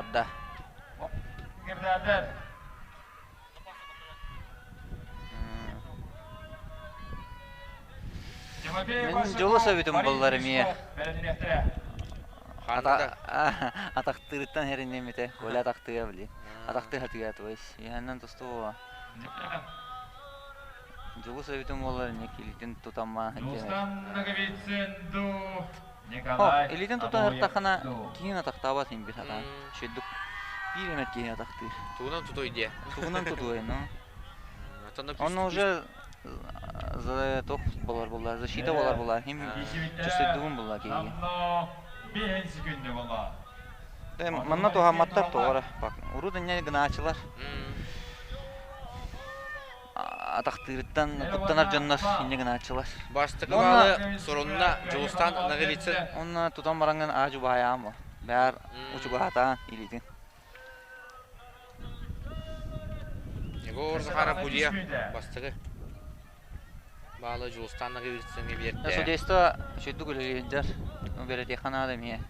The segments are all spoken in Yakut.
барда. Мин дьолу сөбүтүм буллар эмиэ. Атахтыырыттан хэринниэм этэ. Коля атахтыа били. Атахтыы хатыга то есть. Иһэннэн тустуу. Дьулус эбитим буоллар инник илиитин тутамма Илиитин тута сыртаххына киһин атахтаабат иһин бир сатаан. Шүйдүк биир эмэ киһи атахтыыр. Тугунан тутуй диэ. Тугунан тутуй, ну. Он уже за тох болар булла, защита болар булла. Хим чувствуйдугун булла киһиге. Манна туһамматтар тоҕо Урут инньэ гынаачылар. Атахтыырыттан куттанар дьоннор инньэ гынааччылар. Бастакы баалы сурунна Дьулустаан Ноговицын. Онно тутан бараҥҥын аа дьубаайаам бээр учугаһатаан илиитин. Егор Захаров Гудия бастакы баалы Дьулустаан Ноговицыҥҥа биэрдэ. Судейство сүрдүк үлэлиир бэлэтиэххэ наада эмиэ.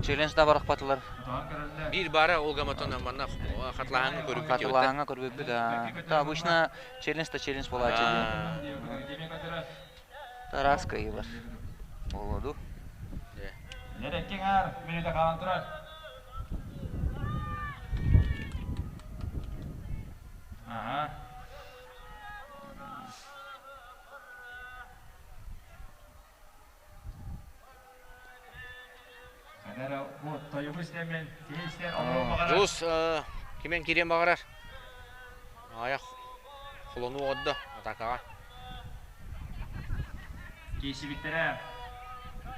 Челлендж да барахпатылар. Биир баара ол гаматон манна хатлааһаҥҥа көрүбүт. Хатлааһаҥҥа көрбүппүт. Да, обычно челлендж да челлендж буолааччы. Тараас кыайыылар. Болоду. Нереккиңар мүнүүтэ хаалан турар. Ага. Дьулус кимэн кириэн баҕарар. Аяқ холону оҕоддо атакаҕа. Киисибиттэрэ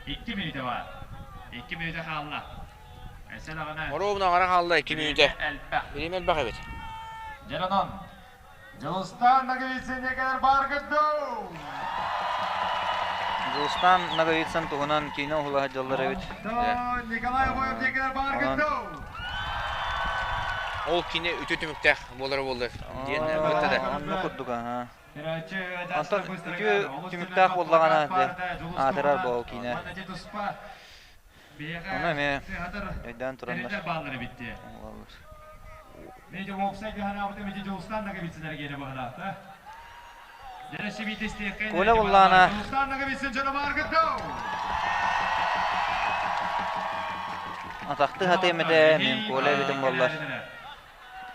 2 мүнүүтэ бар. 2 мүнүүтэ хаалла. Өссө даҕаны Оруобуна аҥара хаалла 2 мүнүүтэ. Бириэмэ элбэх эбит. Дьэ онон Дьулустаан Ноговицын кэлэр бааргыт дуу? Дьулустаан Ноговицын туһунан киинэ уһула сылдьаллар эбит. Николай Обоев кэлэр бааргыт дуу? Ол кини үтүө түмүктээх буолара буоллар диэн бытта да. Онно курдук аха. Онтон үтүө түмүктээх буоллаҕына аатырар бу ол киинэ. Ону эмиэ өйдөөн тураннар оҥороллор. Коля буллаана атахты хатыам этэ, мин Коля эбитим буоллар.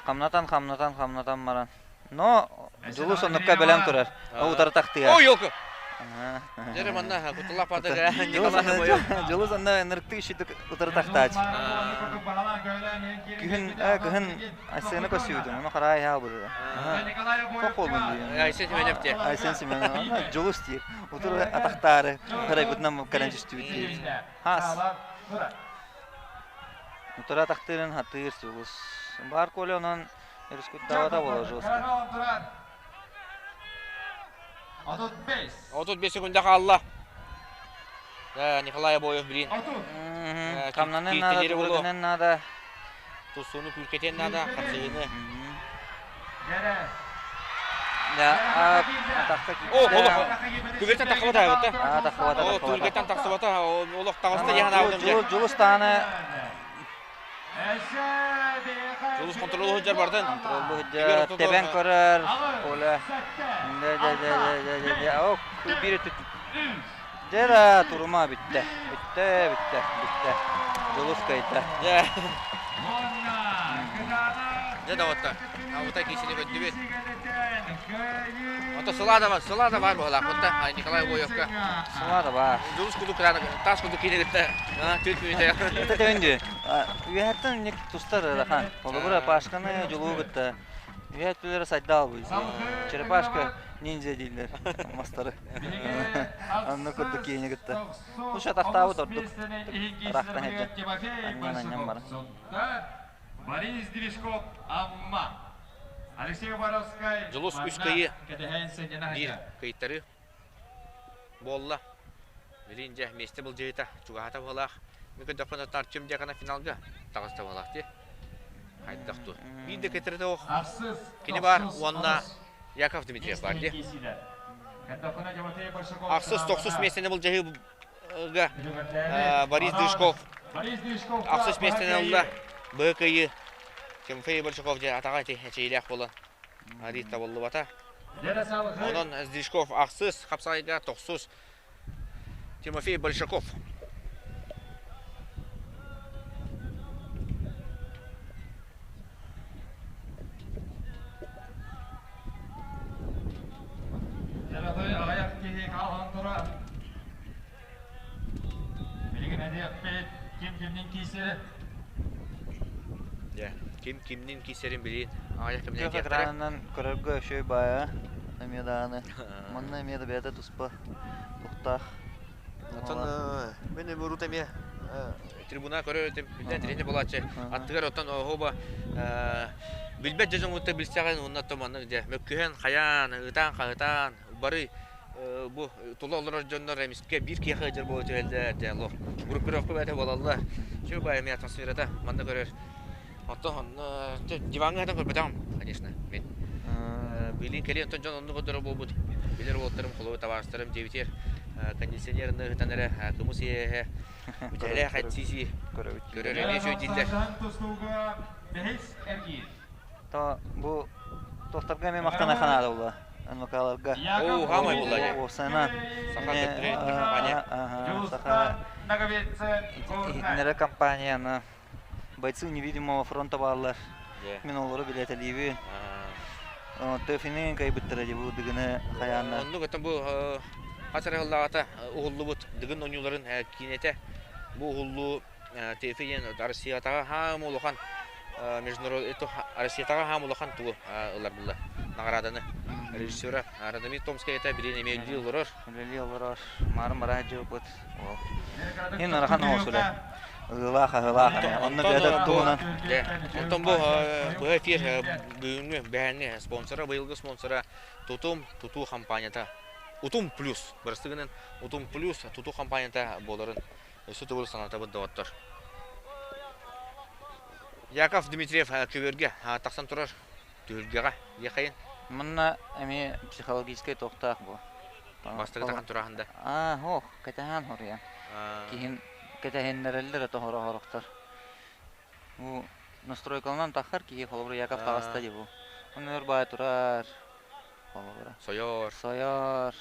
Хамнатан, хамнатан, хамнатан баран. Но Дьулус оннукка бэлэм турар. Утары тахтыа. Ой, елка! Дьэ манна кутуллах патыга Николай Боев. Дьулус онно ынырыктык ишитик утары тахтаач. Күһүн кыһын Айсена көсүүтүн, ону хараай хаа бу. Тоқ болдун диэн. Айсен Семенов диye. Айсен Семенов. Дьулус диир. Утары атахтаары харайбытынан кэлэн түстүбүт диир. Хаас. Утары атахтыырын хатыыр Дьулус. Бар Коля онон Рискуттаабата буола жестко. 35 секунда хаалла. Николай Обоев блин. Хамнанын надо, тугургунан надо. Тустууну күүркэтиэн надо, хапсыһыыны. Да, О, олох күбертен тахсыбата эбит да? Тахсыбата. О, түлгеттен тахсыбата, олох таҕыста диэн аабытым. Дьулус тааны Дьулус контролу сылдьар бардын. Контролу сылдьар, тэбэн көрөр. Оля. Дэ дэ дэ дэ дэ дэ. Ок, биир өттүт. Дьэ турума бүттэ. Бүттэ, бүттэ, бүттэ. Дьулус кыайда. Дьэ. Дьэ доҕоттор. Абыта киисини көрдүбүт. Ото сылаа да бар, сылаа да бар буолаах бутта Николай Обоевка. Сылаа да бар. Дьулус кудук таас кудук киини кытта түт мүнүүтэ. Это төвүндү. Үөһэттэн ник тустар ырахан. Холобура Пашканы Дьулуу кытта үөһэт түлere сайда албый. Черепашка ниндзя дииллэр мастары. Онно курдук киини кытта. Уша тахтаабыт ордук. Рахтан хеджа. Аннан аннан баран. Борис Движков Амма. Алексей Боровскай Дьулус үс кыйы биир кыйтары буолла. Билин дьэ миэстэ былдьыыта чугаһата быһалаах. Мин көрдөхпүнэ Артем Дьяконов финалга таҕыста быһалаах дии. Хайдах ту. Биир да кэтирэтэ ох. Кини бар уонна Яков Дмитриев бар дии. Ахсыс тохсус миэстэни былдьаһыыга Борис Дышков. Ахсыс миэстэни ылла. Быһы кыайыы. Тимофей Большаков дьэ атаҕа ити эчэйиилээх буолан арыый табыллыбата. Онон Сдвижков ахсыс, хапсаҕайга тохсус Тимофей Большаков. Дьаралыы аҕыйах киһи хаалан турар. Билигин эдиэхпит ким кимнин киисэрин. Дьэ, ким кимнин киисэрин билин аҕыйах кэминэн Күөх этиэхтэрэ. экранынан көрөргө үчүгэй баайа эмиэ даҕаны. Манна эмиэ да бэйэтэ туспа туохтаах. Оттон мин урут эмиэ трибуна көрөр этим, билдэн тренер буолааччы. Аттыгар оттон оһуоба билбэт дьоҥҥутта билсэҕин уонна оттон маннык дьэ мөккүһэн, хайаан, ытаан-хаһытаан бары бу тула олорор дьоннор эмискэ биир киһиэхэ ыалдьар буола түһэллэр дьэ лох группировка бэйэтэ буолаллар. Чү баай эмиэ атмосферата манна көрөр. Оттон диваҥҥа сытан көрбөтөҕүм, конечно, мин. Билин кэлин оттон дьон оннук көрдөрөр буолбут. Билэр уолаттарым, холобур, табаарыстарым дьиэбитигэр кондиционерны ыытан эрэ кымыс иэһэ бүтэлээх эт сии көрөр эмиэ үчүгэй дииллэр. То бу тохторго эмиэ махтана ханаада була. НВК-ларга. Оо, хаамай буолла дьэ. Уопсайынан. Саха компания. Саха иһитиннэрэр компания Бойцы невидимого фронта бааллар. Мин олору билэтэлиибин. Тэфини кайбыттара дии бу Дыгыны хайаанна. Оннук это бу хас эрэ сыллааҕыта уһуллубут Дыгын оонньууларын киинэтэ. Бу уһуллуу ТФ диэн Россиятаҕа хаам улахан международный Россиятаҕа хаам улахан тугу ылар булла наҕарааданы режиссера Радомир Томскай это билин эмиэ үлэлии олорор. Үлэлии олорор. Марын бара дьылбыт. Ин ырахан оҕосулэ. Ыылаах аһылаах эмэ. Онно бэйэтэ туһунан. Онтон бу быһа эфир бүгүҥҥү бэһээҥҥи спонсора, быйылгы спонсора Тутум тутуу компанията. Утум плюс. Бырастыгынан Утум плюс тутуу компанията буоларын өссө төгүл санатабыт доҕоттор. Яков Дмитриев көбүөргэ тахсан турар түһүлгэҕэ диэхайын. Манна эмиэ психологическай туохтаах бу. Бастакы тахан тураһында. Аа, ох, кэтэһэн хоруйан. Киһин кэтэһиннэрэллэр это хоро-хорохтор. Бу настройкаланан таххар киһи холобура Яков таҕыста дии бу. Онно өр баай турар. Холобура. Сойор. Сойор.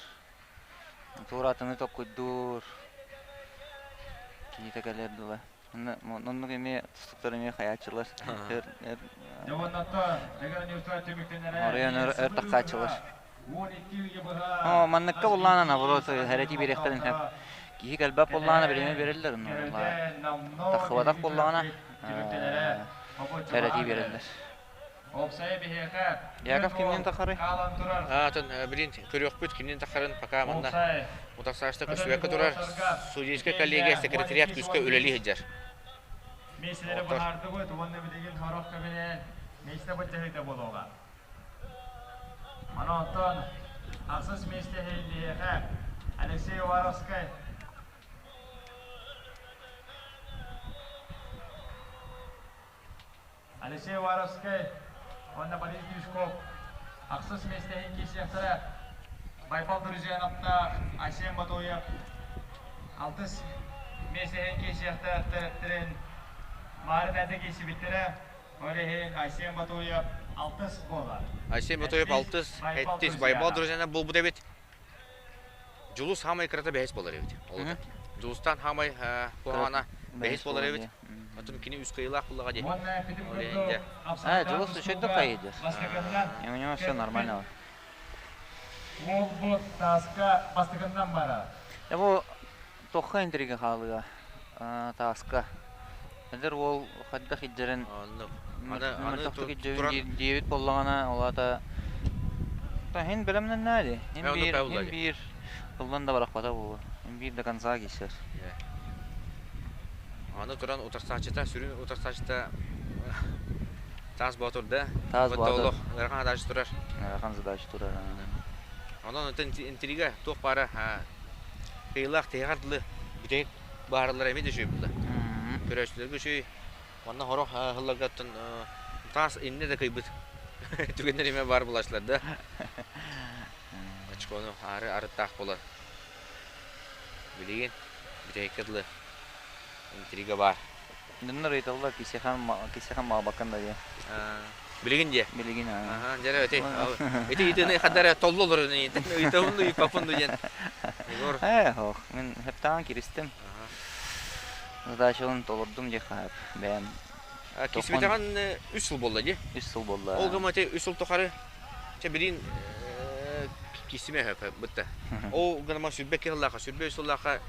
Туратыны токкуйдуур. Киһитэ кэлэр дылы. Оннук эмиэ тустуктар эмиэ хайааччылар. Оройон өр тахсааччылар. Оо, манныкка буллаана наоборот хэрэтии биэриэхтэрин сөп. Киһи кэлбэт буоллаҕына бириэмэ биэрэллэр онно тахсыбатах буоллаҕына хэрэтии биэрэллэр. Яков кимнин тахарый? Атын билин көрүөхпүт кимнин тахарын пока манна утарсаачта көстүбэккэ турар судейская коллегия секретариат күүскэ үлэлии сылдьар. Миэстэлэри быһаардыбыт уонна билигин сорох кэминэн миэстэ былдьаһыыта буолуоҕа. Аны онтон ахсыс миэстэ иһин Алексей Уваровскай Алексей Уваровскай уонна Борис Дюшков ахсыс миэстэ иһин киирсиэхтэрэ. Байбал Друзьяновтаах Айсен Ботуев алтыс миэстэ иһин киирсиэхтээхтэрин Маарын этэ киирсибиттэрэ. Ол иһин Айсен Ботуев алтыс буолар. Айсен Ботуев алтыс, сэттис, Байбал Друзьянов буолбут эбит. Дьулус хаамай кырата бэһис буолар эбит. Дьулустан хаамай куһаҕана бэһис буолар эбит. Оттон кини үс кыайыылаах буллаҕа дии. А, Дьулус үчүгэй хайыдыр. И у него все нормально. Уолбут тааска бастакыннан барар. Бу тохха интрига хаалыга тааска. Эдэр уол хайдах илдьэрин мөлтөхтүк илдьэбин диэбит буоллаҕына, ол аата иһин бэлэмнэннээ дии. Иһин биир, иһин биир ыллан да барахпата буолуо. Иһин биир до конца киирсэр. Аны туран утарсааччыта, сүрүн утарсааччыта Таас Боотур да? Таас Боотур. Олох ыарахан задача турар. Ыарахан задача турар. Онон интрига туох баара кыайыылаах тиһэҕэр дылы бүтэһик баарылар эмиэ да үчүгэй буолла. Көрөөччүлэргэ үчүгэй. Манна сорох сылларга оттон таас иннэ да кыйбыт түгэннэр эмиэ баар булааччылар да. Очкону аары арыттаах буолар. Билигин бүтэһиккэ дылы. Интрига баар. Дьоннор ыйыталлар кисихан кисихан маабаккан да диye. Билигин диye. Билигин Аха, дьэ эти ити итини хадара толлу олорун ыйтабын ду ыйпаппын ду диэн. Егор. Э, ох, мин хептаан киристим. Задачаларын толордум дии хаап. Бэйэм Кисбитэҕин үс сыл буолла дии. Үс сыл буолла. Ол гыма те үс сыл тухары чэ билин кисиме хөп бытта. Ол гыныма сүрбэ киһилаха, сүрбэ үс сыллаха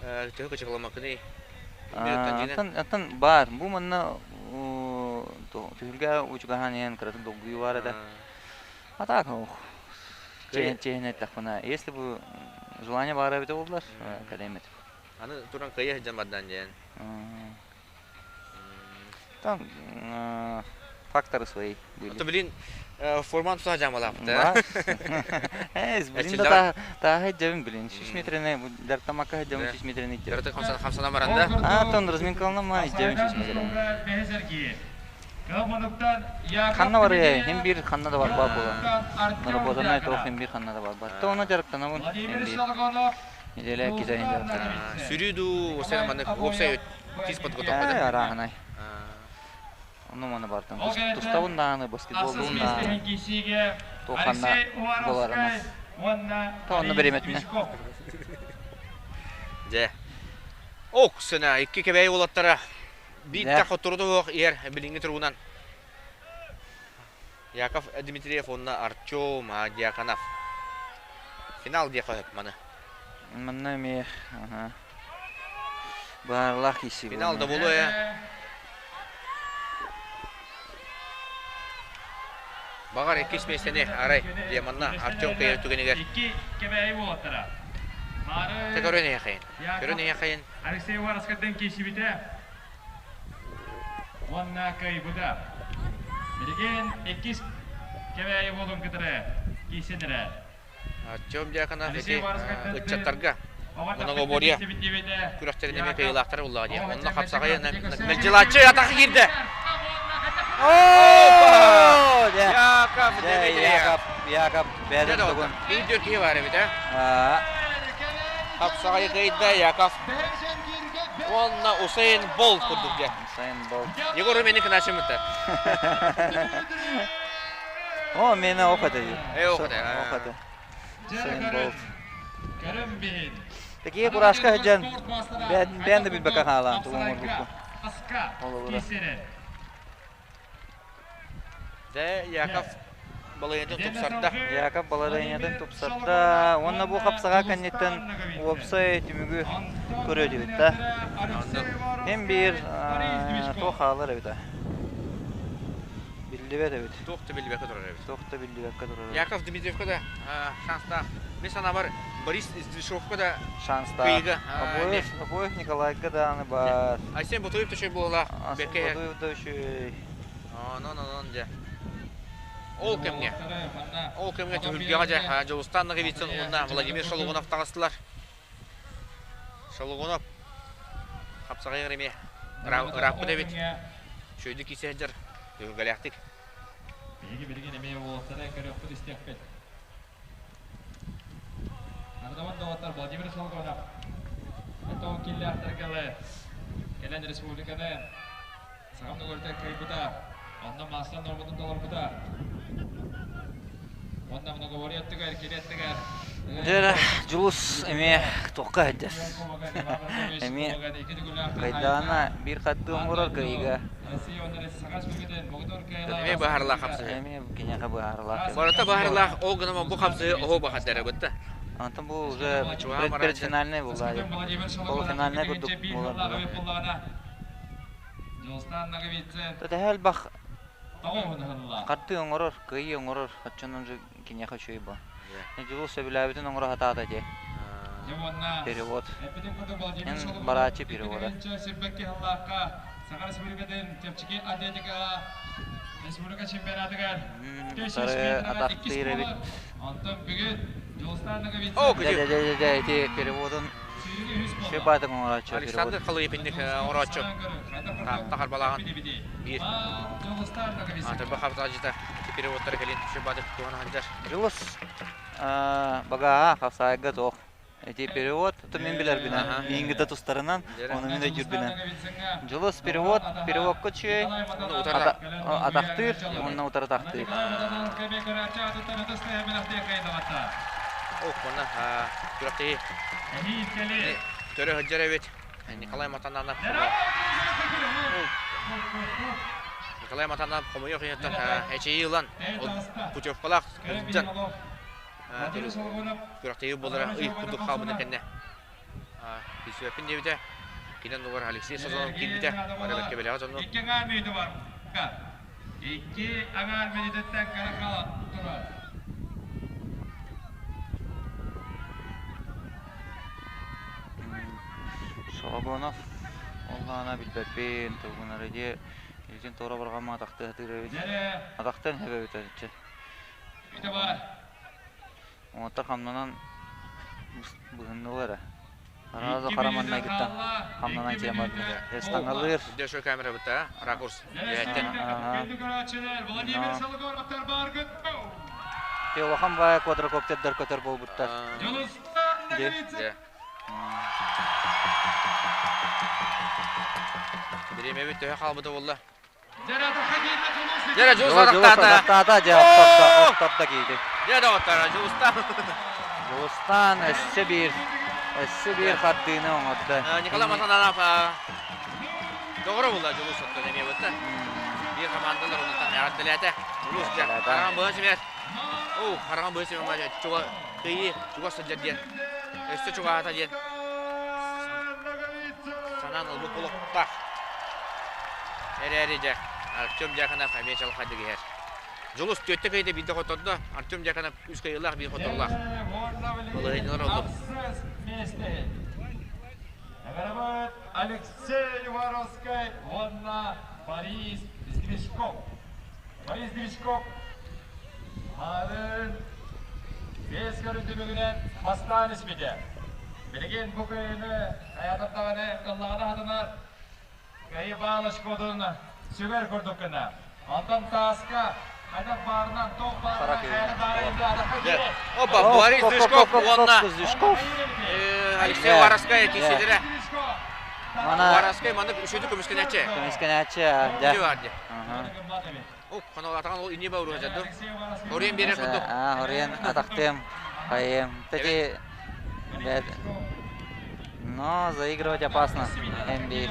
төһө кычыкламакыны Аттан аттан баар. Бу манна түһүлгэ учугахан иһэн кыратык долгуйуу баар этэ. А так, чэһин эттэхпинэ, если бы желание баара эбитэ буоллар, кэлэм этим. Аны туран кыайа сылдьан бардан диэн. Там факторы свои были. То блин, форман тута жамалаапта. Э, блин да тааһы дьэбин блин. Шиш метрene дартамакка дьэбин шиш метрene Дөрөтө хамсана баранда. А, тон разминкална дьэбин шиш метрene. Ханна бар хим бир ханна да бар бар була. Наработанай то хим бир ханна да бар бар. То она жарыктанабын. Владимир Хим бир. Шалгонов Неделя кизайын жарыктанабын. Сүрү ду сен маны опсай тис подготовка Э, да. арааһынай. Ону маны бартан. Туставын дааны, баскетболдун дааны. Туоханна буоларымас. Та онно береметинэ. Дьэ. Ок сына икки кэбэй уолаттара биир хоттору туһуох иэр билиҥҥи туругунан Яков Дмитриев уонна Артем Дьяконов. Финал диэхэ сөп маны. Манна эмиэ баарлаах киирсии Финал да буолуо ээ. Баҕар иккис миэстэни арай диэ манна Артем кыайар түгэнигэр. Икки кэбээйи уолаттара. Тэ көрөн эйэхэйин. Көрөн эйэхэйин. Алексей Уваровскайдан киирсибитэ. Уонна кыайбыта. Билигин иккис кэбээйи буолун кытары киирсэн эрэ. Артем Дьяконов ити ыччаттарга многоборье күрэхтэрин эмиэ кыайыылаахтара буллаҕа дии. Онно хапсаҕай мэлдьилааччы атаха киирдэ. Яков Яков Яков бэйэтин тугун. Биир киһи баар эбит ээ. Хапсаҕай кыайда Яков. Уонна Усейн Болт курдук дьэ. Усейн Болт. Егор мени кыначымыта. О, мені охота. Э, охота. Охота. Усейн Болт. Көрөн биһин. Такие курашка сылдьан бэйэн да билбэккэ хаалаан тугу оҥорбуккун. Холобура. Дэ Яков балайынатын тупсарда. Яков баларыанньатын тупсарда. Уонна бу хапсаҕа кэнниттэн уопсай түмүгү көрүөтүбүт да. Хим биир туох хаалар эбит Биллибэт эбит. Туох да биллибэккэ турар эбит. Туох да биллибэккэ турар эбит. Яков Дмитриевка да шанстаах. Мин санаабар Борис Сдвижовка да шанстаах. Кыйыга. Обоев, Обоев Николайга дааны бар. Айсен Ботуев да үчүгэй буолалаах. Айсен Ботуев да үчүгэй. Онон, онон дьэ. Ол кэмҥэ, ол кэмҥэ түһүлгэҕэ дьэ Дьулустаан Ноговицын уонна Владимир Шалугунов таҕыстылар. Шалугунов хапсаҕайыгар эмиэ ырааппыт эбит. Үчүгэйдик киирсэ сылдьар түһүлгэлээхтик. Биһиги билигин эмиэ уолаттары көрүөхпүт истиэхпит. Ардаман доҕоттор Владимир Шалгонов Тоон киллээхтэргэ кэлэн республиканы Саҕам да кыайбыта, онно маастар норматын толорбута. Уонна многоборье өттүгэр, кини өттүгэр Дьэ, Дьулус эмиэ туохха сылдьар. Эмиэ кыайдаҕына биир хардыы оҥорор кыайыыга. Эмиэ быһаарылаах хапсыһыы. Эмиэ киниэхэ быһаарылаах. Барыта быһаарылаах, ол гынан бу хапсыһыы оһо бахадара бытта. Онтон бу уже предфинальный буолла. Полуфинальный курдук буолар. Дьулустаан Ноговицын Төһө элбэх тоҕо уһун хардыы оҥорор, кыайыы оҥорор, оччонон же киниэхэ үчүгэй буо. Дьулус сөбүлээбитин оҥоро сатаата дии. Дьэ уонна Перевод. эппитин курдук Владимир Эн Шолохов барааччы перевода. сирбэкки сыллаахха Саха Республикатын чэпчэки атлетикаҕа республика чемпионатыгар Утары атахтыыр эбит. Онтон бүгүн Дьулустаан Ноговицын О, Дьэ, дьэ, дьэ, дьэ, ити переводун Үчүгэй баатыҥ оҥорооччу Александр Халыпинник оҥорооччу Таһарбалааҕын биир Аатырба хапсаҕадьыта переводтары кэлин үчүгэй баатык туһана сылдьар. Дьулус багааһа хапсаайга туох. Эти перевод, то мин билэрбинэн, мииҥҥитэ тустарынан, ону мин өйдүүрбүнэн. Дьулус перевод, переводка үчүгэй, атахтыыр уонна утары атахтыыр. Ох, манна күрэхтэһии төрө сылдьар эбит. Николай Матананов Николай Матананов хомойуох иһиттэн эчэйии ылан путевкалаах сылдьан күрэхтэһии буолара ый курдук хаалбытын кэннэ Киирсибэппин диэбитэ. Кини оннугар Алексей Сазонов киирбитэ. Бары бэркэ бэлэҕэ дьонну. Икки аҥаар мүнүүтэ бар. Икки аҥаар мүнүүтэттэн кыра хаала турар. Шологонов оллаана билбэппин, тугунары дии илдьин туора барҕамма атахтыы сатыыр эбит. Атахтан эбэбит чэ. Уоттар хамнанан быһыннылар эрэ. Арааза хара маннайгыттан хамнанан киирэн бардылар. Эстаналыыр. Дөшө камера бытта, ракурс. Эттен. Владимир Сологоровтар бааргыт. Те улахан баайа квадрокоптердар көтөр буолбуттар. Де. Бириэмэбит төһө хаалбыта буолла? Дьэ, Дьулус Дьулус дьэ, охтордо киирди. Дьэ, доҕоттор, Дьулустаан. Дьулустаан өссө биир, өссө биир хардыыны оҥордо. Николай Матананов доҕоро буолла Дьулус оттон эмиэ бытта. Биир командалар оннуттан эҕэрдэлээтэ. Дьулус дьэ, хараҥа быһа симэр. Оо, хараҥа быһа симэр чуга кыйыы чугас сылдьар диэн. Өссө чугаһата диэн. Санаан ылбыт буолуохтаах. Эрээри дьэ, Артем Дьяконов эмиэ чалхайдык иһэр. Дьулус түөртэ кыайда биирдэ хоттордо, Артем Дьяконов үс кыайыылаах биир хоторлоох. Балаһыанньалар оннук. Эбэрэбит Алексей Уваровскай уонна Борис Сдвижков. Борис Сдвижков Марын бэс көрүн түмүгүнэн бастаан испитэ. Билигин бу кыайыыны хайаатар даҕаны ыллаҕына хатанар кыайыы баалашкотун сүгэр курдук гына. Онтон тааска хайдах баарынан, туох баарынан хайаны даара Опа, Борис Движков уонна Алексей Уваровскай киирсилэрэ. Уваровскай маннык үчүгэй көмүскэнээччи. Көмүскэнээччи, дьэ. Хонолатаҕын ол иннибэ уруһа Хоруйан биэрэр курдук. Хоруйан атахтыам, хайыам. Кстати, но заигрывать опасно. NBA.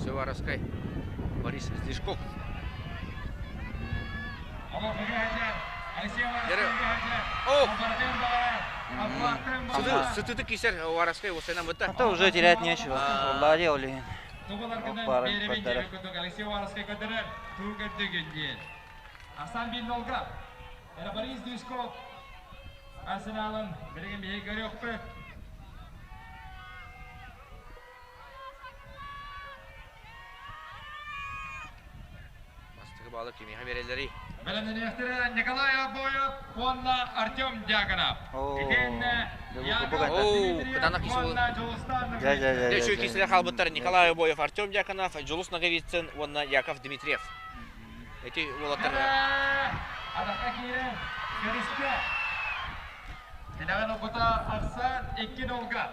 Севаровскай Борис Сдишков. Сытыты кисер Уваровскай осена бытта. А то уже терять нечего. Влади Олин. Алексей Уваровскай көтөрөр, туу көрдөгүн Асан Биннолга, Борис Движков Арсеналын билигин биһиги көрүөхпүт. Бастакы баалы кимиэхэ биэрэллэрий? Бэлэмнэниэхтэрэ Николай Обоев уонна Артем Дьяконов. Итиэннэ Яков Кытаанах киси уонна Дьулустан Дьэ, үчүгэй киһилэр хаалбыттар Николай Обоев, Артем Дьяконов, Дьулус Ноговицын уонна Яков Дмитриев. Эти уолаттар Атахха киирэн көрүстэ. Тилэҕин ылбыта Арсан икки долга.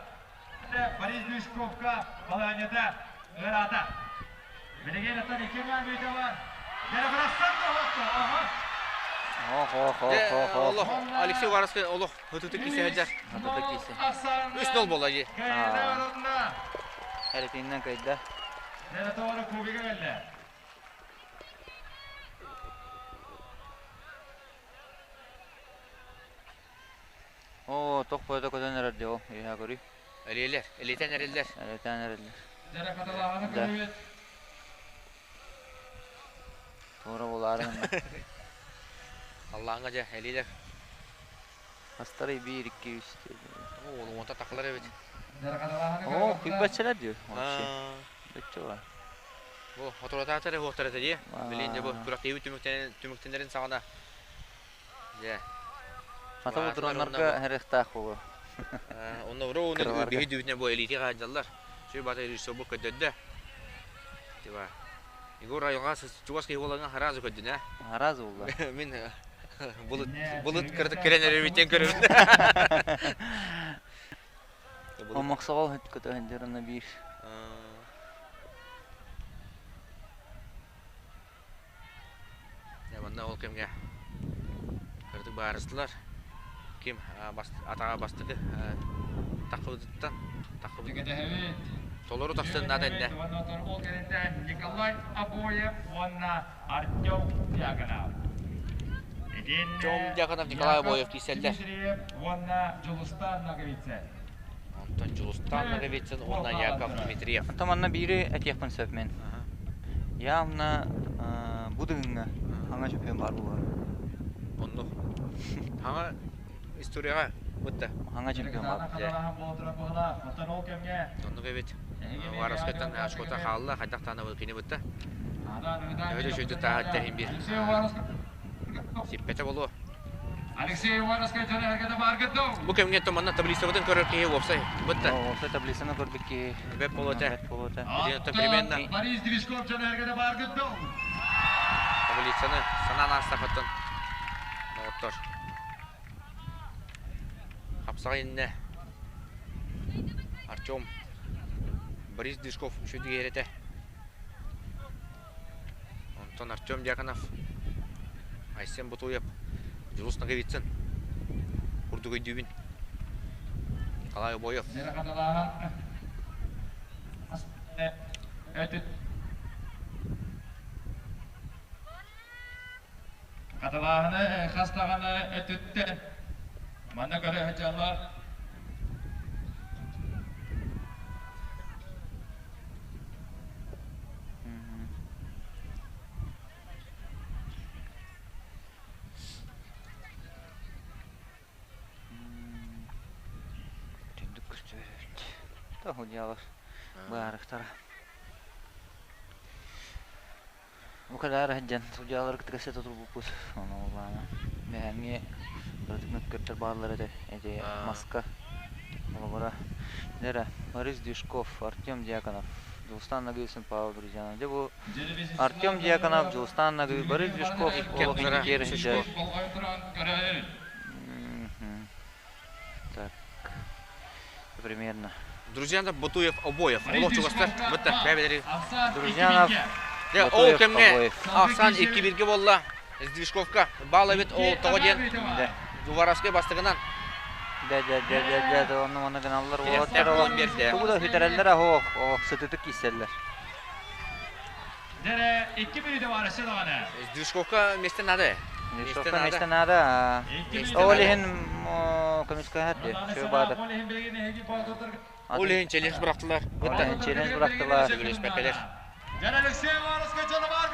Борис Движковка балаһыанньата ыараата. Билигин оттон икки мүнүүтэ бар. Дьэ, бырахсан да оһотто. Ох, ох, ох, ох, ох. Олох Алексей Уваровский олох хытытык кисе сылдьар. Хытытык кисе. 3-0 буолла дии. Эритиннэн кыйда. Дьэ, кубига кэллэ. Оо, туох бойото көтөн эрэр дии ол, үөһэ көрүй. Элиэлэр, элитэн эрэллэр. Элитэн эрэллэр. Дьэ, хатылааҕыны Да. көрүбүт. Туора булаары гынна. Аллааҥҥа дьэ, элиэлэр. Астарый биир, икки, үс Оо, уонта тахалар эбит. Дьэ, хатылааҕыны Оо, көрүбүт. күйбэччэлэр дии вообще. Бөччө бар. Бу хотуротаатар уохтар этэ дии. Билин дьэ бу күрэхтэһии түмүктэнэрин саҕана дьэ Ата бу дроннарга эриэхтээх буолуо. Онно уруу биһи дүбүтүнэ бу элити хаадьаллар. Сүр бата режиссер бу көдөрдө. Тиба. Егор айылҕа чугас киһи буолаҥа харазы көддүнэ. Харазы булла. Мин Булут булут кырдык кирен эребитен көрөбүн. Омоксоҕол көтөһүндэр онно биир. Манна ол кэмҥэ кырдык баарыстылар. Ким атаҕа бастакы таххыбытыттан таххыбыт толору тахсыан наада иннэ. Ол кэнниттэн Николай Обоев уонна Артем Дьяконов. Артем Дьяконов, Николай Обоев киирсэллэр. Уонна Дьулустан Ноговицын. Онтон Дьулустан Ноговицын уонна Яков Дмитриев. Онтон манна биири этиэхпин сөп мин. Явно бу дыгыҥҥа хаҥа чөпүөн баар буолар. Оннук. Хаҥа историяҕа бытта. Хаҥа чемпион бар. Оннук эбит. Варовскайтан очкота хаалла, хайдах таана кини бытта. Төһө да үчүгэй тааһа тэһин биир. Сиппэтэ болуо. Алексей Ивановскай дьоно эргэтэ бааргыт дуу? Бу кэмҥэ томанна таблицабытын көрөр киһи уопсай бытта. Уопсай таблицаны көрбүт киһи. Бэп болуота. Бэп болуота. Примерно. Борис Движков дьоно эргэтэ бааргыт дуу? Таблицаны санаан аастахыттан доҕоттор. Хапсаҕай иннэ Артем Борис Движков үчүгэй этэ. Онтон Артем Дьяконов, Айсен Ботуев, Дьулус Ноговицын курдук өйдүүбүн. Николай Обоев. Хатылааһыны хас даҕаны өттүттэн манна көрө сылдьаллар. Түндүк көстүбэт. Тоһу дьиалар баарыктара. Бу кэлээр сылдьан судьуйалары кытта кэпсэтэ турбуппут. Ону улаана мэһэҥҥи кыратык мөккүөрдэр бааллар этэ. Ити маска холобура дьэ Борис Дюшков, Артем Дьяконов, Дьулустан Нагыйсын, Павел Друзьянов. Дьэ бу Артем Дьяконов, Дьулустан Нагый, Борис Дюшков олох инникиэр сылдьар. Так, примерно. Друзьянов, Ботуев, Обоев. Олох чугастар. Бытта, бэбэлэри. Друзьянов, Дьэ, ол кэмҥэ Ахсан икки бирге болла. Сдвижковка. Баал эбит ол тоҕо диэн Уваровскай бастыгынан. Дэ дэ дэ дэ дэ онну манна гыналлар уолаттар тугу да сүтэрэллэр аһоох оох сытытык киирсэллэр. Дэрэ икки мүнүүтэ баар өссө даҕаны. Сдвижковка месте надо. Сдвижковка месте надо. Ол иһин көмүскэһэр дии. Чуобаатык. Ол иһин челлендж бырахтылар. Ол иһин челлендж бырахтылар. Сөбүлэспэккэлэр. Дьэн Алексей Ивановскай дьоно баар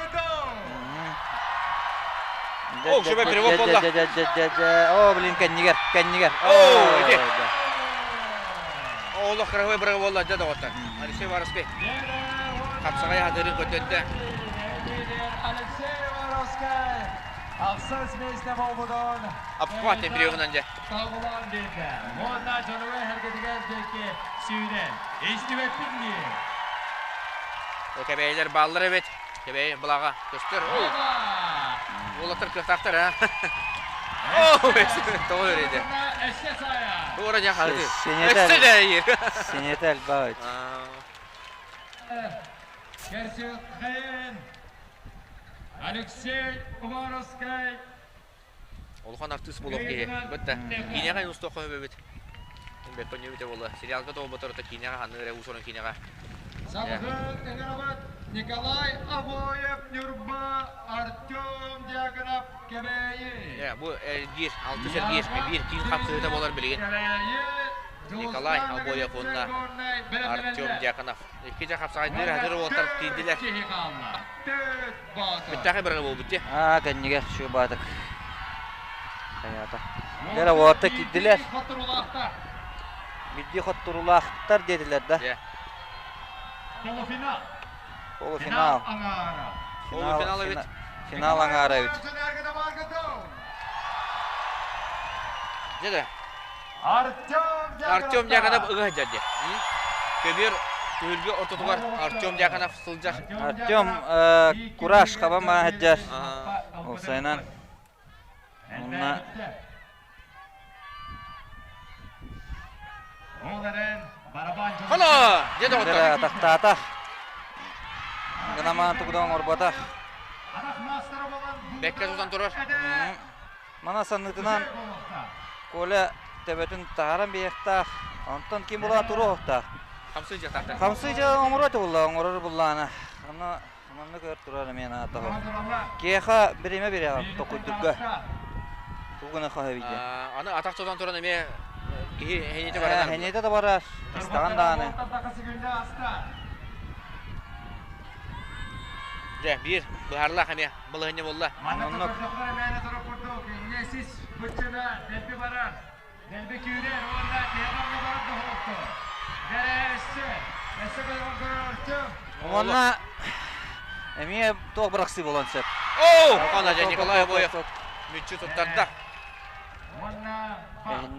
О, шөбө перевод болла. О, блин, кэннигэр, кэннигэр. О, иди. Олох кыраһыбай быраҕы буолла дьэ доҕоттор. Алексей Ивановскай. Хапсаҕай хатырын көрдөрдө. Алексей Ивановскай ахсыс миэстэ буолбутун Обхват приемунан дьэ. Табылан биэрдэ. Уонна дьонугар эргэтигэр диэки сүүрэн. Истибэппин дии. Кэбээйилэр бааллар эбит. Кэбээйи былаҕа көстөр. Ол уолаттар кыахтаахтар а. Оо, тоҕо өрөйдө. Туора дьэ хаһыты. Өссө дьайыр. Синета элбэҕит. Керсүкхин Алексей Уваровскай Улахан артыыс буолуох киһи. Бытта. Киинэҕэ устуохха сөбөбүт. Бэккэ өнүөбүтэ буолла. Сериалга тоҕо боторута киинэҕэ ханнык эрэ уус-уран киинэҕэ. Салгын ыҥырабыт Николай Обоев Ньурба Артем Дьяконов Кэбээйи. Бу эргиир, алтыс эргиир, биир киин хапсыһыыта буолар билигин. Николай Обоев уонна Артем Дьяконов. Икки дьэ хапсаҕайдыыр хатыр уолаттар тиийдилэр. Бүттэхи бырага буолбут дии. Аа, кэннигэр шубаатык. Хайаата. Дьэ, уолаттар киирдилэр. Бидди хотторулаахтар диэтилэр да. Полуфинал. Полуфинал. Полуфинал эбит. Финал аҥаара эбит. Дьэ да. Артем Дьяконов ыга сылдьар дии. Көбүөр түһүлгэ ортотугар Артем Дьяконов сылдьар. Артем кураж хаба маһыдьар. Ол сайынан. Онно Хоно! Дьэ доҕоттор. Атахтаатах. Гынамаан тугу да оҥорботох. Бэккэ тутан турар. Мана саннытынан Коля төбөтүн таһааран биэриэхтээх. Онтон ким булаа туруохтаах. Хамсыы дьахтаахтар. Хамсыы дьа оҥоруо этэ булла, оҥорор буллаана. Аны маннык өр турар эмиэ наатаҕа. Киэхэ бириэмэ бириэҕэ токуйдурга. Тугу гына хаһабыйда. Аны атах тутан туран эмиэ киһи эһиниитэ барар. Эһиниитэ да барар. Истаҕан даҕаны. Дьэ, биир быһаарылаах эмиэ балаһыанньа буолла. Оннук. Уонна эмиэ туох бырахсыы буолуон сөп. Оо! Ана дьэ Николай Обоев мүччү туттарда.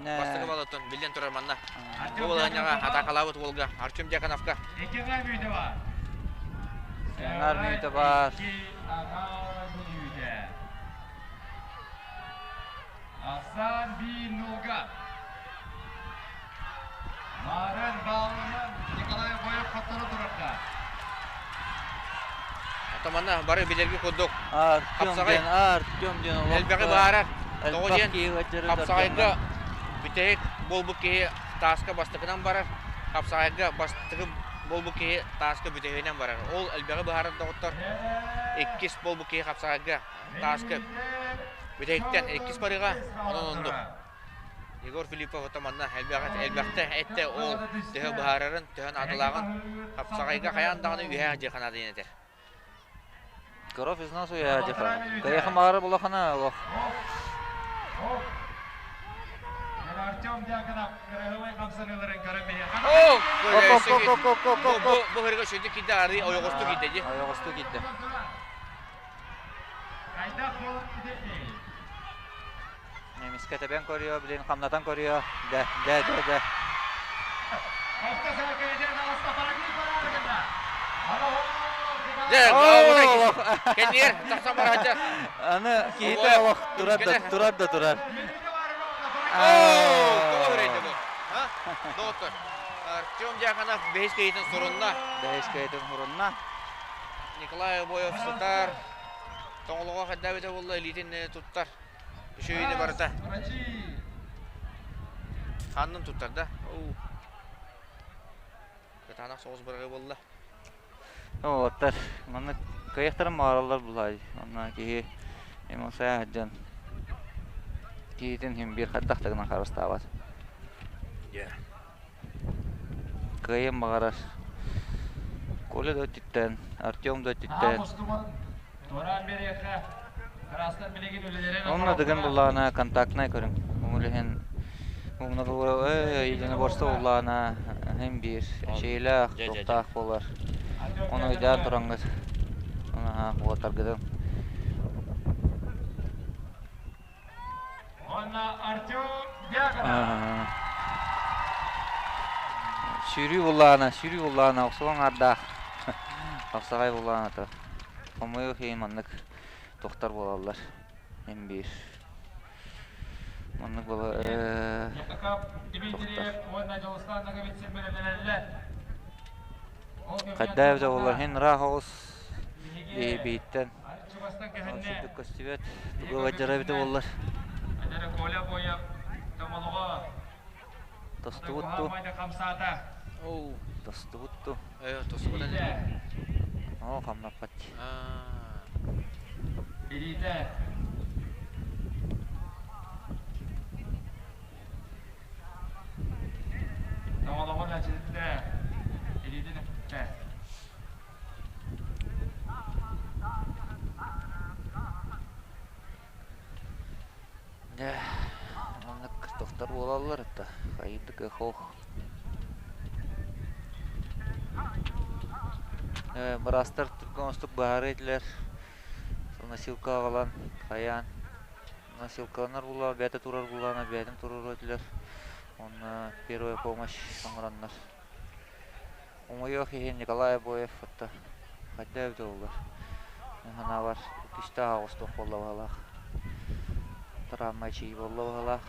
Бастакы балыттан биллэн турар манна. Бу балаһыанньаҕа атаакалаабыт уолга Артем Дьяконовка. Аңар мүнүүтэ баар. Асан Бинуга. Марын Баалынан Николай Обоев хотторо турарда. Атаманна бары билэрги курдук. Артем диэн, Артем диэн олох. Элбэҕи баарар. Тоҕо диэн хапсаҕайга бүтэһик буолбут киһи тааска бастакынан барар, хапсаҕайга бастакы буолбут киһи тааска бүтэһигинэн барар. Ол элбэҕи быһаарар доҕоттор. Иккис буолбут киһи хапсаҕайга тааска бүтэһиктэн иккис барыга онон оннук. Егор Филиппов ото манна элбэхтэ эттэ ол төһө быһаарарын, төһө наадалааҕын хапсаҕайга хайаан даҕаны үһээх дьиэ ханаадыйан этэр. Коров из нас уйаа дьиэ Кайаха маара булахана олох. Артем Дьяконов кыраһыабай хамсаныыларын көрөн биһиэхэ. Бу бу хырга сүдү киирдэ арыы ойоҕосту киирдэ дии. Ойоҕосту киирдэ. Хайдах буолан итинний? Эмискэ тэбэн көрүө, блин, хамнатан көрүө. Дэ, дэ, дэ, дэ. Дьэ, кэнниэр тахсан барааччы. Аны киһитэ олох турар да турар да турар. Оо, тоҕо үрэйдэ бу? Доҕоттор, Артем Дьяконов бэһис киһитин сурунна. Бэһис киһитин сурунна. Николай Обоев сытар. Тоҥолоҕо хайда эбитэ буолла илиитин туттар. Үчүгэйини барыта. Ханнын туттар да. Кытаанах соҕус быраҕыы буолла. Уолаттар маннык кыайыахтарын баҕараллар булаай. Онно киһи эмоция сылдьан киһитин иһин биир хайдах да гынан харыстаабат. Кыайыан баҕарар. Коля да өттүттэн, Артем да өттүттэн. Онно Дыгын буллаҕына контактнай көрүҥ. Ол иһин единоборство буллаҕына иһин биир эчэйиилээх, туохтаах буолар. Ону өйдөөн тураҥҥыт уотаргытын. Сүүрүү буллаҕына, сүүрүү буллаҕына охсуһан аҥаардаах хапсаҕай буллаҕына то хомойуох иһин маннык тохтор буолаллар эн биир маннык буола тохтор хайдаа эбитэ буоллар иһин ыраах оҕус биһиттэн Сүрдүк көстүбэт, тугу ыалдьара эбитэ буоллар. Тостубут дуу? Тостубут дуу? Оо, хамнаппат. Дьэ, маннык тохтор буолаллар это хайдык эхох. Быраастар түргэн оҥостук быһаарыы этилэр. Носилка аҕалан хайаан носилкаланар буоллаҕа бэйэтэ турар буоллаҕына бэйэтин туруоруо этилэр. Уонна первая помощь оҥороннор Умайыах иһин Николай Обоев отто хайда эбитэ буоллар, мин санаабар, күүстээх оҕус туох буолла баһылаах. Травма эчийии буолла быһыылаах.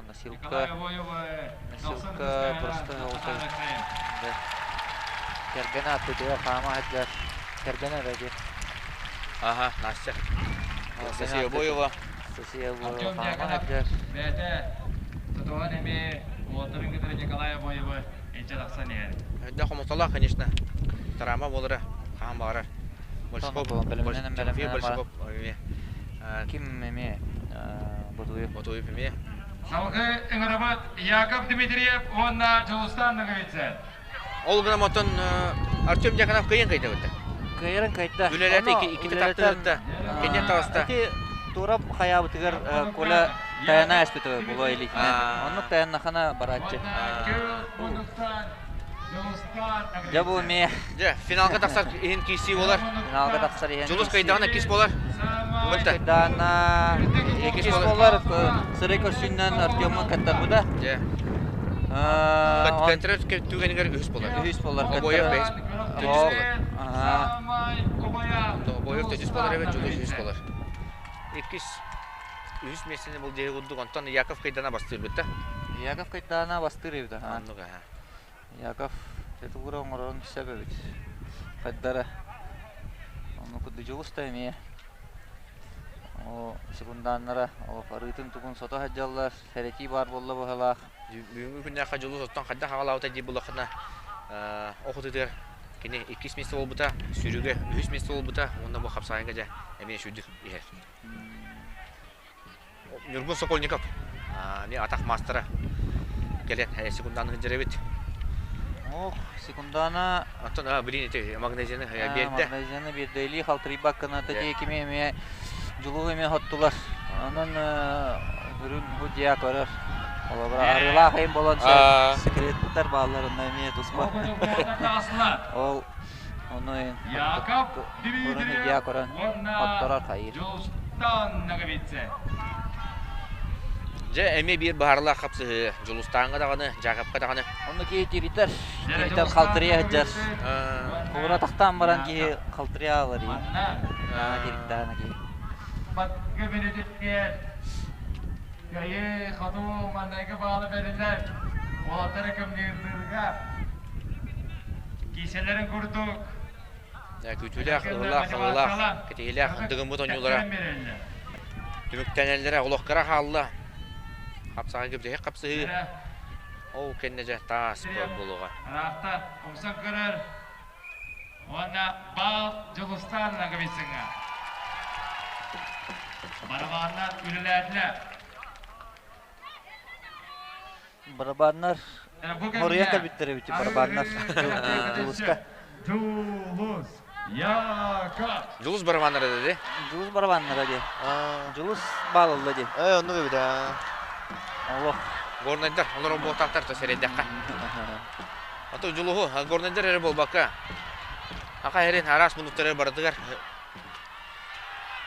Носилка, носилка просто кэргэнэ аттытыгар хаама сылдьар. Кэргэнэ эрэ дии. Ага, Настя. Анастасия Обоева. Анастасия Обоева хаама сылдьар. Бэйэтэ тутуһан эмиэ уолаттарын кытары Николай Обоевы илдьэ тахсан иһэр. Өйдөөх хомолтолоох, конечно. Травма буолара хаһан баҕарар. Большаков, Тимофей Большаков эмиэ. Ким эмиэ Ботуев. Ботуев эмиэ. Салгыы ыҥырабыт Яков Дмитриев уонна Дьулустаан Ноговицын. Ол гынан оттон Артем Дьяконов кыайан кыайда Кыайарын кыайда. Үлэлээтэ иккитэ тартыытта. Кэннин таҕыста. Ити туора хайаабытыгар Коля тайана эспитэ буолуо илиитинэн. Оннук таяннахана барааччы. Дьэ бу эмиэ Дьэ, финалга тахсар иһин киирсии буолар. Финалга тахсар иһин Дьулус кыайдаҕына иккис буолар. Дьулус кыайдаҕына иккис буолар. Сырай көрсүннэн Артемы кыттарбыта. Дьэ. Кыттар түгэнигэр үһүс буолар. Үһүс буолар. Обоев бэһис төрдүс буолар. Обоев төрдүс буолар эбит, Дьулус үһүс буолар. Иккис үһүс миэстэни был диэри курдук, онтон Яков кыйдана бастыырбыт да. Яков кыйдана бастыыр эбит. Оннук аха. Яков тетугура оҥорорун сөп эбит. Хайдара онно курдук дьулус да эмиэ о секундааннара о арыытын тугун сото сылдьаллар, сэрэтии баар буолла быһалаах. Бүгүҥҥү күннээххэ Дьулус оттон хайдах аҕалаабыта дии буллаххына охотутугар кини иккис миэстэ буолбута, сүүрүүгэ үһүс миэстэ буолбута уонна бу хапсаҕайга дьэ эмиэ сүүрдүк иһэр. Ньургун Сокольников эмиэ атах маастара кэлэн секундааны сылдьар эбит. Ох, секундана Оттон блин ити магнезияны биэрдэ. Магнезияны биэрдэ. Илии халтырыйбаккына тэтии кими эмиэ дьулуһу эмиэ хоттулар. Онон үрүн худья көрөр. Олобура арыылаах эйим болон секреттер баалларына эмиэ туспа. Ол ону Яков Дмитриев көрөн хотторор хайыр. Дьулустаан Ноговицын. Дьэ, эмиэ биир баһарлаах хапсыһыы. Дьулустааҥҥа даҕаны, Дьаакапка даҕаны. Онно киһи тиритэр, тиритэр халтырыйа сылдьар. Куура тахтаан баран киһи халтырыйа аалар Тириттаана киһи. Батга бенедиктиэр кайы хоту маннайгы баалы берилер. Уолаттары көмнүүрдүүргэ кииселерин курдук Күүтүүлээх, ыһылаах, ыһылаах, кэтиһилээх дыгыммыт оонньуулара түмүктэнэллэрэ олох кыра хаалла. Хапсаҕайга бүтэһик хапсыһыы. Ол кэннэ дьэ таас буолуоҕа. Ыраахта умсан көрөр уонна баал Дьулустаан Ноговицыҥҥа. Барабааннар үлэлээтилэр. Барабаннар хоруйан кэлбиттэр эбит барабаннар Дьулуска. Дьулус Яков. Дьулус барабаннара дии. Дьулус барабаннара дии. Дьулус баалылла дии. Э, оннук эбит аа. Олох. Горнайдар, олор буолтаахтар то сэрэйдэххэ. Ото Дьулуһу горнайдар эрэ буолбакка, аха эрин араас муннуктары барытыгар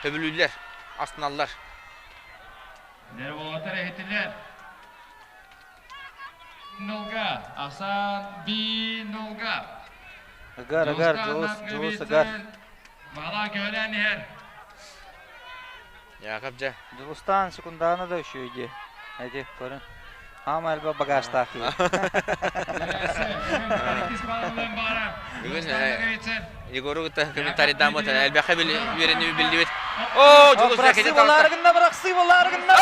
төбүлүүллэр, астыналлар. Нерволотар иһитилэр. Нулга, Асан би нулга. Ыгар, ыгар, Дьулус, Дьулус ыгар. Бала көлөн иһэр. Яков дьэ. Дьулустаан секундааны да үчүгэй дии. Эти көрүн. Хаама элбэх багажтаах киһи. Бүгүн Егору кытта комментарийдааммыт элбэххэ үөрэннибит биллибит. Оо, Дьулус Бырахсыы буолаары гынна, бырахсыы буолаары гынна!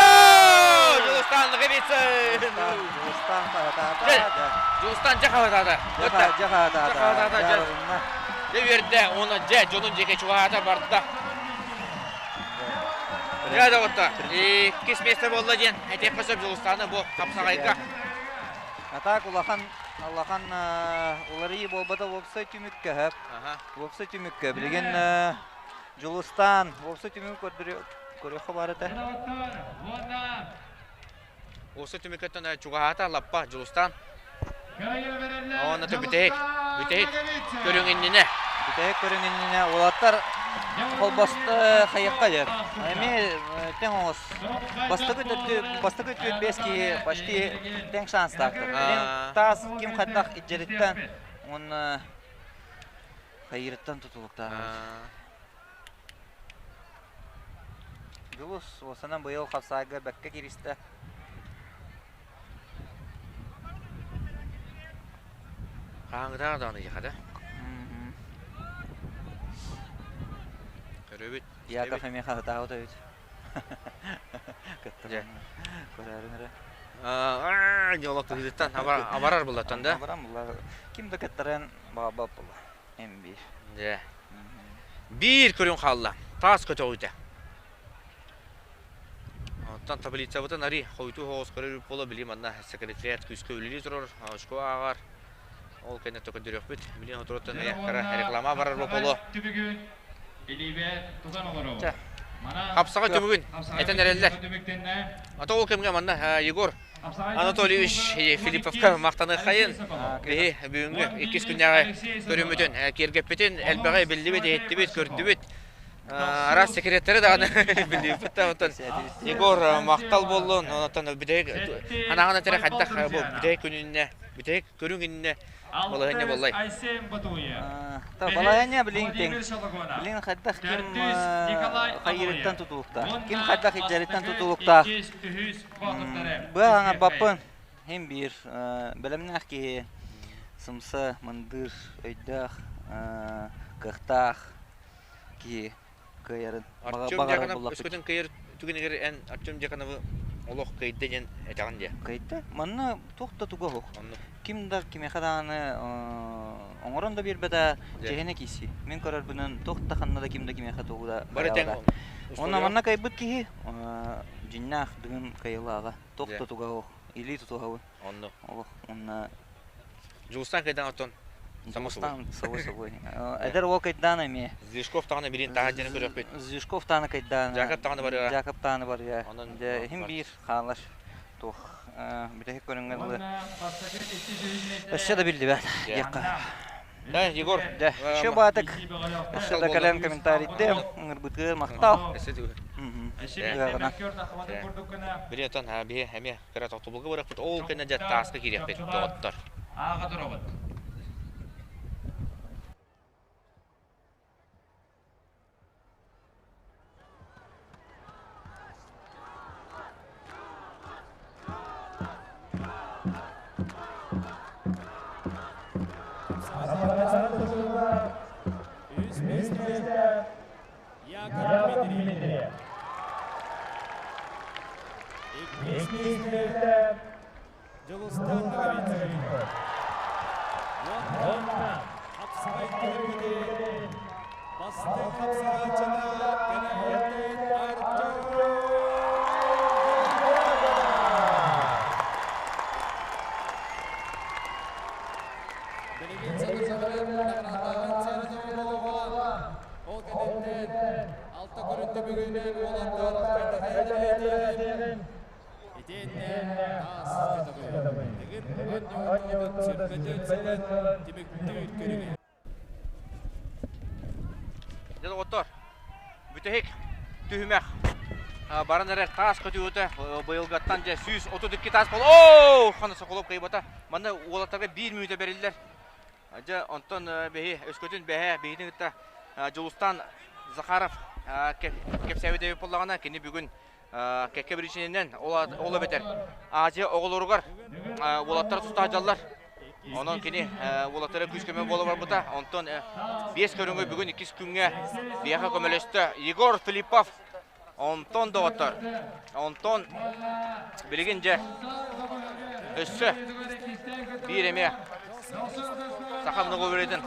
Дьулустаан Ноговицын! Дьулустаан хаһытаата. Дьулустаан дьэ хаһытаата. Дьэ хаһытаата. Дьэ үөрдэ, уонна дьэ дьонун диэки чугаһаата барда. Дьэ доҕоттор, иккис миэстэ буолла диэн этиэххэ сөп Дьулустааны бу хапсаҕайга. А так улахан улахан уларыйыы буолбата уопсай түмүккэ сөп. Уопсай түмүккэ билигин Дьулустаан уопсай түмүгү көрүөххэ баар этэ. Уопсай түмүккэттэн чугаһаата лаппа Дьулустаан. Онно бүтэһик, бүтэһик көрүҥ иннинэ. Бүтэһик көрүҥ иннинэ уолаттар холбосто хайыахха диэр. Эмиэ тэҥ оҥос. Бастакы бастакы түөрт биэс киһи почти тэҥ шанстаахтар. Таас ким хайдах ижериттэн уонна хайырыттан тутулуктаах. Дьулус уосанан быйыл хапсаайга бэккэ кииристэ. Хаһааҥҥытааҕы даҕаны диэхэ да. Көрөбүт. Яков эмиэ хаһытаабыт эбит. Кыттар. Көрөөрүн эрэ. Аа, дьоло кыһыытыттан абарар буллаттан да. Абаран булла. Ким да кыттарын баҕарбат буолла. Эм биир. Дьэ. Биир көрүҥ хаалла. Таас көтөҕүүтэ. Оттон таблицабытын ари хойутуу соҕус көрөр буола били манна секретариат күүскэ үлэлии турар, очко ааҕар. Ол кэннэ төкөндөрүөхпүт. Билин хотуруттан кыра реклама барар буолуо. Түбүгүн илиибэ тутан олоробут. Хапсаҕай түмүгүн этэн эрэллэр. Ата ол кэмҥэ манна Егор Анатольевич Филипповка махтаныаххайын. Биһи бүгүҥҥү иккис күннээҕи көрүммүтүн киэргэппитин элбэҕи биллибит, иһиттибит, көрдүбүт. Араас секреттери даҕаны билбиппит да онтон Егор махтал буоллун онтон бүтэһик анаҕын этэрэ хайдах бу бүтэһик күнүннэ бүтэһик көрүҥ иннэ балаһыанньа буоллай Балаһыанньа билин тэҥ билин хайдах ким хайырыттан тутулуктаах ким хайдах илдьэриттэн тутулуктаах быа баппын Һин биир бэлэмнээх киһи сымса, мындыр, өйдөөх, кыахтаах киһи кыайарын Артем Дьяконов өскөтүн кыайар түгэнигэр эн Артем Дьяконовы олох кыайда диэн этэҕин диэ. Кыайда. Манна туох да туга суох. Ким да кимиэхэ даҕаны оҥорон да биэрбэтэ дьиһинэ киирсии. Мин көрөрбүнэн туох да ханна да ким да кимиэхэ тугу да Бары тэҥ Онно манна кыайбыт киһи дьиннээх дыгын кыайыылааҕа. Туох да туга суох. Илии тутуһабын. Онно. Олох уонна Дьулустаан кайдан оттон само собой. Дьулустаан собой собой. Эдэр уол кайдаан эмиэ. Зижков даҕаны билин таһа дьэни көрүөхпүт. Зижков даҕаны кайдаан. Жаков даҕаны барыа. Жаков даҕаны барыа. Онон Дьэ иһин биир хаалар туох бүтэһик көрүҥҥэ дылы өссө да биллибэт диэххэ. Да, Егор. Дьэ, еще баатык. Өссө да кэлэн комментарийдем, ыҥырбытыгар махтал. Били отон биһи эмиэ кыра тохтобулга барыахпыт, ол кэннэ дьэ тааска киириэхпит, доҕоттор. Ааҕа туробут. Яков Дмитриев. Дьулустаан Ноговицын. Уонна хапсаҕай түһүлгэтин бастыҥ хапсаҕайчыта Кэнээтин Артем Билигин саҥа наҕараадалааһын сиэрэ-туома Ол кэнниттэн алта көрүн түмүгүнэн уолаттар хайдах эйэлээтиэҕин Итиэннэ таас көтөҕүү. Дыгын оонньуутун 24 сылын түмүктүүр көрүҥэ. Дьэ доҕоттор, бүтэһик түһүмэх баран эрэр таас көтүүтэ быйылгаттан дьэ 132 таас бол оо хана Соколов кыайбата манна уолаттарга биир мүнүүтэ бэриллэр дьэ онтон бэһи өскөтүн бэһэ биһитин кытта Дьулустаан Захаров кэпсээбит эбит буоллаҕына кини бүгүн кэккэ биричиинэнэн ол эбэтэр Азия оҕолоругар уолаттар тустаах дьаллар. Онон кини уолаттара күүс-көмө буола барбыта. Онтон биэс көрүҥү бүгүн иккис күҥҥэ биһиэхэ көмөлөстө Егор Филиппов. Онтон доҕоттор, онтон билигин дьэ өссө биир эмиэ саха многоуверетін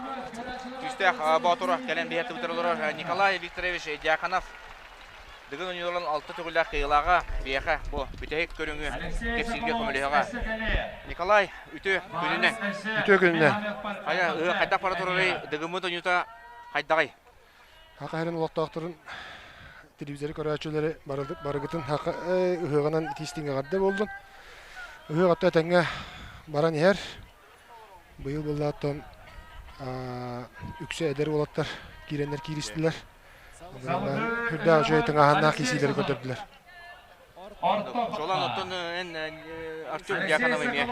күүстээх боотура кэлэн биһиэхэ тыбытар олорор Николай Викторович Дьяконов Дыгын оонньууларын алта төгүллээх кыайыылааҕа биһиэхэ бу бүтэһик көрүҥү кэпсииргэ көмөлөһөҕө. Николай, үтүө күнүнэн. Үтүө күнүнэн. Хайа, ыһыах хайдах бара турарый? Дыгыммыт оонньуута хайдаҕый? Саха сирин олохтоохторун телевизоры көрөөччүлэри барыгытын саха ыһыаҕынан итиистиҥ эҕэрдэ буоллун. Ыһыах отто этэҥҥэ баран иһэр. Быйыл буоллааттан үксэ эдэр уолаттар киирэннэр кииристилэр. Үрдээх үчүгэй тыҥааһыннаах киисиилэри көрдөрдүлэр. Чолан оттон эн Артем Дьяконов эмиэ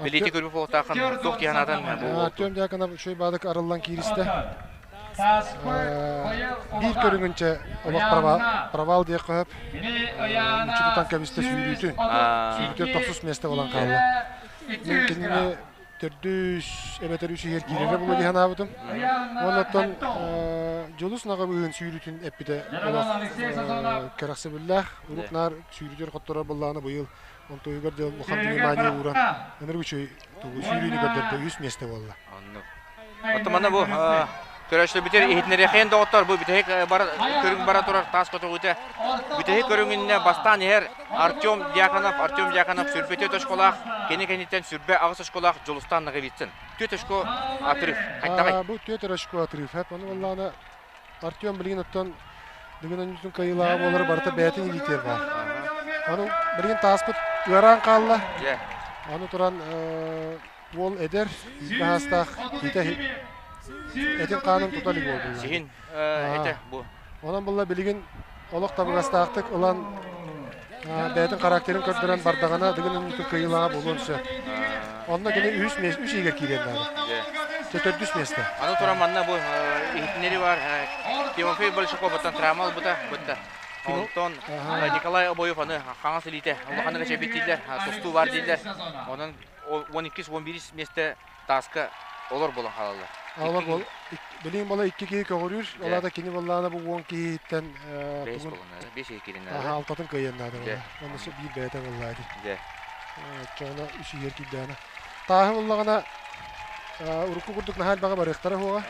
билити көрбүт буолуохтааххын туох дии санаатан бу Артем Дьяконов үчүгэй баадык арыллан кииристэ. Биир көрүҥүнчэ олох провал диэххэ сөп. Мүччү тутан кэбистэ сүүрүүтүн. Сүүрүүтүгэр тохсус миэстэ буолан хаалла. Мин кинини төрдүс эбэтэр үс иһэр киирэрэ буолуо дии санаабытым. Уонна оттон Дьулус Наҕабыһын сүүрүүтүн эппитэ олох кэрэхсэбиллээх. Урут наар сүүрүүтүгэр хотторор буоллаҕына быйыл онтуйугар дьон улахан внимание ууран ынырык үчүгэй сүүрүүнү көрдөрдө үс миэстэ буолла. Оннук. Оттон манна бу көрөөччүлэрбитигэр иһитиннэриэххин доҕоттор бу бүтэһик бар көрүҥ бара турар таас көтөҕүүтэ бүтэһик көрүҥүннэ бастаан иһэр Артем Дьяконов Артем Дьяконов сүрбэ түөрт очколаах кини кэнниттэн 28 очколаах Дьулустаан Ноговицын түөрт очко отрыв хайдаҕый Бу түөрт очко отрыв ону буоллаҕына Артем билигин оттон бүгүн онньутун кыайыылааҕа буолара барыта бэйэтин илиитигэр баар. Аны билигин тааспыт ыараан хаалла. Аны туран уол эдэр, иитэ киитэ этин хаанын тута илик уол булла. Сиһин этэ бу. Онон булла билигин олох табыгастаахтык ылан бэйэтин характерын көрдөрөн бардаҕына дыгын инники кыайыылааҕа буолуон сөп. Онно кини үһүс миэстэ, үс иһигэр киириэн наада. Чэ, төрдүс миэстэ. Аны туран манна бу иһитиннэри бар Тимофей Большаков оттон травма ылбыта бытта. Онтон Николай Обоев аны хаҥас илиитэ улаханнык эчэйбит дииллэр, тостуу бар дииллэр. Онон 12-11 миэстэ тааска олор буолан хаалаллар. Олор бол билигин бола икки киһи көҕүрүүр, ол аата кини буоллаҕына бу уон киһиттэн Бэс буолан бес киһи Аха, алтатын кыайыан наада буолла. Онно биир бэйэтэ буоллаа дии. Дьэ. Оччоҕуна үс иһэр киирдэҕинэ. Тааһы буллаҕына урукку курдук наһаа элбэҕи барыахтара суоҕа.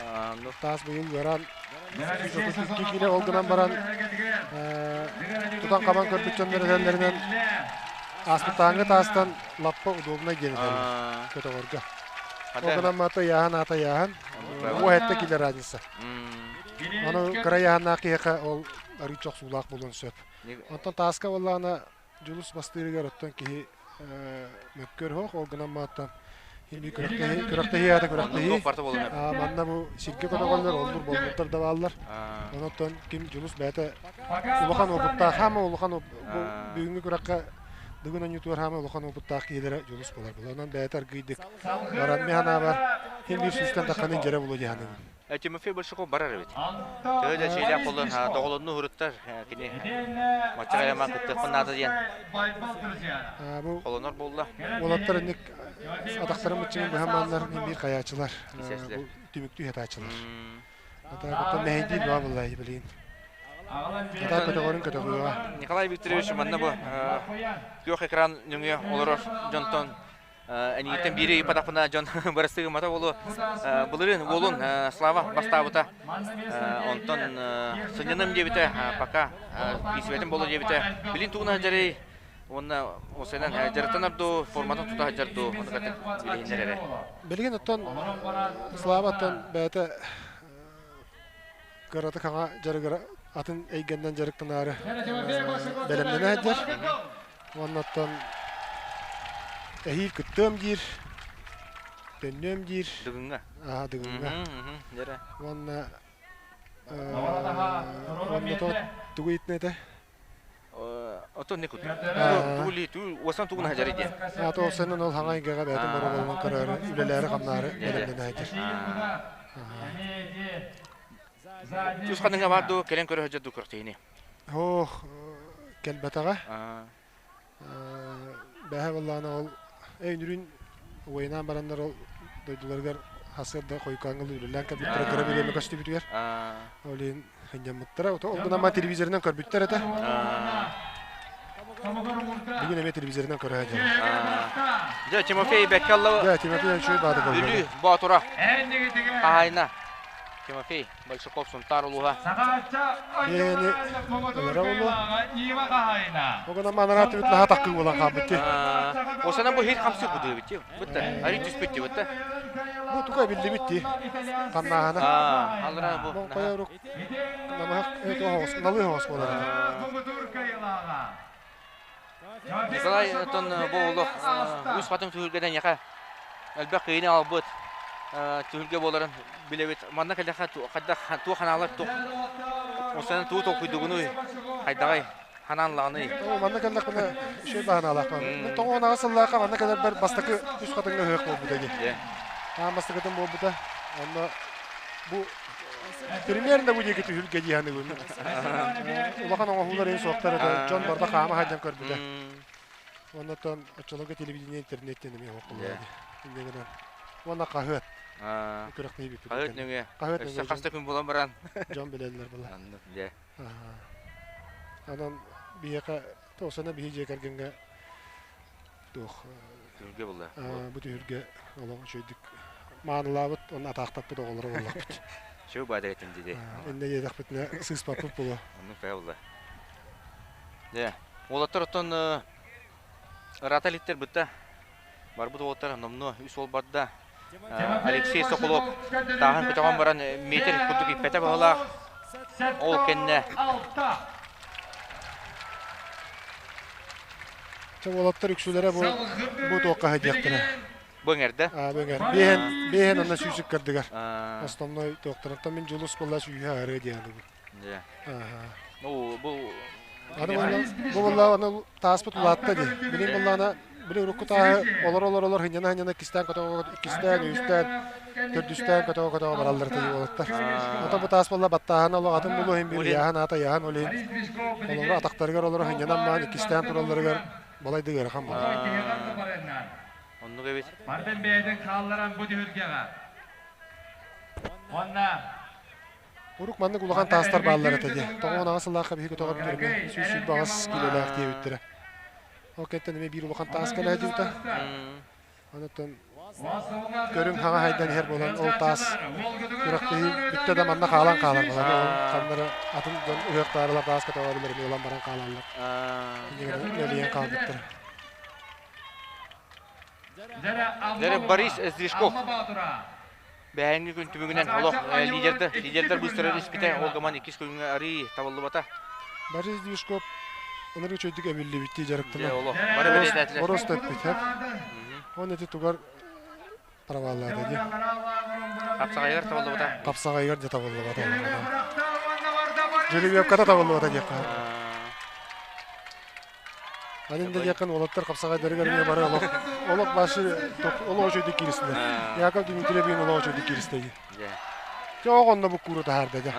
Таас быйыл ыараан икки киилэ ол гынан баран тутан хабан көрбүт дьоннор этэллэринэн ааспыттааҥҥы таастан лаппа удобнай диэн этэллэр көтөҕөргө. Ол гынан маата ыйааһын аата ыйааһын. Уо этте киле разница. Ону кыра ыйааһыннаах киһиэхэ ол арыычча охсуулаах буолуон сөп. Онтон тааска буоллаҕына Дьулус бастыырыгар оттон киһи мөккүөр суох, ол гынан мааттан күрэхтэһии күрэхтэһии аата күрэхтэһии. Манна бу сиргэ көтөҕөллөр, оллур боллурдар да бааллар. Онон ким Дьулус бэйэтэ улахан уопуттаах, хаама улахан бу бүгүҥҥү күрэххэ Дыгын оонньуутугар хаама улахан уопуттаах киһилэрэ Дьулус буолар буолар. Онон бэйэтэ аргыйдык баран мин санаабар син биир сүүстэн тахханы дьэрэ булуо дии саныыбын. Тимофей Большаков барар эбит. Төһө да чэйдээх буоллун, доҕолонну уһуруттар кини маччаҕа яма кыттыахпын наада диэн Бу холонор буолла. Уолаттар инник атахтарын быччыҥын быһан мааннар биир хайааччылар, бу түмүктүү хатааччылар. Атаакаттан мэһэйдиир баа буолла билигин. Атаа көтөҕөрүн көтөҕүөҕэ. Николай Викторович манна бу күөх экран нөҥүө олорор дьонтон Энииттэн биири ыйыппатахпына дьон бырастыы гыммата буолуо. Былырыын уолун Слава бастаабыта. Онтон сынньаным диэбитэ, пока киисибэтим буолуо диэбитэ. Билин тугун сылдьарый уонна осенан дьарыктанар дуу, форматын тута сылдьар дуу, ону кытта билиһиннэр эрэ. Билигин оттон Славаттан бэйэтэ кыратык хаҥа дьарыгыра атын эйгэннэн дьарыктанаары бэлэмнэнэ сылдьар. Уонна оттон эһиил кыттыам диир, төннүөм диир. Дыгыҥҥа. Аа, Дыгыҥҥа. Уонна уонна то тугу ыйытна этэ? Отон не кут. Тугу ту уосан тугун хажары диэн. Ата осеннен ол хаҥа эйгэҕэ бэйэтин бороболунан көрөөрү, үлэлээри хамнаары бэлэмнэнэ сылдьар. Тус ханныҥа бар дуу, кэлэн көрө сылдьар дуу көртейини. Ох, кэлбэтэҕэ. Бэһэ буоллаҕына ол өйнүрүн уойнаан бараннар ол дойдуларыгар сарсыарда хойукааҥҥылыы үлэлээн кэлбиттэрэ кыра бириэмэ көстүбүтүгэр. Ол иһин сынньаммыттара. Ол гынан баран телевизорынан көрбүттэр этэ. Бүгүн эмиэ телевизорынан көрө сылдьабын. Дьэ, Тимофей Беккалла Дьэ, Тимофей үчүгэй баады буолла. Бүлүү Боотура хаһаайына Тимофей Большаков Сунтаар улууһа. Биэни ылара буолуо. Огона манара түбүт наһаа таккыы буолан хаалбыт дии. Осана бу хит хамсыы кудуубит дии. Бытта. Ари түспүт дии бытта. Бу туга биллибит дии. Ханнааһына. Алра бу. Моҥхойорук намыһах өтө налыы хоҕос буолар. Николай оттон бу олох үс хатыҥ түһүлгэтэ ньаха. Элбэх кыйыны аҕалбыт түһүлгэ буоларын билэбит. Манна кэллэххэ хайдах туох ханаалар туох Осанан тугу толкуйдугунуй? Хайдаҕай? Ханаан лаҕаный? Манна кэллэхпинэ үчүгэй баһанаалаахпын. Мин 98 сыллаахха манна кэлэрбэр бастакы үс хатыҥҥа ыһыах буолбута дии. Аан бастакытын буолбута. Онно бу примерно бу диэки түһүлгэ дии саныыбын. Улахан оҥоһуулар иһин суохтар этэ. Дьон барыта хаама сылдьан көрбүтэ. Оннотон оччолорго телевидение интернеттен эмиэ оһох буолла дии. Инньэ гынан. Уонна хаһыат. Күрэхтэһии бүппүт. Хаһыат нөҥүө. Хаһыат Өссө нөҥүө хас да күн буолан баран. Дьон билэллэр була. Оннук дьэ. Анан биһиэхэ тоосана биһи дьиэ кэргэҥҥэ туох Түһүлгэ буолла. Бу түһүлгэ олох үчүгэйдик маанылаабыт уонна атаахтаппыт оҕолоро буоллахпыт. Чү баадыр этим диди. Иннэ диэтэхпитинэ сыыспаппыт буолуо. Оннук бэйэ буолла. Дьэ, уолаттар оттон ыраата иликтэр бытта. Барбыт уолаттар номнуо үс уол барда. Алексей Соколов тааһын көтөҕөн баран метр курдук иппэтэ баһылаах. Ол кэннэ Чэ уолаттар үксүлэрэ бу бу туохха сылдьыахтара. Бу эҥэрдэ. Аа бу эҥэр. Биэһэн биэһэн онно сүүсүк кырдыгар. Основной туохтарыттан мин Дьулус буолла сүүһэ арыа диэн бу. Дьэ. Аха. Ну бу Аны бу буолла аны тааспыт улаатта дии. Билин буоллаана били урукку тааһы олор олор олор хынньана хынньана иккистээн көтөҕө иккистээн үһүстээн төрдүстээн көтөҕө көтөҕө бараллар тыйы уолаттар. Ото бу таас буолла баттааһын олох атын булу иһин бир яһан аата яһан ол иһин олору атахтарыгар олоро хынньанан маан иккистээн туралларыгар балай да ыарахан буолар. Оннук эбит. Бардын бэйэтин хаалларан бу түһүлгэҕэ. Уонна Урук маннык улахан таастар бааллар этэ дии. 98 сыллаахха биһиги көтөҕөр бүтэрмэ 128 киилэлээх диэбиттэрэ. Ол кэнниттэн эмиэ биир улахан таас кэлэ сылдьыбыта. Онтон көрүҥ хаҥа хайдан иһэр буолан ол таас күрэхтэһии бүттэ да манна хаалан хаалар буолан ол ханнары атын дьон ыһыахтаарылар таас көтөҕөрүлэр эмиэ ылан баран хаалаллар. Иннигэр хаалбыттара. Дьэ Борис Сдвижков Бэһээҥҥи күн түмүгүнэн олох лидердэр, лидердэр быыстарын испитэ, ол гынан иккис күҥҥэ арыый табыллыбата. Борис Движков ынырык үчүгэйдик эбиллибиттии дьарыктанар. Дьэ, олох бары бэлиэтээтилэр. Боруос тэппит, хэп. Он эти тугар проваллаата дии. Хапсаҕайыгар табыллыбата. Хапсаҕайыгар дьэ табыллыбата. Жеребьевката табыллыбата диэххэ. Анин да диэххин уолаттар хапсаҕайдарыгар эмиэ бары олох олох башы олох үчүгэйдик кииристилэр. Яков Дмитриевич олох үчүгэйдик кииристэ дии. Дьэ оҕонно буккууру таһаарда дьэ.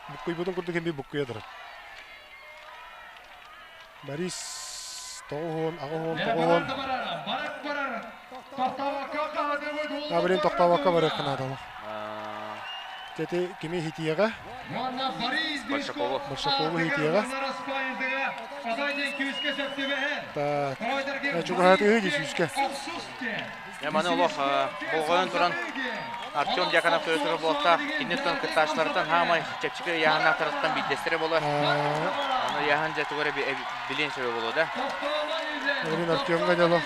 Буккуйбутун курдук эмиэ буккуйа турар. Борис тоҕуһуон, аҕыһуон, тоҕуһуон. Абрин тохтообокко барыахха наадалаах. Тети кими иһитиэҕэ? Большакову. Большакову иһитиэҕэ. Так, чугаһатыһы дии сүүскэ. Дьэ, маны олох болҕойон туран Артем Дьяконов көрө турар буолтаах. Киниттэн кыттааччыларыттан хаамай чэпчэки ыйааһыннаахтарыттан биирдэстэрэ буолар. Аны ыйааһын дьэ тугу эрэ билиэн сөбө буолуо да. Билин Артемҥа дьэ олох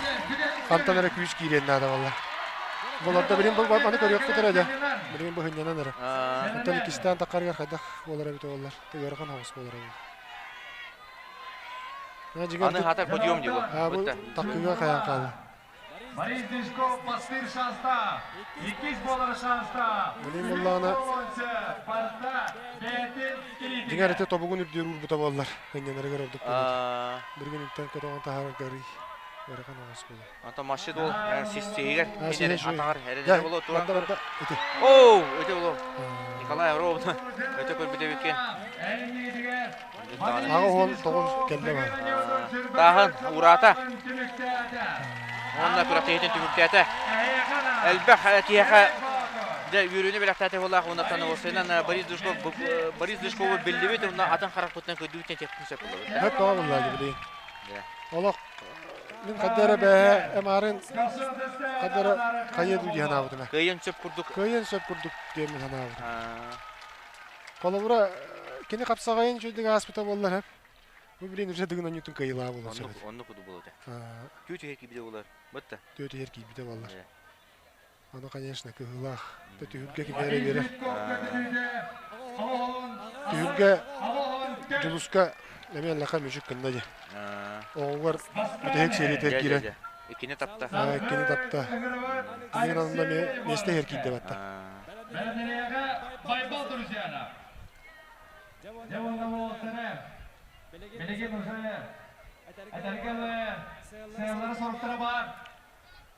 хантан эрэ күүс киириэн наада буолла. Буларда билин бу маны көрүөхпүт эрэ дьэ. Билигин бу хынньанан эрэ. Оттон иккистээн таххарыгар хайдах буолар эбитэ буоллар. Ыарахан соҕус буолар эбит. Аны хатар подъем дии бу. Бу таккыга хайаан хаалла. Борис Дежков бастыыр шанста, иккис буолар шанста. Билин буллаҕына дьиҥэр ити тобугун үрдүөр уурбута буоллар хынньанарыгар ордук буолуо. Билигин интэн көтөҕөн таһаарарга арый ыарахан оҕус буолуо. Антон Машид ол систиһигэр атаҕар эрэнэр боло туран барда ити. Оу, ити боло. Николай Авров өтө көрбүт эбиккен. 89 кэллэ баар. Тааһын ураата. Уонна күрэхтэһиитин түмүктээтэ. Элбэх киһиэхэ дьэ үөрүүнү бэлэхтээтэ буоллаах уонна уопсайынан Борис Душков Борис Душкову биллибит уонна атын харахпытынан көрдүүбүт тиэхпин сөп буолабыт. Хөп тоҕо буллаа билигин. Олох мин хайда эрэ бэһэ эмаарын хайда эрэ хайыа дуу дии санаабытым. Кыайыан сөп курдук. Кыайыан сөп курдук диэммин санаабытым. Холобура, кини хапсаҕайын үчүгэйдик ааспыта буоллар сөп. Бу билин уже дыгын онньутун кыайыылаах буолуон сөп. Оннук оннук курдук буолуо этэ. Түүт иһэр киирбитэ буолар. Бытта. Түүт иһэр киирбитэ буоллар. Ону, конечно, кыһыылаах. Түһүлгэ кими эрэ биэрэр. Түһүлгэ Дьулуска эмиэ аллаха мүчүк гынна дии. Оҕугар бүтэһик сериятыгар киирэн. Иккини тапта. Иккини тапта. Билигин онно миэстэ иһэр киирдэ батта.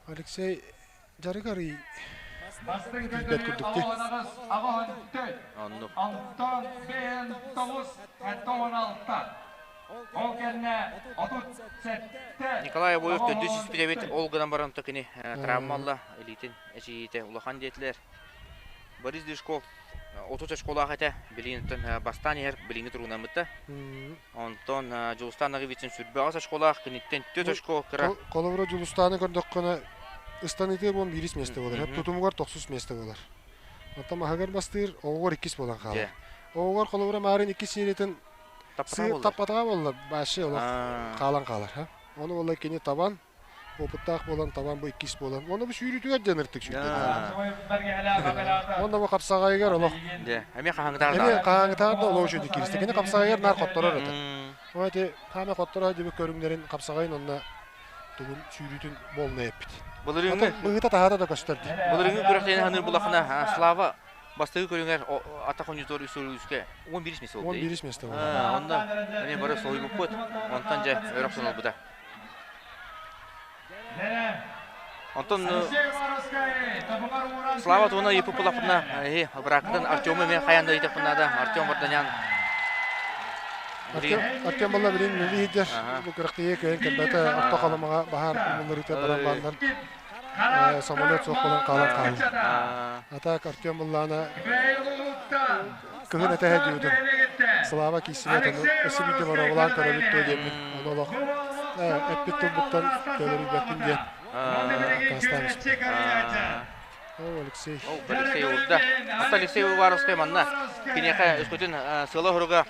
Алексей дьарык арый тиийбэт курдук дии. Оннук. Николай Обоев төрдүс испит эбит, ол гынан баран то кини травма ылла, илиитин эчийиитэ улахан диэтилэр. Борис Дышков 30 очколаах этэ, билигин бастаан иһэр билиҥҥи туругунаммыта. Онтон Дьулустаан Ноговицын сүрбэҕэс очколаах, киниттэн 4 очко кыра. Холобура Дьулустааны көрдөххүнэ, ыстаныытыгар буолан биирис миэстэ буолар, тутумугар тохсус миэстэ буолар. Оттон маһыгар бастыыр, оҕугар иккис буолан хаалар. Оҕугар холобура Маарин иккис сериятын таппатаҕа буоллар, вообще олох хаалан хаалар. Ону буолла кини табан, опыттаах буолан табан бу иккис буолан уонна бу сүүрүүтүгэр дьэ ыныртык сүүрдэ. Уонна бу хапсаҕайыгар олох эмиэ хаһааҥҥытааҕар эмиэ хаһааҥҥытааҕар да олох үчүгэйдик кииристэ. Кини хапсаҕайыгар наар хотторор этэ. Ол ити хаама хотторо дибит көрүҥнэрин хапсаҕайын онно тугун сүүрүүтүн буолна эппит. Былырыыҥҥы быһыыта таһаата да көстөр дии. Былырыыҥҥы күрэхтэһиини саныыр булахына Слава бастакы көрүҥэр атах оонньуутугар үс үскэ 11 миэстэ буолла. 11 миэстэ буолла. Онно эмиэ бары соһуйбуппут. Онтон дьэ өр охсон ылбыта. Онтон Слава туһунан ыйыппыт булахпытына, эһи бырааккытын Артему эмиэ хайаан да ыйытыахпын наада. Артем Варданян Артем балла билин үлэлии сылдьар. Бу күрэхтэһиигэ кыайан кэлбэтэ. Орто Халымаҕа баһаар умулларыыта баран бааллар. Самолет суох буолан хаалан хаалла. А так Артем Быллаана кыһын этэһэ диэбитим. Слава киирсибэт, ону өссө биирдэ боруобалаан көрөбүт дуо диэммин. Ону олох эппит тылбыттан төлөрүйбэппин диэн аккаастаан испит. О, Алексей. О, Алексей уурда. Ата Алексей Уваровскай манна киниэхэ өскөтүн сыала-соруга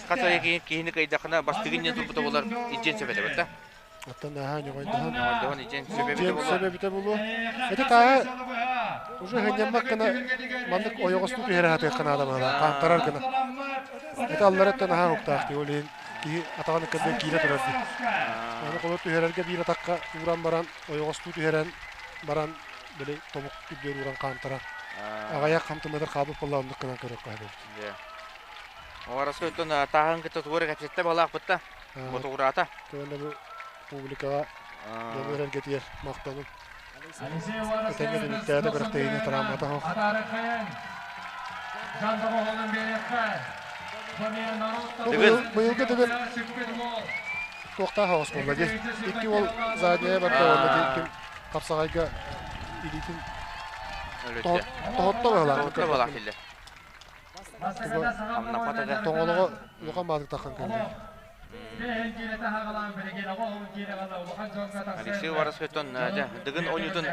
хас эрэ киһини кыайдахына бастыгын диэн турбута буолар идьиэн сөп этэ да. Оттон наһаа ньоҕойдоһон. Ньоҕойдоһон итиэн сөп эбитэ буолуо. Сөп эбитэ буолуо. Ити тааһы уже хынньаммаккына маннык ойоҕостуу түһэрэ сатыахха наада баҕалаах, хаамтарар гына. Ити аллараттан наһаа уһуктаах дии, ол иһин киһи атаҕын ыккардыгар киирэ турар дии. Аны холобур түһэрэргэ биир атахха ууран баран, ойоҕостуу түһэрэн баран, били тобук үрдүгэр ууран хаамтарар. Аҕыйах хантыметр хаалбыт буолла оннук гынан көрүөххэ сөп эбит. Оҕараско оттон тааһын кытта тугу эрэ кэпсэттэ баҕалаахпыт да. Ботугураата. Уонна бу публикаҕа дьону эрэргэтигэр махтанын. Этэҥҥэ түмүктээтэ күрэхтэһиини травмата суох. Быйылгы төгүл туохтаах оҕус буолла дии. Икки уол задняя барда уонна ким хапсаҕайга илиитин тоһотто быһылаах. Тоһотто быһылаах киллэр. Тоҥолоҕо улахан баатык таххан кэллэ. Алексей Уваровскайтан Дыгын оонньуутун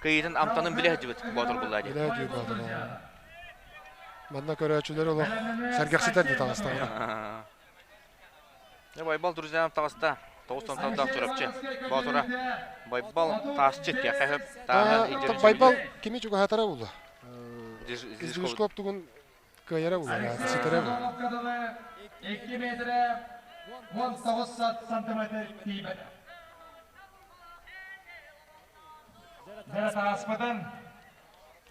кыайыытын амтанын билэ сылдьыбыт Боотур булла дии. Билэ сылдьыбыт Боотур. Манна көрөөччүлэр олох сэргэхситэр дии таҕыстаҕына. Байбал Друзьянов таҕыста. Тоҕус тонталдаах Чурапчы Боотура. Байбал таасчыт диэххэ сөп. Тааһа Байбал кими чугаһатара буолла? Издвижков тугун кыайара буолла, ситэрэ буолла. 2 метрэ 19 сантиметр тиийбэтэ. Дьэ тааспытын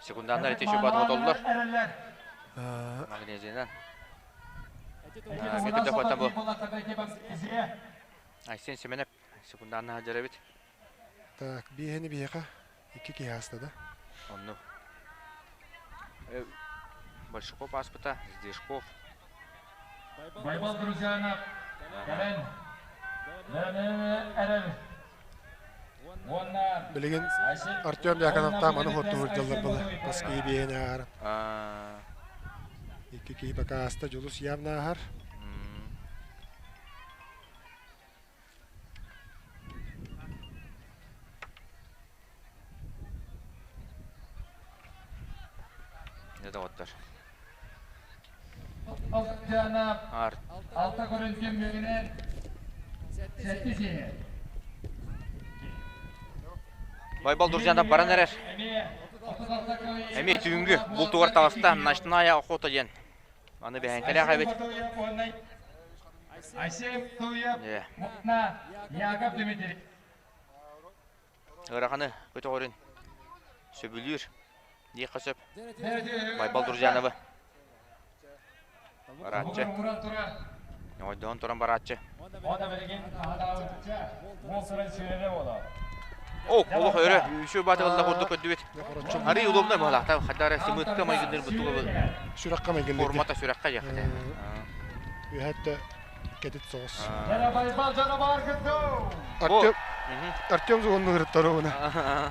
Секунданнар ити еще батотоллор. Магнезина. Мекөтө хота бу. Айсен Семенов секунданна хаджарабит. Так, биэһини биһиэхэ икки киһи ааста да. Онну. Большаков ааспыта, Сдешков. Байбал Друзьянов, кэлэн, эрэл Билигин Артем Дьяконовтаах маны хоту сылдьаллар была. Бас киһи биэһин ааһар. Икки киһи пока ааста Дьулус явно ааһар. Не доҕоттор. Алта көрүн түмүгүнэн сэттис иһэр. Байбал Друзьянов баран эрэр. Эмиэ түүҥҥү бултугар таҕыста ночная охота диэн. Аны бэһэҥкэлээх эбит. Айсен Туев, Яков Дмитриев. Ыараханы көтөҕөрүн сөбүлүүр диэххэ сөп. Байбал Друзьяновы барааччы. Ньоҕойдоһон туран барааччы. О, олох өрө үсү батылла курдук көрдүбүт. Арый удобно быһалаахта хадара сымытка майгынныр бутуга Сүрэххэ майгынныр. Формата сүрэххэ яхата. Үһәттэ кэтит соҕус. Артем Артем сугуннугуруттар уна.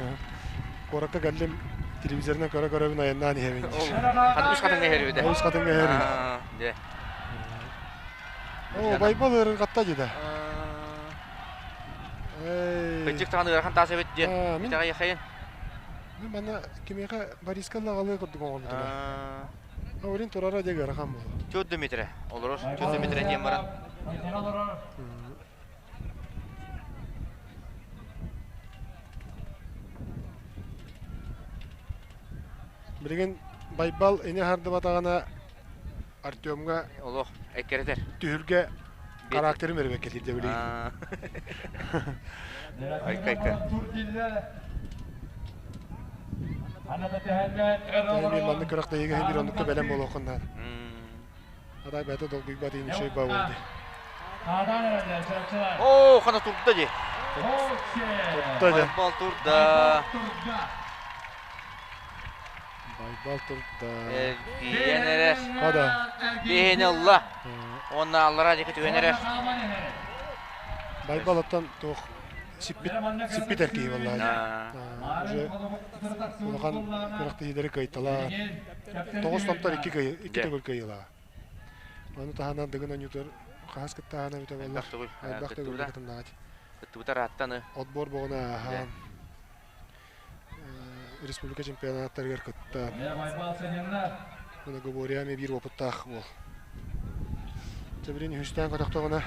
Куоракка кэллим телевизорынан көрө-көрөбүн айаннаан иһэбин. Үс хатыҥҥа иһэрибит. Үс хатыҥҥа иһэрибит. Дьэ. Оо, Байбал ыарырҕатта дьида. Кырдьык даҕаны ыарахан таас эбит диэн итэҕэйэхэйин. Мин манна кимиэхэ Бориска лаҕалыы курдук оҥорбутум. Орин турара дьэ ыарахан буолуо. Тёт Дмитрий олорор. Тёт Дмитрий диэн баран. Билигин Байбал ини хардыбатаҕына Артемҥа олох эккирэтэр. Түһүлгэ характерым эрэ кэлиирдэ билигин. Айка-айка. Мен маннык күрэхтэһиигэ иһин биир оннукка бэлэм буолуоххун наада. Адай бэйэтэ долгуйбат иһин үчүгэй баа буолду. Оо, хана турда дии. Турда дии. Байбал турда. Байбал турда. Эргийэн эрэр. Хада. Биһини ылла. Уонна аллараа диэки түһэн эрэр. Байбал оттон туох сиппит сиппит эр киһи буоллаҕа. Уже улахан күрэхтэһиилэри кыайталаан. Тоҕус томтор икки кыайы, икки төгүл кыайыылааҕа. Ону таһынан Дыгын оонньуутугар хаһыс кыттааһына эбитэ буоллар. Элбэх төгүл кытыннаҕа. Кыттыбыта ырааттан. Отбор боҕуна ааһан республика чемпионаттарыгар кыттан. Многоборье эмиэ биир опыттаах уол. Чэбирин үһүстээн көтөхтөҕүнэ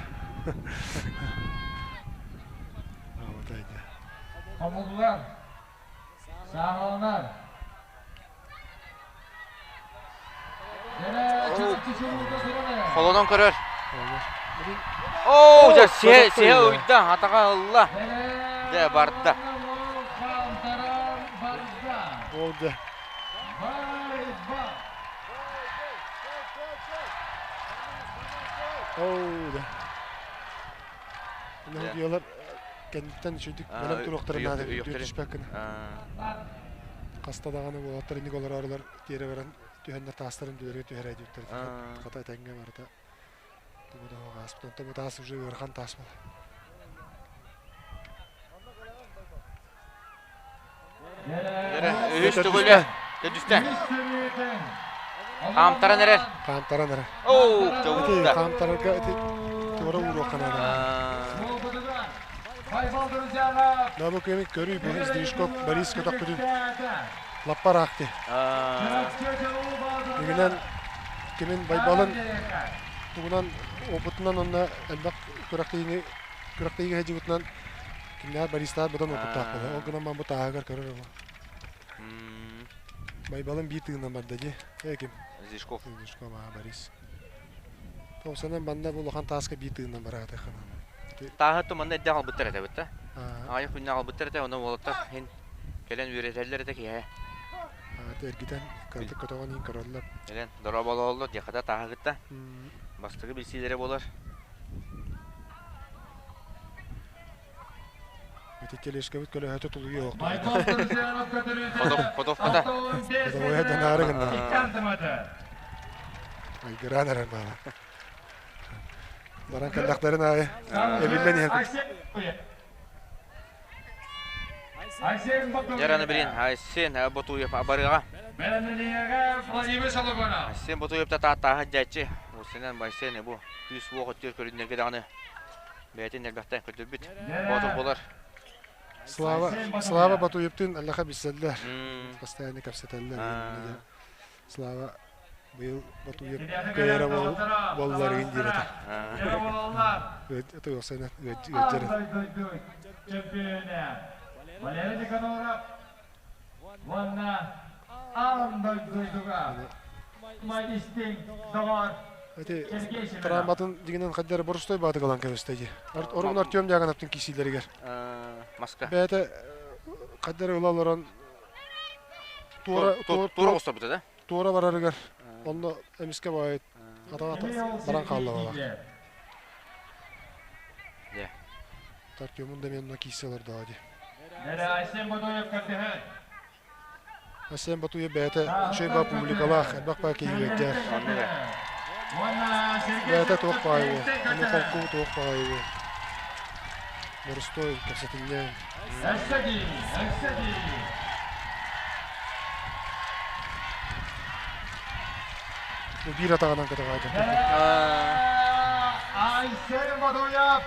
Хомуллар, сааһыланар. Холонон көрөр. Оо, дьэ, сиһэ, сиһэ уйда, атаҕа ылла. Дьэ, барда. Ол дьэ. Оо, дьэ. Дьэ. кэнниттэн үчүгдүк бэлэм туруохтарын наада түспэккин. Хаста даҕаны уолаттар инник олороорулар тиэрэ баран түһэннэр таастарын дүлэргэ түһэрэ диэбиттэр. Хата этэҥҥэ барыта тугу да ааспыт. Онтон бу таас уже ыарахан таас буолар. Үһүс төгүлэ төдүстэ. Хаамтаран эрэр. Хаамтаран эрэр. Оо, чоута. Хаамтарарга ити туора ууруохха наада. Да бу кеми көрүй бу Сдвижков Борис көтөхпүтүн лаппар аахты. Игинэн кимин Байбалын тугунан опытынан онно элбэх күрэхтэһиини күрэхтэһиигэ сылдьыбытынан Кимнээх Бористаах быдан опыттаах буолар. Ол гынан бу тааһыгар көрөр оҕо. Байбалым биир тыынынан барда дии. Ээ ким? Зишков. Зишков, аа, Борис. Тоқсанан манна бу улахан тааска биир тыынынан барааты ханан. Тааһы то манна эрдэ аҕалбыттар этэ бытта. Аҕайах күннэ аҕалбыттар этэ, онон уолаттар иһин кэлэн үөрэтэллэр этэ киһэ. Ааты эргитэн, кыратык көтөҕөн иһин көрөллөр. Кэлэн дорооболоһоллор диэххэ тааһы кытта. Бастакы билсиилэрэ буолар. Ити тележкабыт көлөһөтө тулуйуо Ходовката. Ходовойа данаары гынна. Айгыраан эрэр баала. Баран кэллэхтэрин аайы эбиллэн иһэр. Яраны билин Айсен Ботуев барыаҕа. Айсен Ботуев та тааттааһы дьээччи. Усенен Айсен бу күүс уох өттүгэр көрүннэргэ даҕаны бэйэтин элбэхтэн көрдөрбүт боотур буолар. Слава, Слава Батуевтыын Аллаха билсэллэр. Постоянно кэпсэтэллэр. Слава быйыл Батуев кыайара буолларыгын диир этэ. Это уопсайынан ыалдьар. Валерий Никаноров уонна аан дойдуга истиҥ доҕор Ити травматын дигинен хаддара борустой баатыгалан кэбисте дии. Орун Артем Дягановтын киисиилэригэр. Маска. Бэйэтэ Хаддары ыла олорон туора туора оҕустарбыта да? Туора барарыгар онно эмискэ баайыт атаҕа баран хаалла бала. Дьэ. Артемун да мен киирсе олордоҕо дии. Айсен Батуев көрдөһөр. Айсен Батуев бэйэтэ үчүгэй баа публикалаах, элбэх баа киһи Оннуга. Бэйэтэ туох баайы буо, аны холку туох баайы буо. Борустой кэпсэтинньэҥ. Бу биир атаҕынан көтөҕөөтө. Айсен Батуев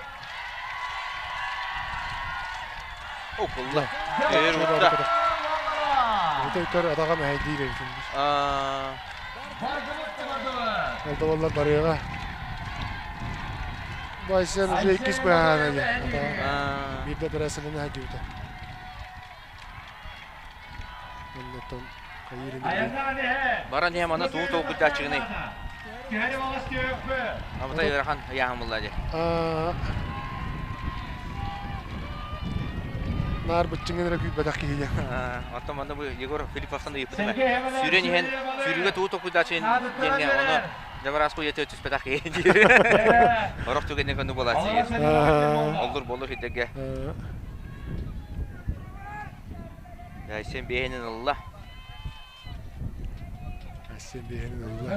Окулла. Өр утта. Өтө көр атаҕа мэһэйдиир эбит. Ол да буоллар барыаҕа. Бу Айсен уже иккис быһаана диэн. Атаҕа биирдэ операциялана сылдьыбыта. Оннуттан хайыыр иннигэр. Баран иһэ мана туу толкуйдааччыгыный. Абыта ыарахан ыйааһын булла дии. Наар быччыҥын эрэ күүппэтэх киһи диэн. Оттон манна бу Егор Филипповтан ыйыппытым. Сүүрэн иһэн сүүрүүгэ туу толкуйдааччыгын диэҥҥэ ону Дьабарааску үйэтэ түспэтэх киһи диир. Орох түгэнэ көнү буолааччы. Оллур боллур хитэргэ. Айсен биэһинин ылла. Айсен биэһинин ылла.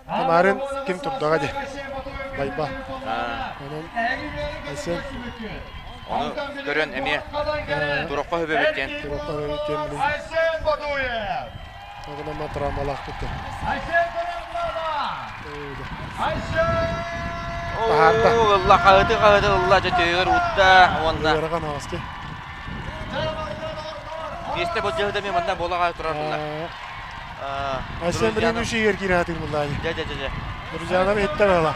Тамарын ким турдаҕа дии. Байба. Онон Айсен Ону көрөн эмиэ турокко хөбөбүт диэн. Турокко хөбөбүт диэн билин. Оҕунама травмалаахпыт диэн. Таһаарда. Ылла хаһыты хаһыты ылла дьэ төйүгэр уутта уонна Ыарахан аҕасты. Миэстэ былдьаһыта эмиэ манна буолаҕа турар буолла. Айсен билин үс игер киирэ сатыыр буллаани. Дьэ дьэ дьэ дьэ. Друзьянам иһиттэ бала.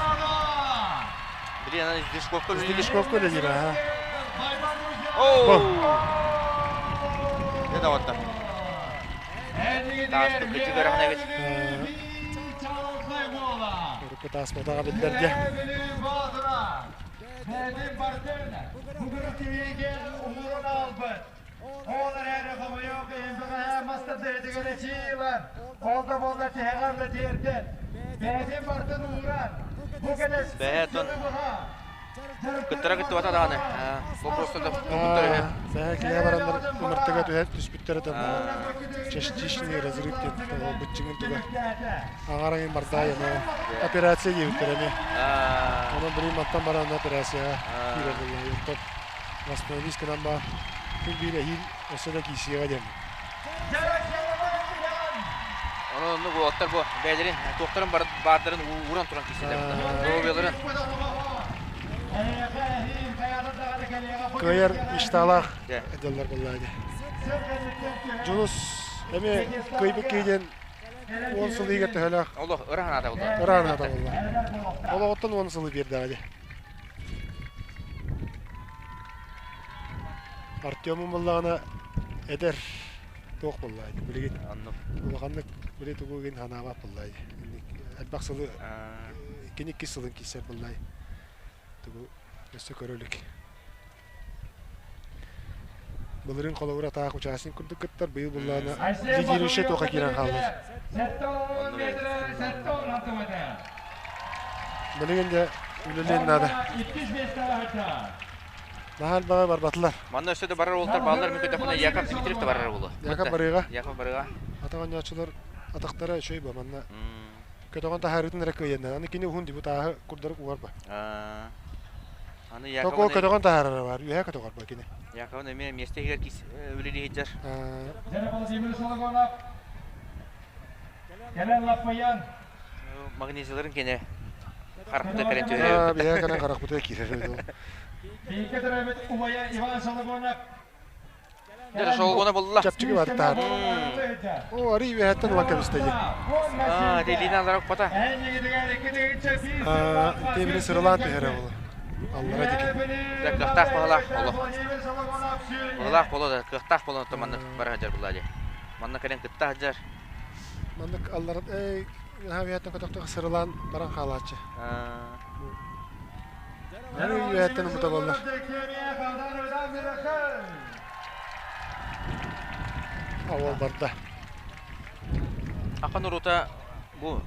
Блин, ана Дешковка үлэлиир. Дешковка үлэлиир, аха. Оу! Дьэ доҕоттор. Тааспыт кыччык ыарахан эбит. Урукку тааспатаҕа биллэр дьэ. Ол эрээри хомойуох иһин бэҕэһээ мастардаһытыгар эчиилэр, ол да буоллар тиһэҕэр да тиэрдэн, бэйэтин бартын ууран, бу кэлэспит Бэйэ сылы быһа Кыттара кыттыбата даҕаны. Вопростар да кыттар үһү. Бэйэ киһи бараннар ымыртыга түһэр түспүттэрэ да частичный разрыв диэн быччыҥын туга. Аҥарайын бардаайа операция диэбиттэр эмиэ. Онон билигин мантан баран операцияҕа киирэр буолла. Восстановись гынан баар. Күн биир эһиил өссө да киирсиэҕэ диэн. Онон оннук уолаттар бу бэйэлэрин туохтарын баардарын ууран туран киирсэллэр. Доруобуйаларын. Кыайар мечталаах дьаллар буоллаа дии. Дьулус эмиэ кыайбыт киһи диэн 10 сыл иһигэр төһөлөөх Олох ыра санаата буолла. Ыра санаата буолла. Олоҕуттан 10 сылы биэрдэҕэ дии. Артемум буоллаҕына эдэр туох буоллаай билигин Оннук. Улаханнык били тугу игин санаабат буоллаай. Элбэх сылы кини иккис сылын киирсэр буоллаай. Тугу өссө көрө илик. Былырыын холобура таах участник курдук кыттар, быйыл буллаҕына лидирующий туохха киирэн хааллар. Билигин дьэ үлэлиэн наада. Наһаа элбэҕи барбатылар. Манна өссө да барар уолтар бааллар, мин көрдөхпүнэ Яков Дмитриев да барар буолуо. Яков барыаҕа. Яков барыаҕа. Атах оонньооччулар атахтара үчүгэй бу манна. Көтөҕөн таһаарыытын эрэ кыайанна. Аны кини уһун дии бу тааһы курдарык угар ба. Аны Токо Яковын көтөҕөн таһаарара баар, үөһэ көтөҕөр ба кини. Яковын эмиэ миэстэ иһигэр кис үлэлии сылдьар. Владимир Сологонов кэлэн лаппыйан Магнезияларын кини харахпыта кэлэн түһэрэ. Биһиэхэ кэлэн харахпытыгар киирэр. Бииргэ төрөөбүт убайа Иван Сологонов Дьэ, Сологона булла. Чэпчэки баттаат. Оо, арый үөһэттэн ылан кэбистэ дии. Аа, Делина аллара укпата. Аа, ити сырылаан түһэрэ буолу. Аллара диэки. Дьэ, кыахтаах баһылаах олох. Баһылаах боло да, кыахтаах болон оттон маннык бара сылдьар булла дии. Манна кэлэн кытта сылдьар. Маннык аллара эй, наһаа үөһэттэн көтөхтөх сырылаан баран хаалааччы. Аа. Арый үөһэттэн умута буоллар. Ауыл барда. Ахан урута бу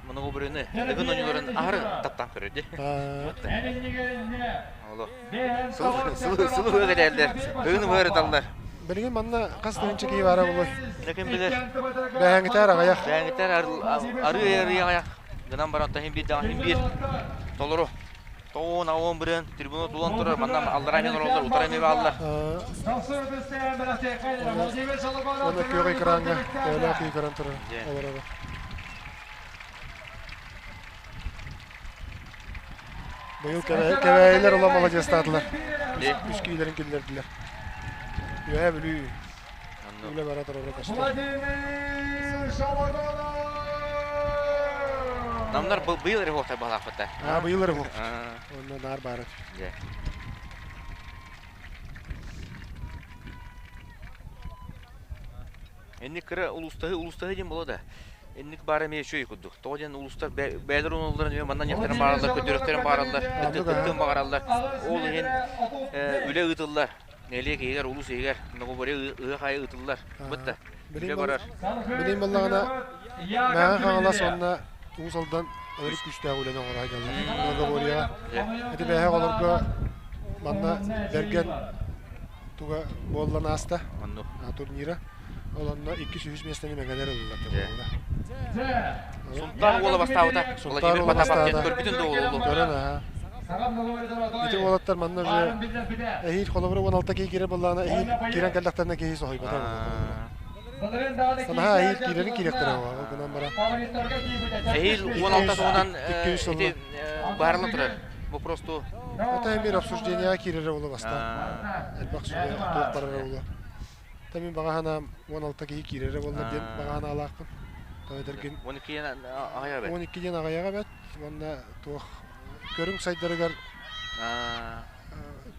многоборьены Дыгын оонньууларын аһары таптаан көрөр дии. Оло. Сылы сылы кэтээллэр. Ыгын быарыталлар. Билигин манна хас тыһыынча киһи баара буолуой? Ким билэр. Бэһэҥитээр аҕыйах. Бэһэҥитээр арыы арыы аҕыйах. Гынан баран таһын биир даҕаны биир толору. Тоон аон бырын трибуна тулан турар манна аллара эмиэ олороллор, утара эмиэ бааллар. Уонна күөх экраҥҥа төһөлөөх киһи көрөн турар олороро. Быйыл кэбээйилэр улам маладьыастаатылар. Үс киилэрин киллэрдилэр. Үөһээ Бүлүү үлэ бара турара көстөр. Намнар быйыл эрэ хуохтар баһалаахпыттар. Аа, быйыл эрэ хуохпут. Онно наар баара. Дьэ. Инник кыра улуустаһыы улуустаһыы диэн буолуо да. Инник баара эмиэ үчүгэй курдук. Тоҕо диэн улуустар бэйэлэр унулларын эмиэ манна ньахтарын баараллар, көтүрөхтөрүн баараллар, кыттыан баҕараллар. Ол иһин үлэ ыытыллар. Нэһилиэк иһигэр, улуус иһигэр многоборье ыһыах аайы ыытыллар. Бытта. Үлэ барар. Билин буоллаҕына Мэҥэ Хаҥалас уонна Уус Алдан өрүс күүстээх үлэни оҥоро сылдьаллар. Многоборьеҕа. Ити бэйэһэх олорго манна Бэргэн туга буоллан ааста турнира. Ол онно иккис-үһүс миэстэни мэҥэлэр ыллылар буолла. Сунтаар уола бастаабыта. Владимир Потапов диэн көрбүтүн да уолу. Көрөн аха. Ити уолаттар манна уже эһиил холобура 16 киһи киирэр буоллаҕына эһиил киирэн кэллэхтэринэ киһи соһуйбата буолла. Санаһа эһиил киирэрин киириэхтэрэ ол гынан баран. Эһиил 16 туһунан ити быһаарылла турар. Бу просто Это мир обсуждения киирэрэ буолла бастаан. Элбэх сүбэ туох барара буолла. Та мин баҕа санаам 16 киһи киирэрэ буолла диэн баҕа санаалаахпын. Тоҕо этэргин 12 диэн аҕыйаҕа эбэт. 12 диэн аҕыйаҕа эбэт уонна туох көрүҥ сайдарыгар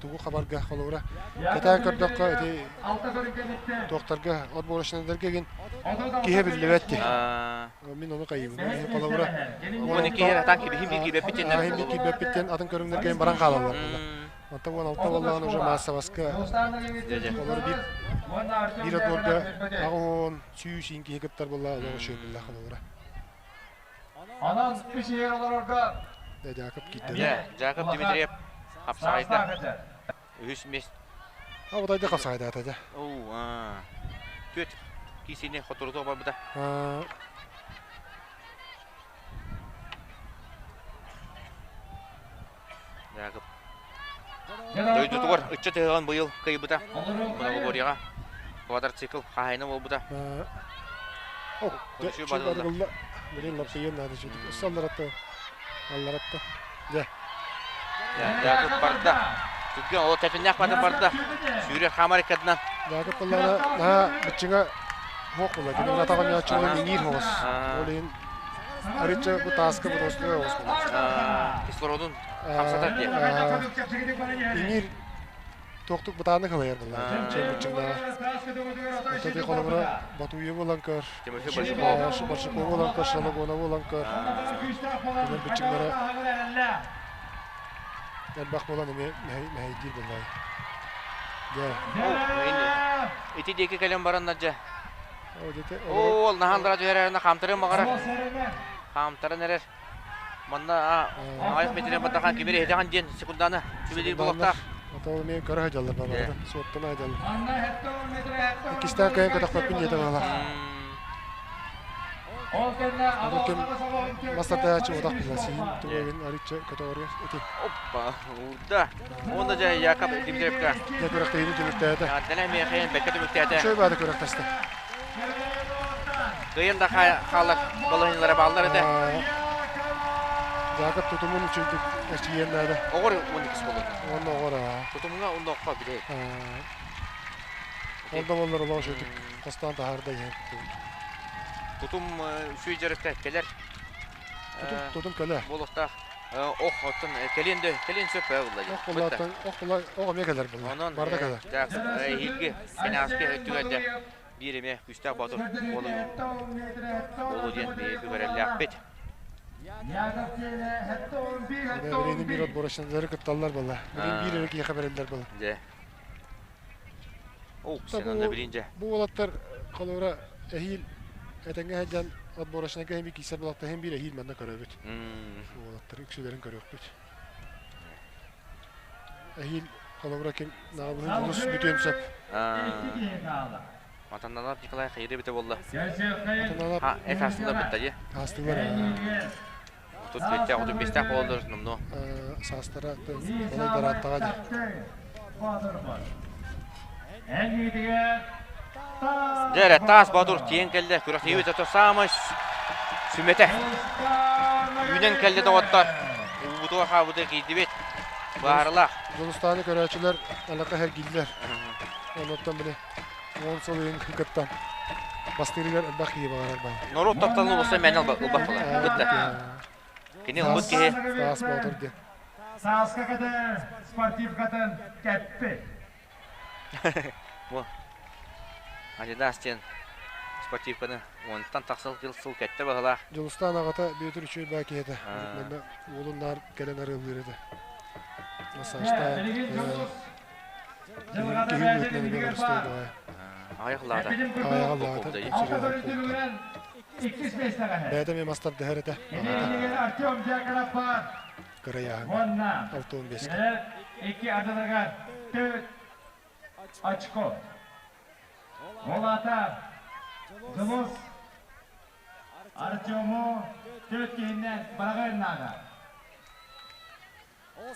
тугу хабарга холобура кэтээн көрдөххө ити туохтарга отборочнайдарга игин киһи биллибэт дии. Мин ону хайыыбын. Холобура 12 атаан кибиһин биир киирбэппит диэн биир киирбэппит диэн атын көрүҥнэргэ баран хаалаллар буолла. Онтон 16 буоллаҕына уже маассабаска олор биир биир отборга аҕыс сүүс иин киһи кыттар буолла олох үчүгэй буолла холобура. Онон үс иһэр олорорго Дьаакып киирдэ. Дьаакып Дмитриев хапсаҕайда. Үһүс миэс. А Утайда хапсаҕайдаата дьэ. Оо, түөрт киисини хоторутуох барбыта. Дьаакып Дойдутугар ыччат ыһыаҕын быйыл кыайбыта. Многоборьеҕа квадроцикл хаһаайына буолбута. Көрсүү батылла. Билин лапсыйын наада сүдүк. Өссө алларатта. Алларатта. Дьэ. Дьаакып барда. Түргэн ол тэпиннээх батын барда. Сүүрэр хаамар иккатынан. Дьаакып буоллаҕына наһаа быччыҥа суох буолла. Кини атаҕын ньооччугун иҥиир оҕус. Ол иһин арычча бу тааска бу тостуга оҕус буолар. Кислородун хамсатар диэн. Иҥиир туохтук бытааннык ылайар буоллаҕа. Чэ быччыҥнаҕа. Ити холобура Батуев буолан көр, Тимофей Большаков. Большаков буолан көр, Шалогонов буолан көр. Кинилэр быччыҥнара элбэх буолан эмиэ мэһэйдиир буоллаҕа. Дьэ. Ити диэки кэлэн бараннар дьэ. Ол наһаан дара түһэрэринэ хаамтарыан баҕарар. Хаамтаран эрэр. Манна аҕыйах метрин баттахан кимир иһитэҕин диэн секунданы сүбэлиир буолуохтаах. Ото эмиэ көрө сылдьаллар бабарда, суоттана сылдьаллар. Иккистээн кыайан көтөхпөппүн диэтэ баҕалаах. Ото ким мас тардыһааччы утах билэр, сиһин тугуйун арыычча көтөҕөрү ити. Оппа, уурда. Уонна дьэ Яков Дмитриевка. Дьэ күрэхтэһиини түмүктээтэ. Ардана эмиэхэ бэккэ түмүктээтэ. Үчүгэй баада күрэхтэстэ. Кыайан да хаалар балаһыанньалара бааллар этэ. Дьаакып тутумун үчүгдүк эрчийиэн наада. Оҕор 12 болот. Уонна оҕор аа. Тутумҥа уонна окко билэ. Ол да буоллар олох үчүгдүк хостоон таһаарда иһэн. Тутум үчүгэй дьарыкта кэлэр. Тутум, тутум кэлэ. Буолуохтаах. Ох, оттон кэлиэн да кэлиэн сөп буолла. Ох буллааттан, ох була, ох эмиэ кэлэр буолла. Онон Барда кэлэр. Эһиилги кэнэҕэски өттүгэр биир эмиэ күүстээх боотур буолу буолу диэн бүгэрэллээхпит. Билигин биир отборочнайдары кытталлар буолла. Билигин биир эрэ киһиэхэ бэриллэр буолла. Дьэ. Ол сен билинже. Бу уолаттар холобура эһиил этэҥҥэ сылдьан отборочнайга иһин киирсэр буоллахтар иһин биир эһиил манна көрөбүт. Уолаттар үксүлэрин көрүөхпүт. Эһиил холобура ким наҕабыһын дьулус бүтүөн сөп. Матанналап Николай хайыры бите болла. Матанналап Ha, эт астылар битта дии. Астылар. 34-тээх, 35-тээх буолаллар номнуо. Саастара балай барааттаҕа дии. Дьэ эрэ, Таас Боотур тиийэн кэллэ. Күрэхтэһиибит ото саамай сүмэтэ. Үүнэн кэллэ доҕоттор. Уубутугар хаалбыты киирдибит. Баарылаах. Дьулустааны көрөөччүлэр алака эргиллэр. Онуттан били 10 сыл иһин кыттан бастыырыгар элбэх киһи баҕарар баар. Норуот тапталын улуса мээнэ ылбат буолар. Кытта. Кини ылбыт киһи. Таас Боотур диэн. Сааска кэтэ спортивкатын кэппи. Бу Адидас диэн спортивканы уонтан тахса сыл кэттэ баһылаах. Дьулустаан аҕата Бүөтүр үчүгэй баа киһи этэ. Манна уолун наар кэлэн арыаллыыр этэ. Массажтаан, киһи быһыытынан эмиэ көрүстэ баҕайы. Аҕыйах лаата. Аҕыйах лаата. Бэйэтэ эмиэ мас тардыһар этэ. Артем Дьяконов баар. Кырайааһын. Уонна 65-ке. Икки ардыларыгар төрт очко. Ол аата Дьулус Артему төрт киһиннэн бараҕын наада.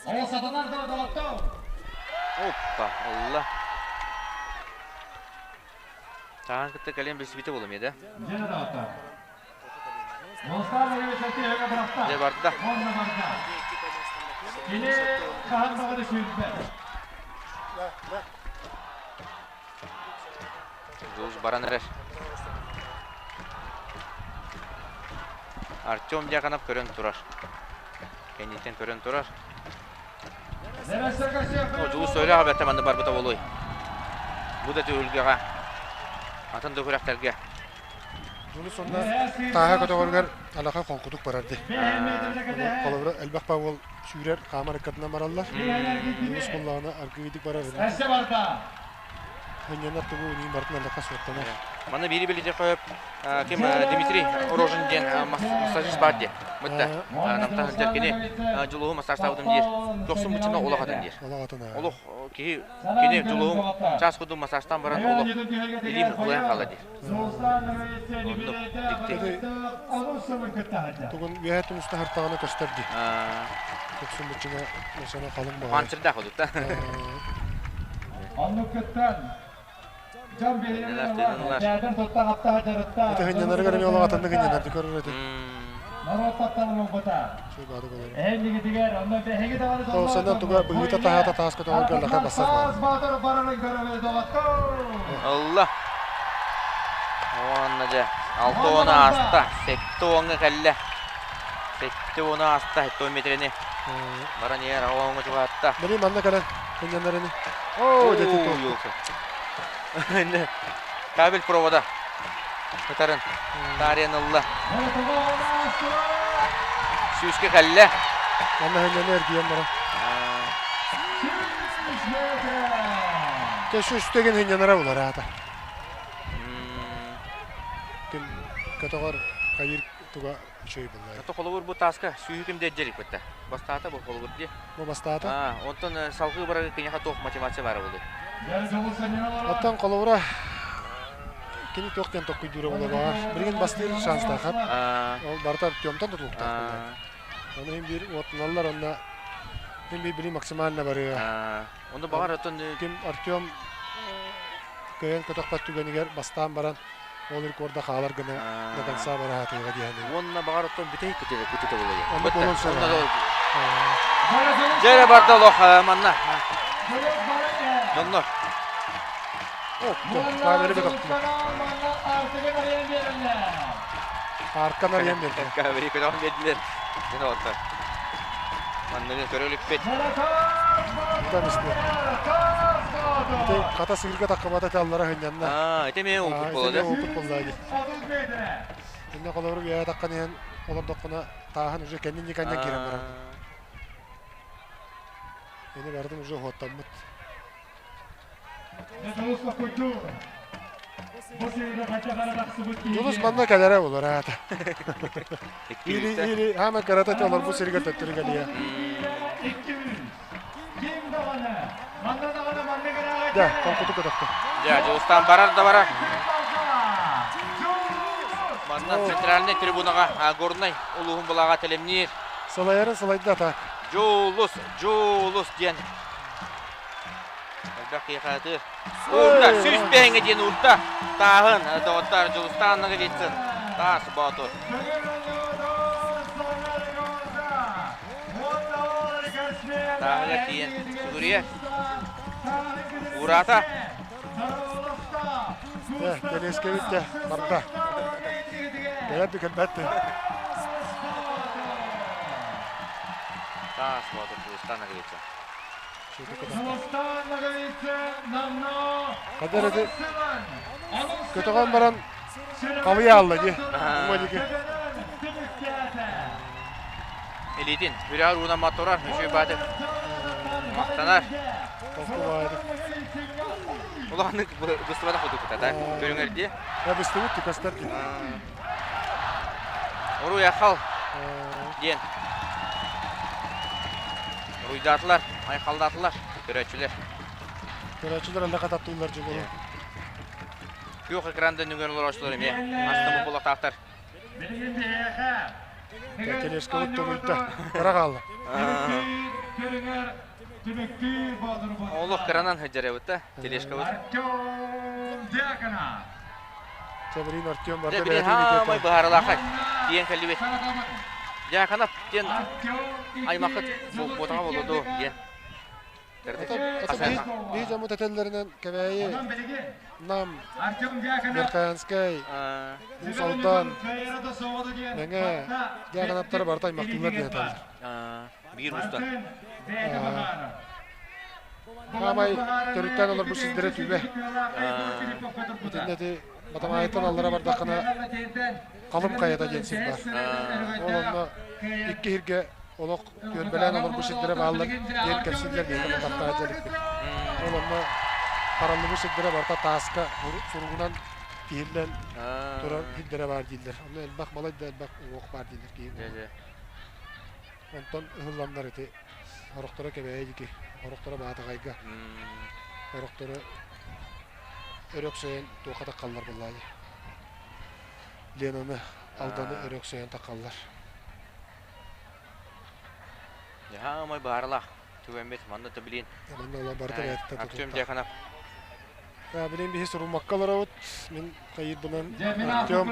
Ол сатанар да доҕоттоор! Оппа, алла. Таһан кытта кэлэн билсибитэ буолуом да? Дьэ доҕоттоор. Дьэ барда. Кини хаһан даҕаны сүүрбэт. Дьулус баран эрэр. Артем Дьяконов көрөн турар. Кэнниттэн көрөн турар. Дьулус сөйлөөх эбэтэ манна барбыта буолуой. Бу да түһүлгэҕэ атын да күрэхтэргэ. Дьулус онно тааһа көтөҕөрүгэр алаха хоҥкутук барар дии. Холобура элбэх уол сүүрэр, хаамар ыккатынан бараллар. Дьулус буоллаҕына аргыыйдык барар. Хынньанар тугу униин бартын аллаха суоттанар. Манна биири билити хөп ким Дмитрий Рожин диэн массажист баар диye. Мытта намта сылдьар кини дьулуһу массажтаабытым диир. Дохсун бычына олох атын диир. Олох атын. Олох киһи кини дьулуһум чаас курдук массажтаан баран олох илиим ылыан хаала диир. Оннук дьикти. Тугун үөһэ тумуста хартаҕына көстөр дии. Дохсун бычына осана халыҥ баҕайы. Панцирдаах одутта. Оннук кыттан дьон биһиги тутта хаптаха дьарыттаах. Ити хынньанарыгар эмиэ олох атыннык хынньанарды көрөр этим. Норуот тапталын ылбыта. Эһигитигэр онно биһиги даҕаны Тоосонон туга быһыыта таһаата таас көтөҕөргө аллаха бассар Таас Баатыр барарын көрөбүт Алла. Уонна дьэ 6 уону ааста, 7 уоҥҥа кэллэ. 7 уону ааста, 70 метрени. Баран иһэр 6 уоҥҥа чугаһатта. Били манна кэлэн хынньанарыны. Оо, дьэ Кабель провода. Кытарын. Таарыйан ылла. Сүүскэ кэллэ. Манна хынньаны эргийэн баран. Дьэ сүүстэгин хынньанара булар аата. Ким көтөҕөр хайыр туга үчүгэй булла. Ото холобур бу тааска сүүһү ким дэрдьэрик бытта. Бастаата бу холобур дии. Бу бастаата. Онтон салгыы барарга киниэхэ туох мотивация баара буолуой? Оттон холобура кини туох диэн токкуйдуура буола баҕар. Билигин бастыыр шанстаахат. Ол барыта Артемтан тутулуктаах буолла. Ону иһин биир уоттаналлар онно иһин биир били максимально барыа. Онно баҕар оттон Ким Артем кыайан көтөхпөт түгэнигэр бастаан баран ол рекорда хаалар гына до конца бараһатыыга диэһэн. Уонна баҕар оттон бүтэй күтүтэ буолуо. Оннук буолуон сөп. Дьэ эрэ барда олох манна. Дьоннор. Камеры көтөхтүлэр. Аркан арыйан биэрдилэр. Камеры көтөҕөн биэрдилэр. Дьэ доҕоттор. Манныгы көрө иликпит. Тутан истэ. Ити хата сыырга таххыбата этэ аллара хынньанна. Аа, ити эмиэ опыт буолла да? Опыт буолла дии. Инне холобур үөһэ таххан иһэн олордоххуна тааһын уже кэннин никанньан киирэн барар. Ини барытын уже уһуоттаммыт. Дьулус манна кэлэрэ болор аата. Или или хаама кырата олорбут сиригэр төттөрү кэлиэ. Дьэ, холкутук көтөхтө. Дьэ, Дьулустаан барар да барар. Манна центральнай трибунаҕа Горнай улууһун былааҕа тэлэмниир. Салайарын салайда так. Дьулус, Дьулус диэн элбэх киһиэхэ ытыыр. Уурда, 100 бэһиҥэ диэн уурда. Тааһын, доҕоттор, Дьулустаан Ноговицын, Таас Боотур. Тааһыгар тиийэн сүгүрүйэр. Уураата. Дьэ, кэлиэскэбит дьэ, барда. Кэлэр да кэлбэт да. Таас Боотур Дьулустаан Ноговицын. Хадыр эти көтөҕөн баран халыйа алла дии. Ума диэки. Илиитин үрээр уунаммат турар, үчүгэй бааты махтанар. Улаханнык быстыбатах курдук да көрүҥэр дии. Я быстыбыт тукастар дии. Уруй айхал диэн уруйдаатылар, айхаллаатылар көрөөччүлэр. Көрөөччүлэр эллэ хататтыыллар дьулуру. Күөх экранда нүгэр олорооччулар эмиэ астымы булактаахтар. Телескобут төгүлтэ. Кыра хаалла. Олох кыранан сылдьар эбит да, тележкабыт. Чабырин Артем барда Дьэ, били хаамай быһаарылаахай тиийэн кэллибит. Дьааканап диэн аймахыт буотаҕа болуду диэн. Биир дьоммут этэллэринэн Кэбээйи, Нам, Верхоянскай, Уус Алдан, Мэҥэ Дьааканаптара барыта аймахтыылар диэн этэллэр. Биир устан. Хаамай төрүттээн олорбут сирдэрэ түбэ. Итиннэ ити Батамаайыттан аллара бардаххына Халым хайата диэн сир баар. Ол онно икки сиргэ олох түөлбэлээн олорбут сирдэрэ бааллар диэн кэпсииллэр биһиги таптаан дьэликпит. Ол онно хараллыбыт сирдэрэ барыта тааска суругунан тиһиллэн турар сирдэрэ баар дииллэр. Онно элбэх балай да элбэх уҥуох баар дииллэр киһи. Онтон ыһылланнар ити Сорохторо Кэбээйи диэки, сорохторо Баатаҕайга, сорохторо Өрөксөйөн туохха таххаллар буоллаа дии. Ленаны, Алданы Өрөксөйөн таххаллар. Дьаһаамай баарылаах түгэммит манна да билин. Манна ола барыта бэйэтэ Артем Дьяконов. Билин биһи суруммакка олоробут. Мин хайыырбынан Артем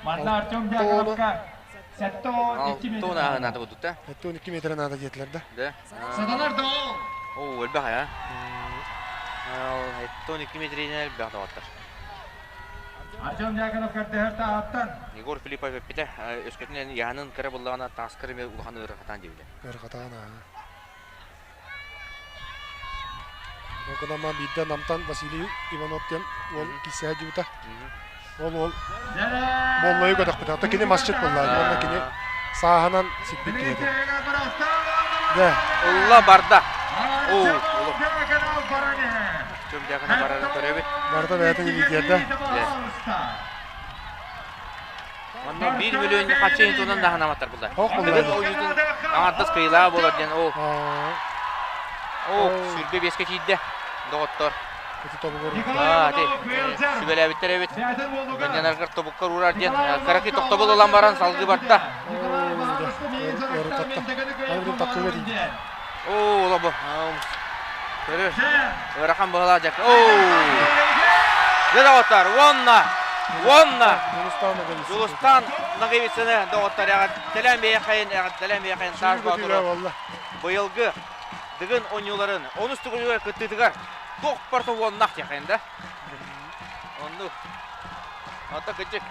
Манна Артем Дьяконовка 72 Алты наада будут да? 72 метр наада диэтилэр да. Да. Сатанар да ол. Оо, элбэх а. 72 метринен элбэх доҕоттор. Артем Дьяконов көрдөһөр таһаттан. Егор Филиппов эппитэ, өскөтүнэн яһанын кыра буллаҕына тааскар эмиэ улахан ыарахатаан диэбитэ. Ыарахатаан аа. Ол гынан баран биирдэ Намтан Василий Иванов диэн уол киирсэ сылдьыбыта. Ол уол боллойу көтөхпүтэ. Оттон кини масчыт буолла. Уонна кини сааһынан сиппит киһи этэ. Дьэ. Улла барда. Оо, улу. Артем Дьяконов барарын көрөбүт. Барда бэйэтин илиитиэрдэ. Онно 1 миллион хаччы туһунан да санаабаттар булла. Ох булла. Тыгын ойуутун аҥардас кыйылаа буолар диэн ол. Оо, 25-кэ киирдэ, доҕоттор. Ити тобугар. Аа, ити сүбэлээбиттэр эбит. Мэннэнаргар тобуккар уурар диэн кыракый тохтобул ылан баран салгыы барда. Ыарытатта. Аны билин тахсыыга тиийдэ. Оо, олобу. Көрөр. Ыарахан быһалаах дьакка. Оо! Дьэ, доҕоттор, уонна, уонна Дьулустаан Ноговицын. Дьулустаан Ноговицыны доҕоттор эҕэрдэлээн биэхэйин, эҕэрдэлээн биэхэйин Саас Боотуру быйылгы Дыгын оонньууларын онус төгүлүгэр кыттыытыгар туох барыта уоннах диэхэйин да. Оннук. Онтон кырдьык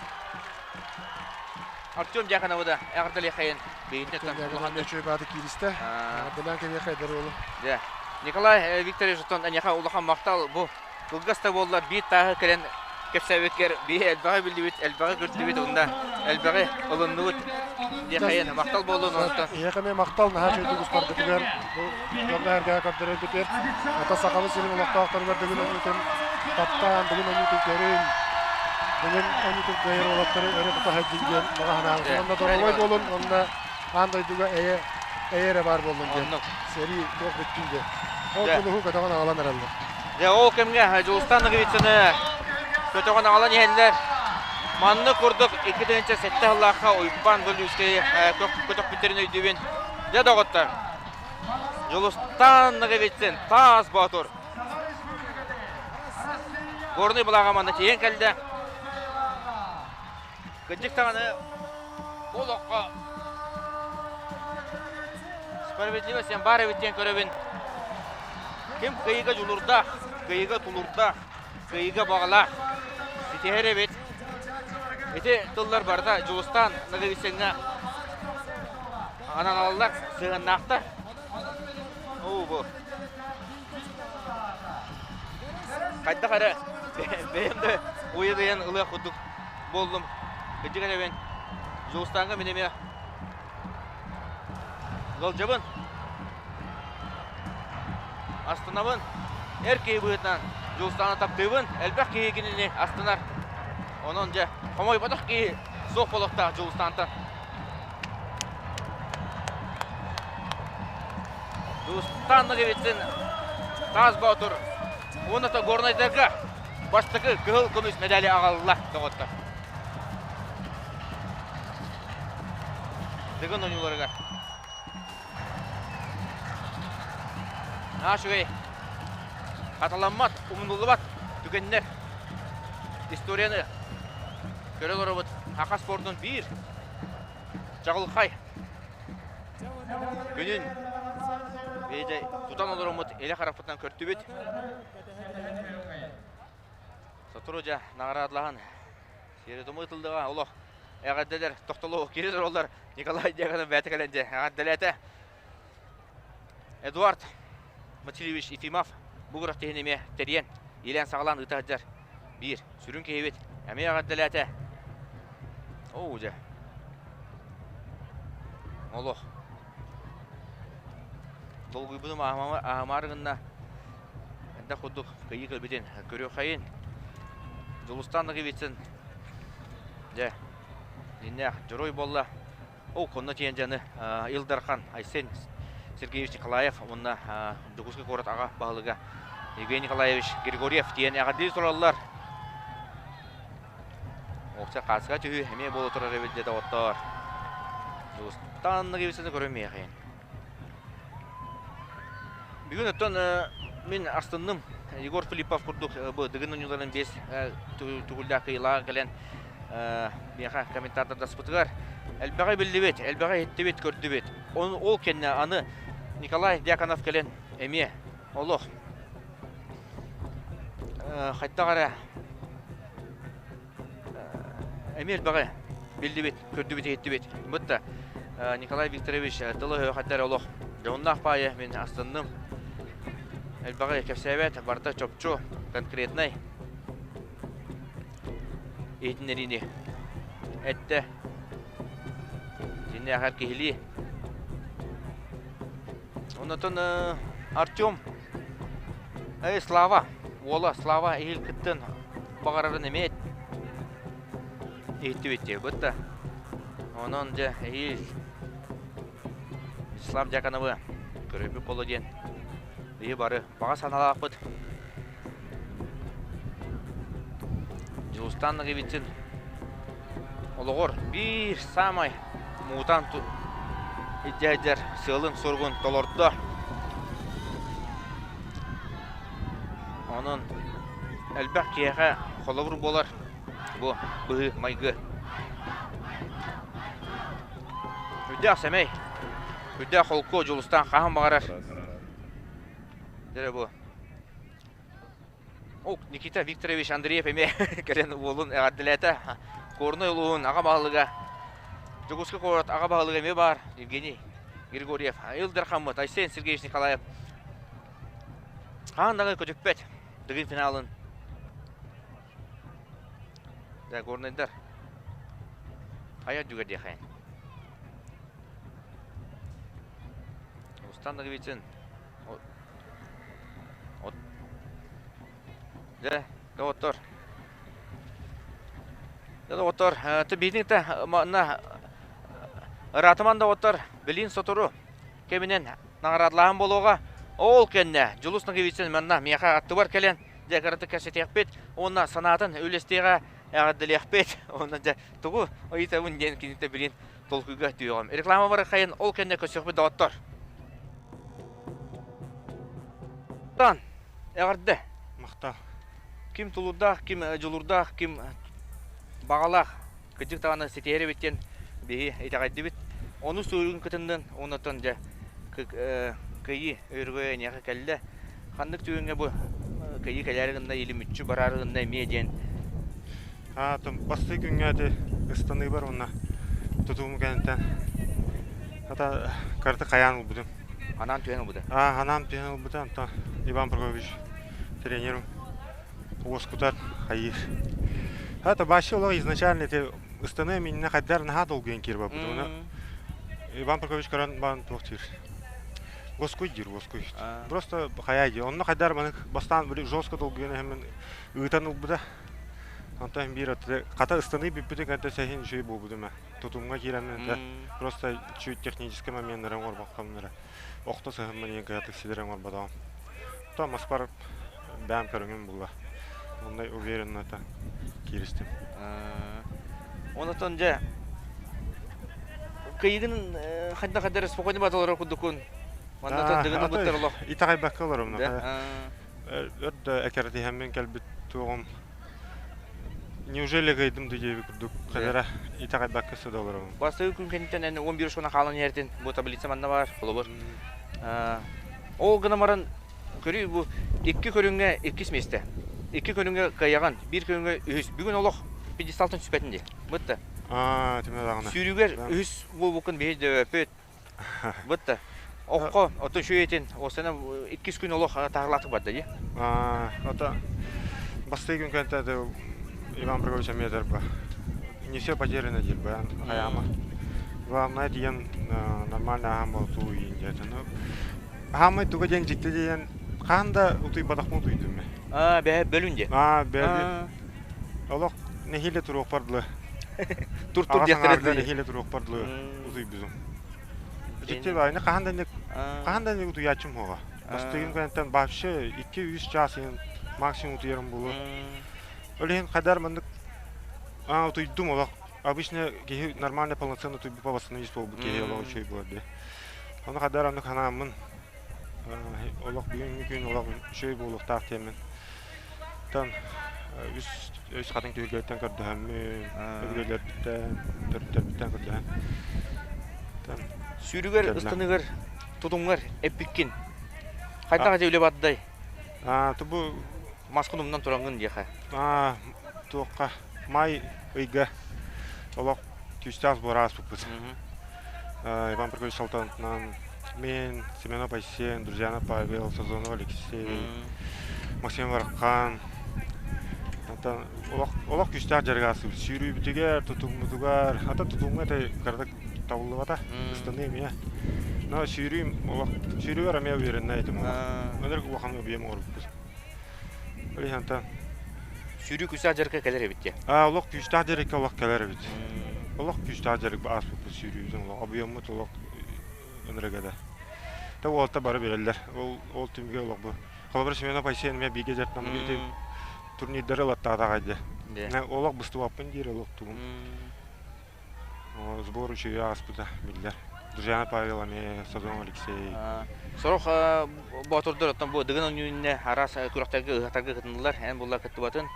Артем Дьяконовы да эҕэрдэлиэхэйин бэйэтинэн улахан үчүгэй бааты кииристэ. Эҕэрдэлээн кэлиэхэ эдэр уолу. Дьэ. Николай Викторович оттон эйиэхэ улахан махтал бу кылгас да буоллар биир тааһы кэлэн кэпсээбиккэр биһи элбэҕи биллибит, элбэҕи көрдүбүт уонна элбэҕи ылынныбыт. Диэхэйэн махтал буоллун онтон. Эһиэхэ эмиэ махтал наһаа үчүгэйдик устаргытыгар, бу дьоҥҥо-сэргэҕэ көрдөрөргүтүгэр. Ата Сахабыт сирин олохтоохторугар бүгүн оонньуутун таптаан, бүгүн оонньуутун көрүн, бүгүн оонньуутун кыайар уолаттары өрө тута сылдьын диэн баҕа санаабытым. Онно доруобай буолун, онно аан дойдуга эйэ, эйэ эрэ баар буоллун диэн. Сэрии туох бүттүн диэн. Ол дьулуһу көтөҕөн аҕалан эрэллэр. Дьэ, ол кэмҥэ Дьулустан Ноговицыны көтөҕөн аҕалан иһэллэр. Маннык курдук 2007 сыллаахха Уйбаан Валюйскай көтөхпүттэрин өйдүүбүн. Дьэ, доҕоттор, Дьулустан Ноговицын, Таас Боотур. Горнай былааҕа манна тиийэн кэллэ. Кырдьык даҕаны бу олоххо справедливость диэн баар эбит диэн көрөбүн. Ким кыайыыга дьулуурдаах, кыайыыга тулуурдаах, кыайыыга баҕалаах ситиһэр эбит. Ити тыллар барыта Дьулустаан Ноговицыҥҥа ананаллар, сыһыаннаахтар. Оо, бу. Хайдах эрэ бэйэм да уйадыйан ылыах курдук буоллум. Кырдьык эрэбин. Дьулустааҥҥа мин эмиэ ыалдьабын. Астынабын. Эр киһи быһыытынан Дьулустааны таптыыбын. Элбэх киһи кинини астынар. Онон дьэ, хомойботох киһи суох буолуохтаах Дьулустаантан. Дьулустаан Ноговицын Таас Боотур уонна Горнайдарга бастакы кыһыл көмүс медали аҕалла доҕоттор. Дыгын оонньууларыгар. Наһаа үчүгэй хатыламмат, умнуллубат түгэннэр историяны көрө олоробут. Саха спордун биир чаҕылхай күнүн бэйдэ тутан олороммут илэ харахпытынан көрдүбүт. Сотору дьэ наҕараадалаһан сиэри-туму ытыллыаҕа олох эҕэрдэлэр тохтолу кири тураллар Николай Дьяконов бэйэтэ кэлэн дьэ эҕэрдэлээтэ. Эдуард Васильевич Ефимов бу күрэхтэһиини эмиэ тэрийэн, иилээн-саҕалаан ыыта сылдьар биир сүрүн киһибит эмиэ эҕэрдэлээтэ. Оо дьэ. Олох. Долгуйбутум аһымаары гынна. Элбэх курдук кыайыы кэлбитин көрүөххэйин. Дьулустан Ноговицын дьэ иннээх дьоруой буолла. Ол конно тиийэн дьаны Ил Дархан Айсен Сергеевич Николаев уонна Дьокуускай куорат аҕа баһылыга Евгений Николаевич Григорьев тиийэн эҕэрдии тураллар. Оохча хаасыга түһүү эмиэ буола турар эбит дьэ доҕоттоор. Дьулустан Ноговицыны көрүмүөххин. Бүгүн оттон мин астынным. Егор Филиппов курдук бу Дыгын оонньууларын биэс төгүллээх кыайыылааҕа кэлэн миэхэ комментатордаспытыгар элбэҕи биллибит, элбэҕи иһиттибит, көрдүбүт. Ол кэннэ аны Николай Дьяконов кэлэн эмиэ олох хайдах эрэ эмиэ элбэҕи биллибит, көрдүбүт, иһиттибит. Бытта Николай Викторович тылы хайдар олох дьоһуннаах паайа мин астынным. Элбэҕи кэпсээбэт, барыта чопчу, конкретнай иһитиннэриини эттэ. Дьиннээхэр киһилии. Оннотон Артем Эй, Слава, уола Слава иһил кыттын баҕарарын эмиэ иһиттибит диэбит да. Онон дьэ эһиил Вячеслав Дьяконовы көрөбүт боло диэн биһи бары баҕа санаалаахпыт. Дьулустан Ноговицын олоҕор биир саамай муҥутаан илдьэ сылдьар сыалын-соругун толордо. Онон элбэх киһиэхэ холобур буолар бу быһыы-майгы. Үрдээх сэмэй, үрдээх холку Дьулустаан хаһан баҕарар Дьэ бу О, Никита Викторович Андреев эмиэ кэлэн уолун эҕэрдэлээтэ. Горнай улууһун аҕа баһылыга, Дьокуускай куорат аҕа баһылыга эмиэ баар Евгений Григорьев. Ил Дархаммыт Айсен Сергеевич Николаев хаһан даҕаны көтүппэт Дыгын финалын. Да, горнайдар. Хайа дүгэр диэхайын. Дьулустан Ноговицын. Дьэ, доҕоттор. Дьэ, доҕоттор, биһиги манна ыраатыман доҕоттор, билин сотору кэминэн наҕараадалааһын буолуоҕа. Ол кэннэ Дьулус Ноговицын манна миэхэ аттыбар кэлэн дьэ кыратык кэпсэтиэхпит уонна санаатын үллэстиэҕэ эҕэрдэлиэхпит. Уонна дьэ тугу ыйытабын диэн кинитэ билин толкуйга түһүөҕүм. Реклама бар хайын ол кэннэ көрсүөхпүт доҕоттор. Тан, эҕэрдэ. Махтал. Ким тулуурдаах, ким дьулуурдаах, ким баҕалаах кырдьык даҕаны ситиһэр эбит диэн биһи итэҕэйдибит. Ону суруйун кытыннын, оннуттан дьэ кыайыы өргөйө эйиэхэ кэллэ. Ханнык түгэҥҥэ бу кыайыы кэлээри гынна или мүччү бараары гынна эмиэ диэн Аатым бастыы күҥҥэ ити ыстаныыбар уонна тутуум кэнниттэн хата карты хайаан ылбытым. Анаан түһэн ылбыта. Аа, анаан түһэн ылбыта. Онтон Иван Прокопьевич тренерим уоскутар хайыыр. Хата вообще олох изначально ити ыстаныы миннэ хайдар наһаа долгуйан киирбэппит. Уонна Иван Прокопьевич көрөн баран туох диир. Уоскуй диир, уоскуй. Просто хайаа дии. Онно хайдар манык бастаан жестко долгуйан иһэммин ыытан ылбыта. Онтон биир хата ыстаныы бүппүтүн кэннэ сэһин үчүгэй буолбутум ээ. Тутумҥа киирэммин этэ просто чуть техническэй моменнары оҥорбоккомнор охто сыһыммын диэн кыратык ситэрэ оҥорботоҕум. То Москвар бэйэм көрүҥүм булла. Онно уверенно это кииристим. Онотон дьэ кыйыгын хайдах хайдар спокойно баталар курдукун. Манна дыгыны буттар олох. Итэҕэйбэккэ олорум. Өр да экэрэтиһэммин кэлбит туоҕум неужели кыайдым дуу диэбит курдук хадара итэҕэйбэккэ сыда олоробун. Бастакы күн кэнниттэн эн 11 шона хаалан иһэртин бу таблица манна баар холобур. Ол гынан баран көрүү бу икки көрүҥҥэ иккис миэстэ. Икки көрүҥҥэ кыайаҕын, биир көрүҥҥэ үһүс. Бүгүн олох пьедесталтан түспэтин дии. Бытта. Аа, тимэ даҕаны. Сүүрүгэр үһүс буолбуккун биһи дөбөппүт. Бытта. Окко, ото үчүгэйтин, осена иккис күн олох таһырлаатык барда дии. Ото бастыы күн кэнтэ Иван Прокопьевич эмиэ ба. Не все потеряно диир баян хайаама. Главное диэн нормально аһаан болтуу иин диэтэ. Ну, хаамай туга диэн дьикти диэн хаан да утуйбатахпын утуйдум мен. Аа, бэһэ бөлүн диэ. Аа, бэһэ. Олох нэһиилэ туруохпар дылы. Тур-тур Аҕа диэхтэрэ саҥаарга дии. нэһиилэ туруохпар дылы утуйбутум. Дьикти баайны хаһан да хаһан да утуйааччым суоҕа. Бастыгым кэнниттэн вообще 2-3 чаас иһин максимум утуйарым буолуо. Ол иһин хадар маннык аа утуйдум олох. Обычно киһи нормально полноценно утуйбуппа восстановить буолбут киһи олох үчүгэй буолар дии. Ону хадар оннук санааммын олох бүгүҥҥү күн олох үчүгэй буолуохтаах диэммин Оттон үс үс хатыҥ түһүлгэттэн көрдөһөммүн, өбүгэлэрбиттэн, төрүттэрбиттэн көрдөһөн. Сүүрүгэр, ыстаныгар, тутумҥар эппиккин. Хайдах ити үлэ бардай? Аа, тубу маскын умнан тураҥҥын диэхэ. Аа, туохха май ыйга олох күүстээх сбор ааспыппыт. Иван Прокопьевич Салтанатынан мен, Семенов Айсен, Друзьянов Павел, Сазонов Алексей, Максим Вархан. Онтон олох, олох күүстээх дьарык ааспыт. Сүүрүүбүтүгэр, тутуҥмутугар, ата тутуҥҥа это кыратык табыллыбата, ыстаныы эмиэ. Но сүүрүүм олох, сүүрүүбэр эмиэ увереннай этим олох. Ынырык улахан объем оҥорбуппут. Ол иһин онтон Сүүрүү күүстээх дьарыкка кэлэр эбит диye. Аа, олох күүстээх дьарыкка олох кэлэр эбит. Олох күүстээх дьарык ааспыппыт сүүрүүбүтүн олох объеммут олох ынырыга да. Та уолта бары билэллэр. Ол ол түмүгэ олох бу. Холобур Семенов Айсен эмиэ бииргэ дьарыктаммыт ити турнирдары ылаттаатаҕай дии. Олох быстыбаппын диир олох тугум. Сбор үчүгэй ааспыта биллэр. Дружана Павел эмиэ, Сазон Алексей. Сорох боотурдар оттон бу Дыгын оонньуунна араас күрэхтэргэ ыһыахтарга кытыннылар. Эн булла кыттыбатын.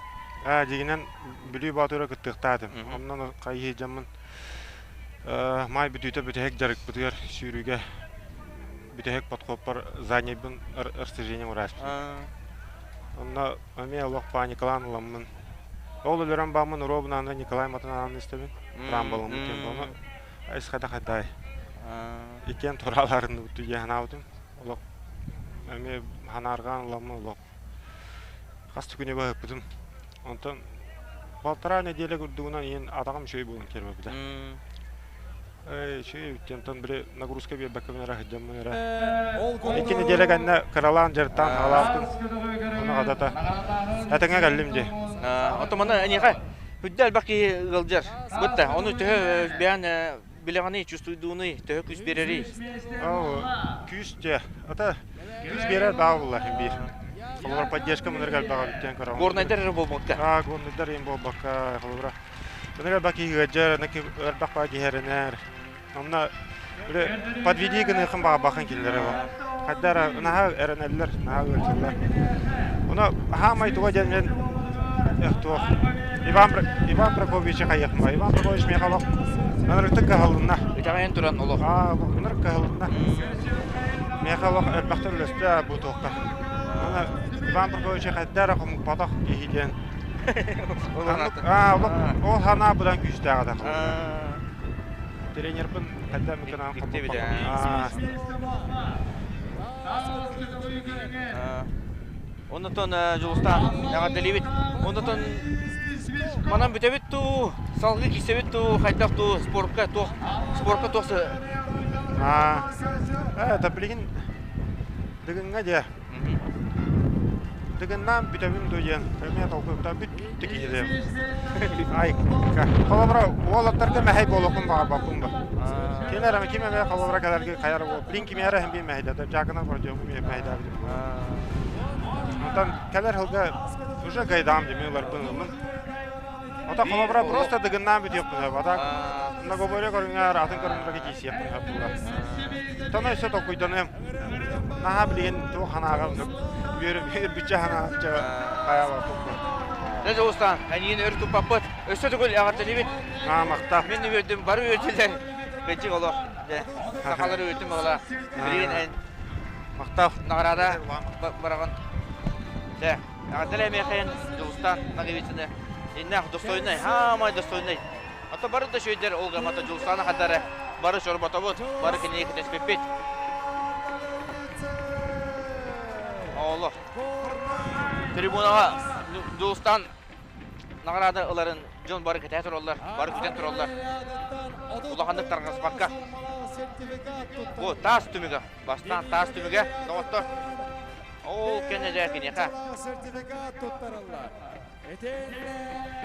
Аа, дьигинэн Бүлүү Боотура кыттыахтаатым. Онон хайыы дьаммын маай бүтүүтэ бүтэһик дьарыкпытыгар сүүрүүгэ бүтэһик подходпар заднейбын растяжением ураспытым. Онно эмиэ олох паникалаан ыламмын. Ол өлөрөн бааммын уруобунааны Николай Матанааны истэбин. Трамбаламмыт диэн ону исхада хайдай. Иккиэн тураалаарынныбыт дии санаабытым. Олох эмиэ ханааргаан ыламмын олох хас да күнү баһыппытым. Онтон полтора неделя курдугунан иин атаҕым үчүгэй буолан киирбэппитэ. Үчүгэй эбит диэн, били нагрузка биэрбэккэ эрэ сылдьаммын эрэ. Икки неделя кэннэ кыралаан дьарыктаан хаалаабытым. Ону хатата этэҥҥэ кэллим дии. Оттон манна эниэхэ үрдэ элбэх киһи ыалдьар. Бытта, ону төһө бэйэн билэҕиний, чувствуйдууный, төһө күүс биэрэрий? Күүс дьэ, ата күүс биэрэр баа буолла биир. Холобура поддержка мунарга элбэҕэ бүттэн көрөҕүн. Горнайдар эрэ буолбакка. Аа, горнайдар им буолбакка, холобура Ынырык элбэх киһи ыалдьар, элбэх баа киһи эрэнэр. Онно подведи гыныахын баҕарбаххын кинилэри ол. Хайда эрэ наһаа эрэнэллэр, наһаа ыалдьаллар. Ону хаамай туга диэн мен туох Иван Иван Прокопьевичи хайыахмай. Иван Прокопьевич миэхэ олох ынырыктык кыһалынна. Итэҕэйэн туран олох. Аа, олох ынырык кыһалынна. Миэхэ олох элбэхтэ үлэстэ бу туохха. Аны Иван Прокопьевичи хайда эрэ хомуппатах киһи диэн Ол санаа быдан күүстээх этэ. Тренербин хайда мыкынан Оннотон Дьулустаан эҕэрдэлиибит. Оннотон манан бүтэбит туу, салгыы киирсэбит туу, хайдах туу, спортка туох, спортка туох Аа, это билигин дыгыҥҥа дьэ Дыгыннаан бүтэбин дуо диэн эмиэ толкуйдаан бүттэ киһи Ай, холобура уолаттарга мэһэй буолуохпун баҕарбаппын ба. Ким эрэ ким эмэ холобура кэлэргэ хайар буол. Блин ким эрэ иһин биир мэһэйдэтэ. Дьаакынан продиогу биир мэһэйдээбитим. Онтон кэлэр сылга уже гайдаам дии ыларбын ыллым. Ото холобура просто дыгыннаан бүтүөхпүн сөп. А так многоборье көрүҥэр атын көрүҥнэргэ тиийсиэхпин сөп буолар. Тоно өссө толкуйданыам. Наһаа билигин туох санааҕа үөрбүччэ санаабычча хайаабаппын. Дьэ Дьулустаан, эйигин өр туппаппыт. Өссө төгүл эҕэрдэлиибит. Маамахта. Мин үөрдүм, бары үөрдүлэр. Кырдьык олох. Дьэ, сахалар үөрдүм оҕолор. Билигин эн Махтал. Наҕараада бараҕын. Дьэ, эҕэрдэлээ миэхэ Дьулустаан Ноговицыны. Иннээх достойнай, хаамай достойнай. Ото бары да үчүгэйдэр ол гамата Дьулустаана хадары бары чорботобут, бары кинини кэтэспиппит. Олох. Трибунаҕа Дьулустаан наҕараада ыларын дьон бары кэтэһэ тураллар, бары күтэн тураллар. Улаханнык тарҕаспакка. Бу таас түмүгэ, бастаан таас түмүгэ, доҕоттор. Ол кэннэ дьэ киниэхэ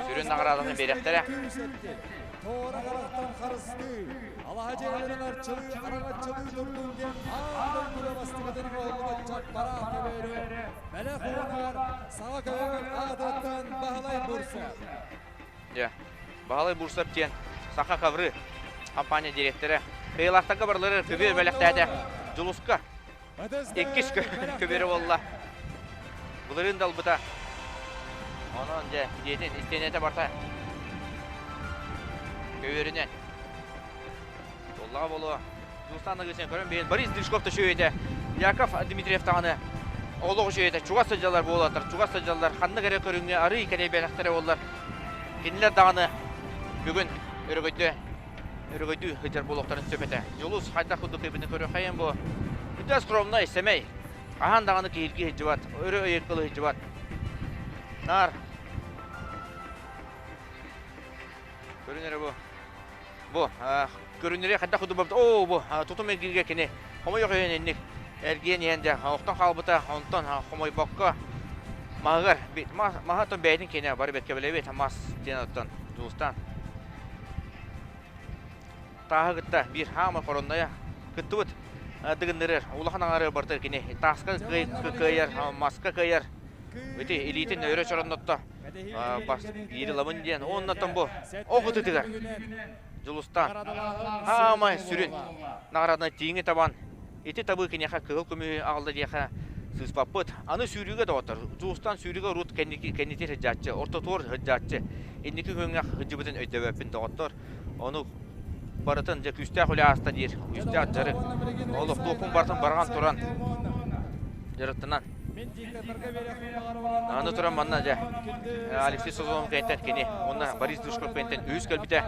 сүрүн наҕарааданы биэриэхтэрэ. Дьэ, Баһылай Бурсов диэн Саха ковры компания директора кыайыылаахтарга барылары көбүөр бэлэхтээтэ. Дьулуска Иккис көбүөрэ буолла. Былырыын да ылбыта. Онон дьэ, дьиэтин истиэнэтэ барта. Көбүөрүнэн. Туоллаҕа буолуо. Дьулустаан Нагысын көрөн биһин Борис Дышков да үчүгэй Яков Дмитриев даҕаны олох үчүгэй этэ. Чугас сылдьаллар буолаллар, чугас сылдьаллар. Ханнык эрэ көрүҥҥэ арыый кэлэйбэтэхтэрэ буоллар. Кинилэр даҕаны бүгүн өрөгөйдө өрөгөйдүү сылдьар буолуохтарын сөп этэ. Дьулус хайдах курдук эбитин көрүөххэйин бу. Бүтэ скромнай, сэмэй. Хаһан даҕаны киһиргии сылдьыбат, өрө ыйыккылыы сылдьыбат. Наар. Көрүнэрэ бу. Бу көрүнэрэ хайдах курдук барбыт. Оо, бу тутум эргииргэ кини хомойох иһин инник эргийэн иһэн дьэ охтон хаалбыта, онтон хомойбокко маһыгар маһа оттон бэйэтин киэнэ бары бэркэ билэбит мас диэн оттон Дьулустаан Тааһы кытта биир хаамай хороннойо кыттыбыт дыгыннырыр улахан аҥары барыта кини тааска кыайар, маска кыайар. Ити илиитин өрө чороннотто бас биири ылабын диэн уоннаттан бу ох ытытыгар Дьулустаан хаамай сүрүн наҕарааданы тииҥи табан ити табыы киниэхэ кыһыл көмүһү аҕалла диэхэ сыыспаппыт. Аны сүүрүүгэ доҕоттор, Дьулустаан сүүрүүгэ урут кэнники сылдьааччы, ортотугар сылдьааччы, инники күөҥҥэ сылдьыбытын өйдөбөппүн доҕоттор. Ону барытын дьэ күүстээх үлэ ааста диир, күүстээх дьарык. Олох туохпун барытын барҕан туран дьарыктанан Аны туран манна дьэ Алексей Созонов кэнтэн кини уонна Борис Душков кэнтэн үһүс кэлбитэ.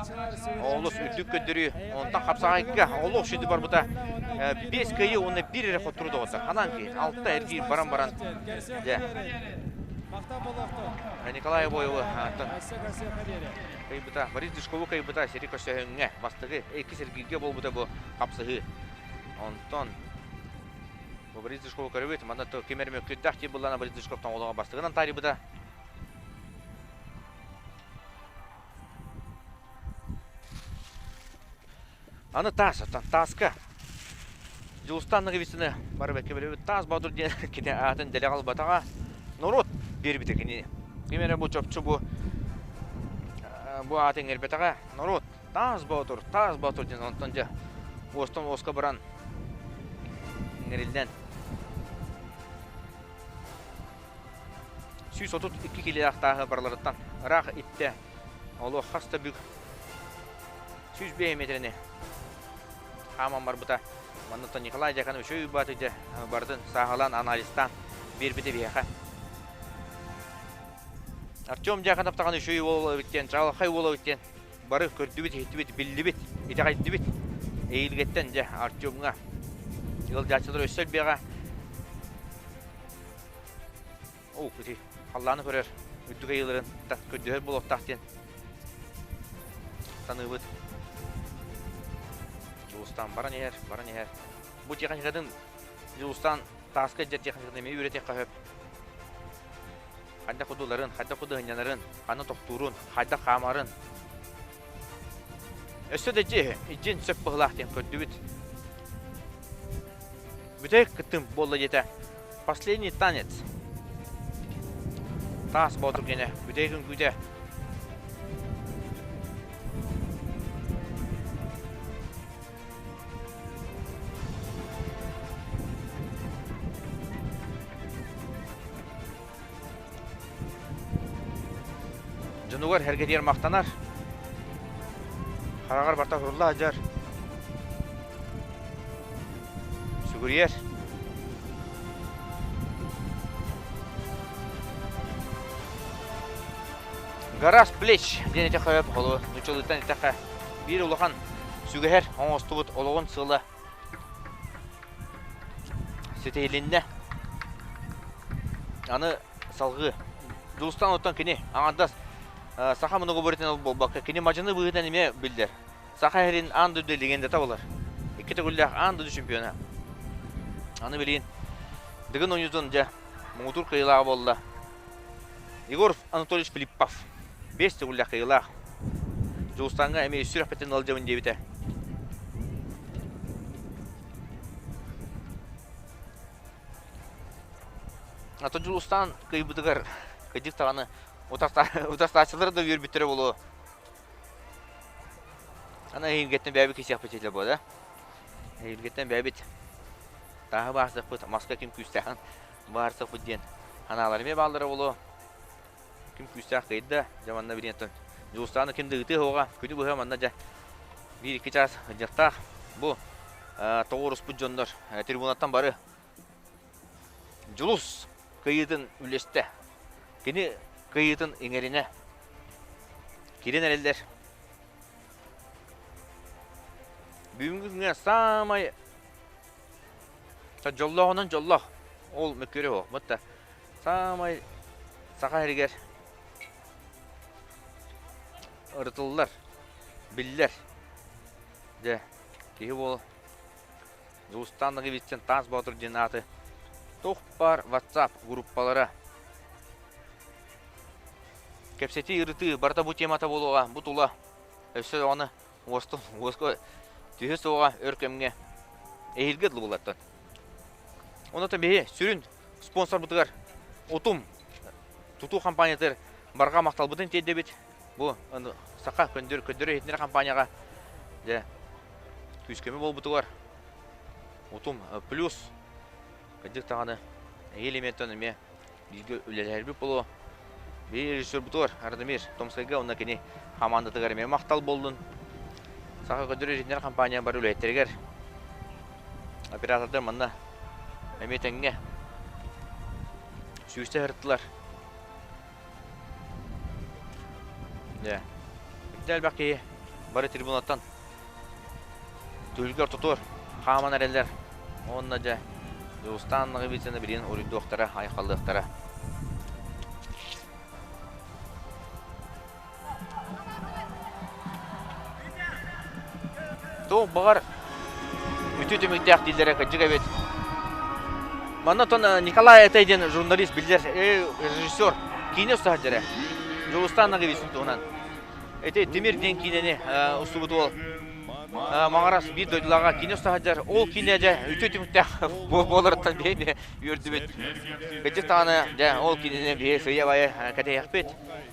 Олус үрдүк көрдөрүү. Онтон хапсаҕайга олох сүдү барбыта. 5 кыайыы уонна 1 эрэ хотторуу доҕоттор. Ханан ки 6 эргиир баран баран дьэ. Николай Обоевы кыйбыта, Борис Дышкову кыйбыта сири көрсөһүҥҥэ бастакы икки сиргииргэ буолбута бу хапсыһыы. Онтон Борис Дышкову көрөбүт, манна ким эрэ мөккүрдээх дии буллана Борис Дышков тоҥолоҕо бастакынан таарыйбыта. Аны таас, оттон тааска Дьулустаан Ноговицыны бары бэккэ билэбит. Таас Боотур диэн кини аатын дэлэҕэ ылбатаҕа. Норуот биэрбитэ кини. Ким эрэ бу чопчу бу бу ааты иҥэрбэтэҕэ. Норуот Таас Боотур, Таас Боотур диэн онтон дьэ уостан уоска баран иҥэриллэн 132 килэлээх тааһы барыларыттан ыраах иттэ. Олох хас да бүк 105 метрэни хааман барбыта. Манныттан Николай Дьяконов үчүгэй уйбааты дьэ барытын сааһылаан, анализтаан биэрбитэ биһиэхэ. Артем Дьяконов даҕаны үчүгэй уол эбит диэн, чаҕылхай уол эбит диэн бары көрдүбүт, иһиттибит, биллибит, итэҕэйдибит. Эйилгэттэн дьэ Артемҥа ыалдьааччылар өссө элбиэҕэ. Оо, ити халлааны көрөр, үрдүк айыыларын көрдөһөр буолуохтаах диэн саныыбыт. Дьулустаан баран иһэр, баран иһэр. Бу техникатын Дьулустаан тааска илдьэр техникатын эмиэ үөрэтиэххэ сөп. Хайдах кудуларын, хайдах кудуһунньанарын, ханна тохтуурун, хайдах хаамарын. Өссө да дьиэ, дьин сөп быһылаах диэн көрдүбүт. Бүтэһик кыттым буолла диэтэ. Последний танец. Таас Боотур гэнэ бүтэһик үҥкүүтэ. Дьонугар эргэтигэр махтанар. Хараҕар барта хурулла сылдьар. Сүгүрүйэр. Гора с плеч диэн этэ хөп холу нучалыттан этэххэ биир улахан сүгэһэр оҥостубут олоҕун сыала ситиһилиннэ. Аны салгыы Дьулустаан оттон кини аҥардас саха многоборьетын буолбакка кини мадьыны быһыытынан эмиэ биллэр. Саха сирин аан дойду легендата буолар. Икки төгүллээх аан дойду чемпиона. Аны билигин Дыгын оонньуутун дьэ муҥутуур кыайыылааҕа буолла. Егор Анатольевич Филиппов. Биэс төгүллээх кыайыылаах. Дьулустааҥҥа эмиэ сүрэхпиттэн ыалдьабын диэбитэ. Ато Дьулустаан кыайбытыгар кыдьык даҕаны утастааччылар да үөрбүттэрэ буолуо. Аны эһиилгэттэн бэйэбит кисиэхпит этэ буо да. Эһиилгэттэн бэйэбит тааһы баарсыахпыт, маска ким күүстээҕин баарсыахпыт диэн санаалар эмиэ бааллара буолуо. Ким күүстээх кыайда, дьэ манна билиэн Дьулустааны ким да ыытыа суоҕа, күнү быһа манна дьэ биир-икки чаас ыдьахтаах. Бу тоҕуоруспут дьоннор трибунаттан бары Дьулус кыайыытын үллэстэ. Кини кыайыытын иҥэринэ киирэн эрэллэр. Бүгүҥҥү күҥҥэ саамай дьоллооҕунан дьоллоох ол мөккүөрэ суох. Бутта саамай саха сиригэр ырытыллар, биллэр. Дьэ, киһи буол Дьулустаан Ноговицын Таас Боотур диэн ааты туох баар WhatsApp группалара кэпсэтии ырытыы барыта бу темата буолуоҕа бу тула өссө даҕаны уостун уоска түһэ суоҕа өр кэмҥэ эһиилгэ дылы булаттан онон биһи сүрүн спонсорбутугар утум тутуу компаниятыгар барҕа махталбытын тиэрдэбит бу саха көндүр көндөрө иһитиннэр компанияҕа дьэ күүскөмө буолбутугар утум плюс кырдьык даҕаны элементэн эмиэ бииргэ үлэлэһэрбит буолуо биир режиссербутугар Радомир Томскайга уонна кини хамаандатыгар эмиэ махтал буоллун саха көдөрө иһитиннэр компания бары үлэһиттэригэр оператордар манна эмиэ тэҥҥэ сүүстэ сырыттылар Дьэ, итинтэ элбэх киһи бары трибунаттан түһүлгэ ортотугар хааман эрэллэр. Уонна дьэ, Дьулустаан Ноговицыны билигин уруйдуохтара, айхаллыахтара. Туох баҕар үтүө түмүктээх дииллэрэ кырдьык эбит. Манна оттон Николай Этэй диэн журналист биллэр режиссер киинэ уста сылдьара. Дьулустаан Наговицын туһунан. Ити Тимир диэн киинэни устубут уол Маҥарас биир дойдулааҕа киинэ уста сылдьар. Ол киинэ дьэ үтүө түмүктээх буоларыттан биһиги үөрдүбүт. Кырдьык даҕаны дьэ ол кинини биһи сыыйа-баайа кэтэһиэхпит.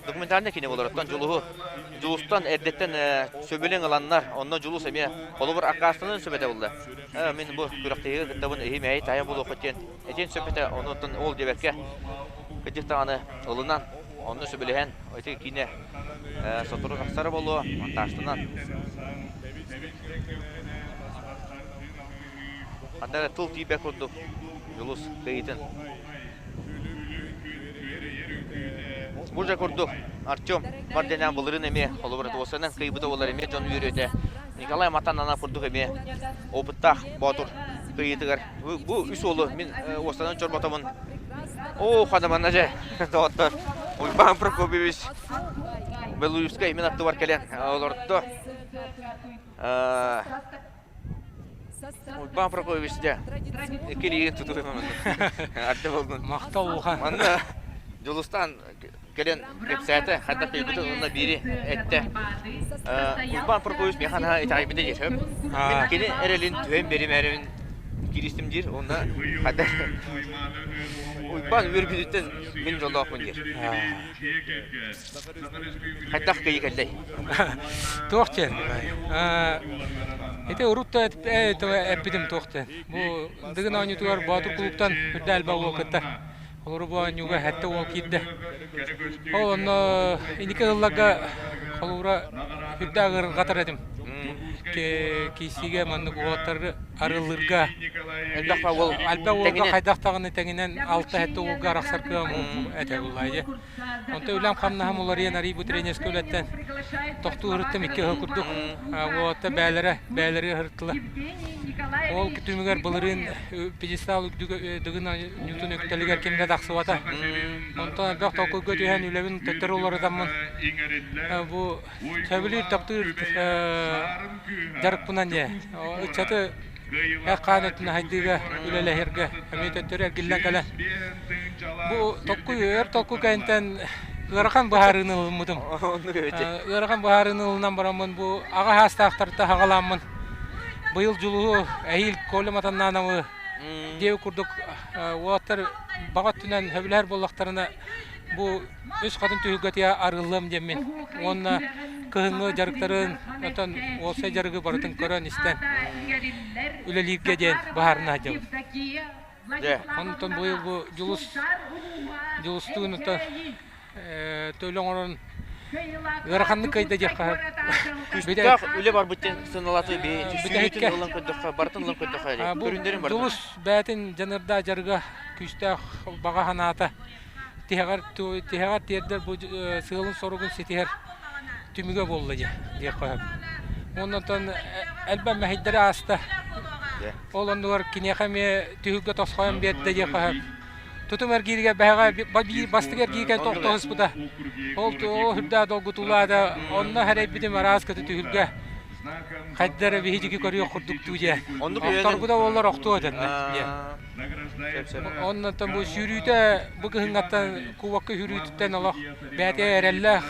Документальнай киинэ буоларыттан Дьулуһу Дьулустан эрдэттэн сөбүлэҥ ыланнар, онно Дьулус эмиэ холобур аккаастанан сөп этэ буолла. Мин бу күрэхтэһиигэ кыттабын эһи мэһэй таайа буолуоххут диэн этиэн сөп этэ, онуттан ол диэбэккэ кырдьык даҕаны ылынан, онно сөбүлэһэн ити киинэ сотору тахсара буолуо, монтажтанан. Ханна эрэ тыл тиийбэт курдук Дьулус кыайыытын. Бу же курдук Артем Марденян былырыын эмиэ холобура туосанан кыайбыта буолар эмиэ дьон үөрүөтэ. Николай Матанана курдук эмиэ опыттаах боотур кыайыытыгар. Бу үс уолу мин уостанан чорботомун. Оо, хадаманна же, доҕоттор. Уйбаан Прокопьевич Белуевскай мин аттыбар кэлэн олордо. Уйбаан Прокопьевич дьэ, икки илиигин тутуһуй манна. Арда болдун. Махтал улахан. Манна Дьулустаан кэлэн кэпсээтэ, хайдах кыйбыты уонна биири эттэ. Уйбаан Прокопьевич миэхэ наһаа итэҕэйбитэ диир сөп. Мин кини эрэлин түһэн биэримээрибин кииристим диир уонна хайдах Уйбаан үөрбүтүттэн мин дьоллоохпун диир. Хайдах кыйы кэллэй? Туох диэн? Ити урут да эппитим туох диэн. Бу Дыгын оонньуутугар Боотур кулууптан үрдэ элбэх уол кыттар. Олору бу оонньууга сэттэ уол киирдэ. Ол онно инники сылларга холуура үрдэ ыарырҕатар этим. Киисиигэ маннык уолаттары арыллыырга Элбэх уол элбэх уолга хайдах даҕаны тэҥинэн алта-сэттэ уолга арахсар кыам этэ буллаа Онто үлэм-хамнаһым уларыйан арый бу тренерскэй үлэттэн тохтуу ыһырыттым икки ыһы курдук. Уолаттар бээлэрэ, бээлэри ыһырыттылар. Ол түмүгэр былырыын пьедестал үрдүгүн Ньютон үктэлигэр ким да тахсыбата. Онтон элбэх толкуйга түһэн үлэбин төттөрү уларытаммын бу сөбүлүүр, таптыыр дьарыкпынан дьэ ыччаты Эх-хаан өттүн аһайдыыга, үлэлэһэргэ эмиэ төттөрү эргиллэн кэлэн бу толкуй өр толкуй кэнниттэн ыарахан быһаарыыны ылыммытым. Ыарахан быһаарыыны ылынан бараммын бу аҕа саастаахтартан саҕалааммын быйыл дьулуһу эһиил Коля Матаннановы диэбит курдук уолаттар баҕа өттүнэн сөбүлэһэр буоллахтарына бу үс хатын түһүлгэтигэр арыллыам диэммин уонна кыһыҥҥы дьарыктарын, оттон уопсай дьарыгы барытын көрөн-истэн үлэлииргэ диэн быһаарына сылдьабын. Онтон быйыл бу Дьулус Дьулустуун оттон төлө оҥорон ыараханнык кыайда диэххэ Күүстээх үлэ барбыт диэн сыаналааты сүүрүүтүн ылан көрдөххө, барытын ылан көрдөххө көрүндэрин барытын. Дьулус бэйэтин дьаныардаах дьарыга күүстээх баҕа санаата тиһэҕэр тиһэҕэр тиэрдэр бу сыалын-соругун ситиһэр түмүгэ буолла диэ диэххэ сөп. Уонна онтон элбэх мэһэйдэри ааста. Ол оннугар киниэхэ эмиэ түһүлгэ тосхойон биэрдэ диэххэ сөп. Тутум эргииригэр бэһэҕэ биир бастакы эргииргэ тохтоһуспута. Ол үрдээх долгутуулаата. Онно сэрэйбитим араас көтү түһүлгэ хайда эрэ биһиги көрүөх курдук дуу диэн. Охторбута буоллар охтуо этэннэ диэн. Оннуттан бу сүүрүүтэ бу кыһыҥҥаттан кубокка сүүрүүтүттэн олох бэйэтигэр эрэллээх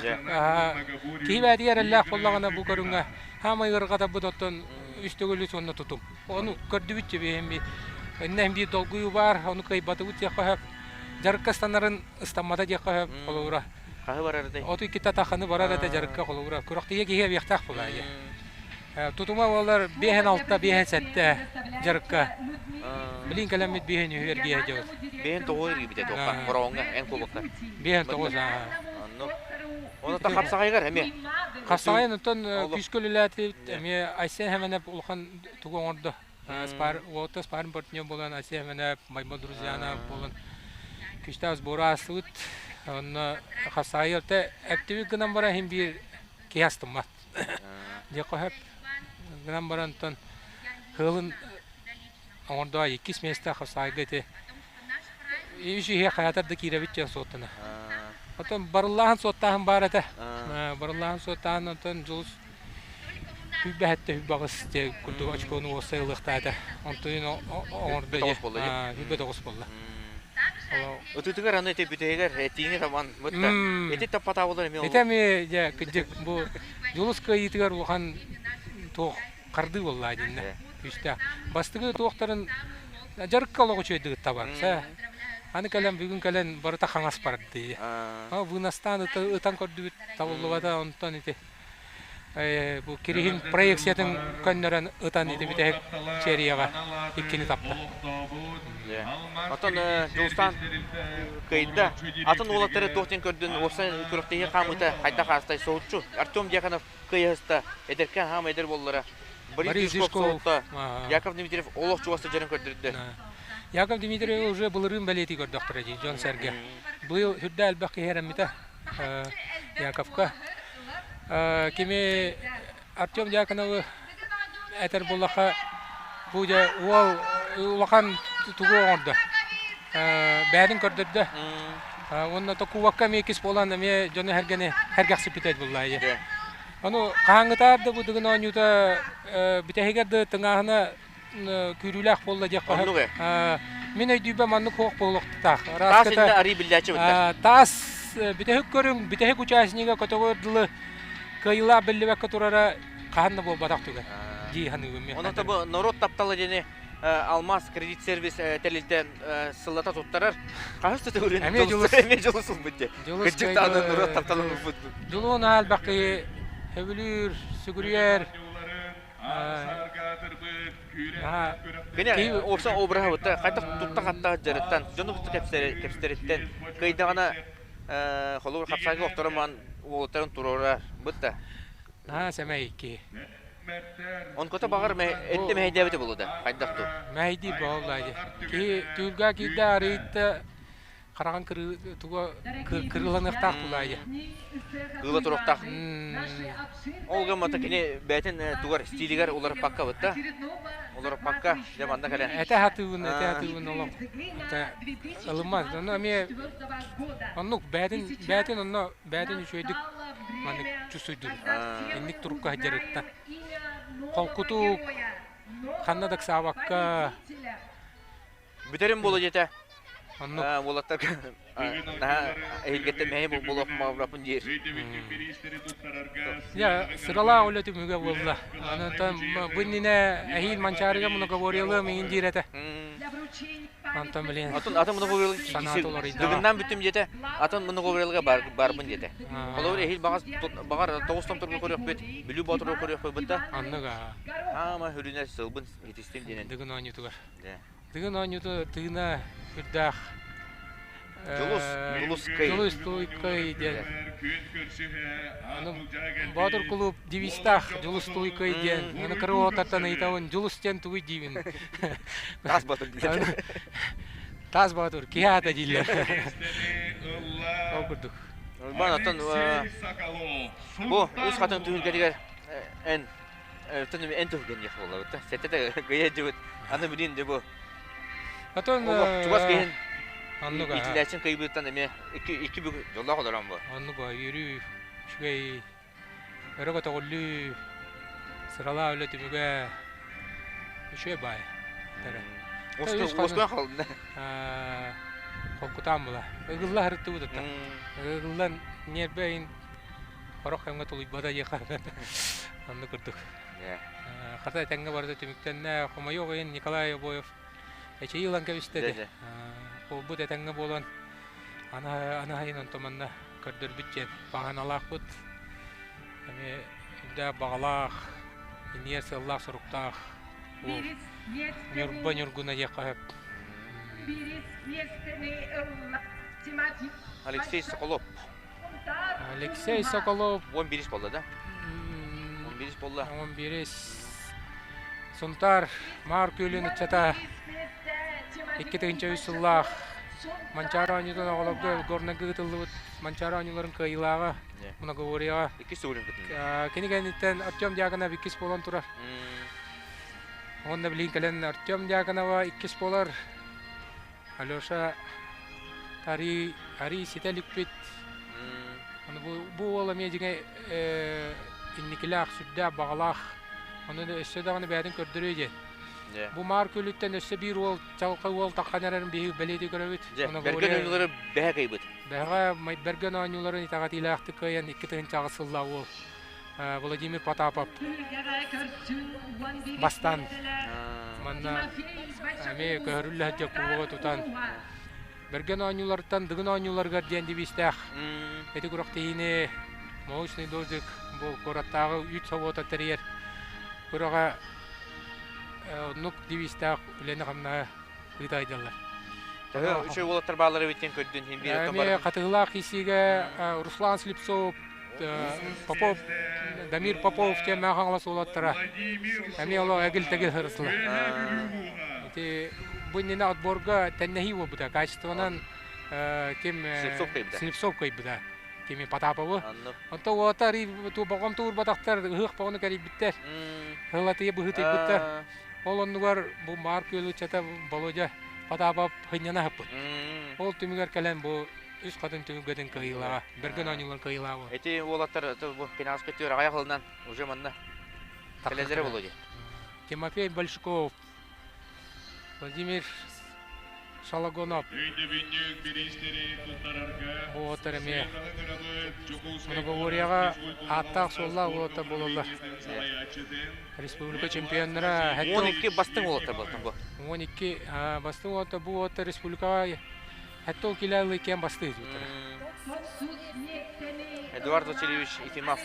киһи бэйэтигэр эрэллээх буоллаҕына бу көрүҥҥэ хаамай ыарырҕатарбыт оттон үс төгүл үс уонна тутум. Ону көрдүбүт биһим иннэ биир долгуйуу баар, ону кыайбатыбыт диэххэ сөп. Дьарыкка ыстанарын ыстаммата диэххэ сөп холобура. Хаһы барар этэй? Оту иккитэ таханы барар этэ дьарыкка холобура. Күрэхтэһиигэ киһи эбиэхтээх буолаа Тутума буолар биэһин алта, биэһин сэттэ дьарыкка. Билин кэлэммит биэһин үһү эргийэ дьабыт. Биэһин тоҕус эргийбитэ туохха? Хороҕоҥҥо, эн кубокка. Биэһин тоҕус, Оннук. Оны та хапсаҕайгар эмиэ. Хапсаҕайын оттон күүскэ үлэлээтибит. Эмиэ Айсен Хэмэнэп улахан тугу оҥордо. Спар, уолаттар спарринг партнер буолан Айсен Хэмэнэп, Майма Друзьяна буолан күүстээх сбору аастыбыт. Онно хапсаҕайы эптибит гынан баран иһин биир киһи астыммат. Диэххэ сөп. Гынан баран оттон ыалын оҥордоо иккис миэстэ хапсаайга ити үс иһэ хайатар да киирэбит диэн суоттана. Оттон барыллааһын суоттааһын баар этэ. Барыллааһын суоттааһын оттон Дьулус 27 28 диэ курдук очкону уоссай ылыахтаата. Онтуйун оҥордо дьэ. 29 буолла. Ытытыгар аны ити бүтэһигэр этиини табан бытта. Ити таппатаабылар эмиэ Ити эмиэ дьэ кырдьык бу Дьулус кыайыытыгар улахан туох хардыы буолла диннэ күүстээх. Бастакы туохтарын дьарыкка олох үчүгэйдик табар. Аны кэлэн бүгүн кэлэн барыта хаҥас барды. Выностаан ытан көрдүбүт табыллыбата онтон ити бу кириһин проекциятын көннөрөн ытан ити бүтэһик серияҕа иккини тапта. Оттон Дьулустаан кыайда. Атын уолаттары туох диэн көрдүн, уопсай күрэхтэһии хаамыыта хайдах аастай соһуччу. Артем Дьяконов кыайыһыста, эдэркээн хаама эдэр буоллара. Борис Дюшков соһутта. Яков Дмитриев олох чугас сылдьарын көрдөрдө. Яков Дмитриев уже былырыын бэлиэтии көрдөхтөрө дии дьон-сэргэ. Быйыл үрдэ элбэх киһи эрэммитэ Яковка. Кими Артем Дьяконовы этэр буоллахха, бу дьэ уол улахан тугу оҥордо? Бэйэтин көрдөрдө. Уонна токуубакка эмиэ иккис буолан эмиэ дьону эргэни эргэхсиппитэ буолла ийэ. Ону хаһааҥҥытаар да бу Дыгын оонньуута бүтэһигэр да тыҥааһына күүрүүлээх буолла диэх Оннук Мин өйдүүбэ маннык хуох буолуохтаах. Таас иннэ арый биллээччи быттар. Таас бүтэһик көрүҥ, бүтэһик участнига көтөҕөр дылы кыайыылаах биллибэккэ турара хаһан да буолбатах түгэн дии саныыбын. Онон бу норуот таптала диэни Алмаз кредит сервис тэрилтэ сыллата туттарар. Хаһыс да төгүлүн Эмиэ дьулус эмиэ дьулус ылбыт дии. Кырдьык даҕаны норуот тапталын ылбыт. Дьулуун аалбах киһи сөбүлүүр, сүгүрүйэр, Кини уопсай обраһа бутта хайдах тутта-хатта дьарыттан, дьону кытта кэпсэриттэн кыайдаҕына холобур хапсаайга охторо маан уолаттарын туруорар бытта. Наһаа сэмэй киһи. Онкото баҕар этте мэһэйдээбитэ буолуо да хайдах ту? Мэһэйдиир буолла дии. Киһи түүлгэ киирдэ арыйда хараҕын туга кырыыланыахтаах булаайа. Кыыла туруохтаах. Ол гыммата кини бэйэтин тугар стилигэр уларыппакка бытта. Уларыппакка дьэ манна кэлэн. Этэ хатыыбын, этэ хатыыбын олох. Это ылыммат. Онно эмиэ оннук бэйэтин бэйэтин онно бэйэтин үчүгэйдик маннык чувствуйдур. Инник турукка сылдьарыттан. Холкутук ханна да ыксаабакка Бүтэрим буолуо диэтэ. Оннук. Уолаттар наһаа эһилгэттэн мэһэй буолуох маабыраппын диир. Я сыралаах үлэ түмүгэ буолла. Онтон бу иннинэ эһиил Манчаарыга многовориялыам иҥин диир этэ. Онтон билин Атын атын многовориялыга санаата уларыйда. Дыгыннаан бүттүм диэтэ. Атын многовориялыга барбын диэтэ. Холобур эһиил баҕас баҕар тоҕус томторго көрүөхпүт, Бүлүү Боотурга көрүөхпүт бытта. Оннук аа. Аама хүрүнэ сылбын итистим диэнэн. Дыгын оонньуутугар. Тыгын оонньуута тыына үрдээх. Дьулус, Дьулускай. Дьулус Тулуйкай диэн. Аны Боотур кулууп девизтаах Дьулус Тулуйкай диэн. Аны кыра уолаттартан ыйытабын Дьулус диэн тугуй диибин. Таас Боотур дииллэр. Таас Боотур, киһи аата дииллэр. Ол курдук. Бан оттон бу үс хатын түһүлгэтигэр эн Оттон эн туһуган диэх буоллабыт да. Сэттэ кыйа дьыбыт. Аны билин де бу. Отон чугас киһин оннук итилээчин кыйбыттан эмиэ икки икки бүк дьоллоох олорон бу. Оннук үөрүү үчүгэй өрө көтөҕүллүү сыралаа үлэ түмүгэ үчүгэй баай. Оскуон халынна. Холкутаан була. Ыгылла харыттыбыт оттон. Ыгыллан ньиэрбэ Сорох кэмҥэ тулуйбата диэххэ оннук курдук. Хата этэҥҥэ барыта түмүктэннэ. Хомойуох иһин Николай Обоев эчэйии ылан кэбистэ этэ. Буолбут этэҥҥэ буолан аны онтон манна көрдөрбүт диэн баҕаналаахпыт. Эмиэ үрдээх баҕалаах, иниэр сыаллаах-соруктаах уол. Ньурба Ньургуна диэххэ сөп. Алексей Соколов. Алексей Соколов. 11 буолла да? 11 буолла. 11. Сунтаар Маар Күөлүн ыччата 2003 сыллаах Манчаары оонньуутун оҕолорго Горнайга ыытыллыбыт Манчаары оонньууларын кыайыылааҕа многоборьеҕа. Иккис төгүлүн кытынна. Кини кэнниттэн Артем Дьяконов иккис буолан турар. Уонна билигин кэлэн Артем Дьяконова иккис буолар. Алеша арыы, арыы ситэ иликпит. Аны бу, бу уол эмиэ дьиҥэ инникилээх, сүрдээх баҕалаах. Ону өссө даҕаны бэйэтин көрдөрүө диэн. Бу Маар күөлүттэн өссө биир уол чалка уол таххан эрэрин биһиги бэлиэтии көрөбүт. Дьэ, Бэргэн оонньуулары бэһэ кыайбыт. Бэһэҕэ Бэргэн оонньууларын итэҕэтиилээхтик кыайан 2008 сыллаах уол Владимир Потапов бастаан манна эмиэ көһөрүллэ сылдьар кубога тутан Бэргэн оонньууларыттан Дыгын оонньууларыгар диэн девизтээх ити күрэхтэһиини Молочный дождик бу куораттааҕы үүт собуота тэрийэр күрэҕэ оннук девизтээх үлэни-хамнаһы ыыта сылдьаллар. Төһө үчүгэй уолаттар бааллар эбит диэн көрдүн иһин биир Эмиэ хатыһылаах киирсиигэ Руслан Слепцов, Попов, Дамир Попов диэн Мэҥэ Хаҥалас уолаттара эмиэ олох эгил-тэгил сырыстылар. Ити бу иннинэ отборга тэннэһии буолбута. Качествонан ким Слепцов кыайбыта. Слепцов кыайбыта. Кими Потаповы. Онто уота боҕом туурбатахтар, ыһыах боҕону кэрийбиттэр. Ылатыйа быһыытыйбыттар. Ол оннугар бу Маар күөл ыччата Володя Потапов сынньана сыппыт. Ол түмүгэр кэлэн бу үс хатын түмүгэтин кыайыылааҕа, бэргэн оонньууларын кыайыылааҕа. Эти уолаттар бу кэнэҕэс көттүөр аҕыйах ылынан уже манна кэлэллэрэ Володя. Тимофей Большаков, Владимир Шалагонов. Уолаттар эмиэ многоборьеҕа ааттаах-суоллаах уолаттар буолаллар. Республика чемпионнара 12 бастыҥ уолаттар буолтун бу. 12 бастыҥ уолаттар бу уолаттар республикаҕа хэтте ол килэ ылыы киэн бастыы сылдьыбыттара. Эдуард Васильевич Ефимов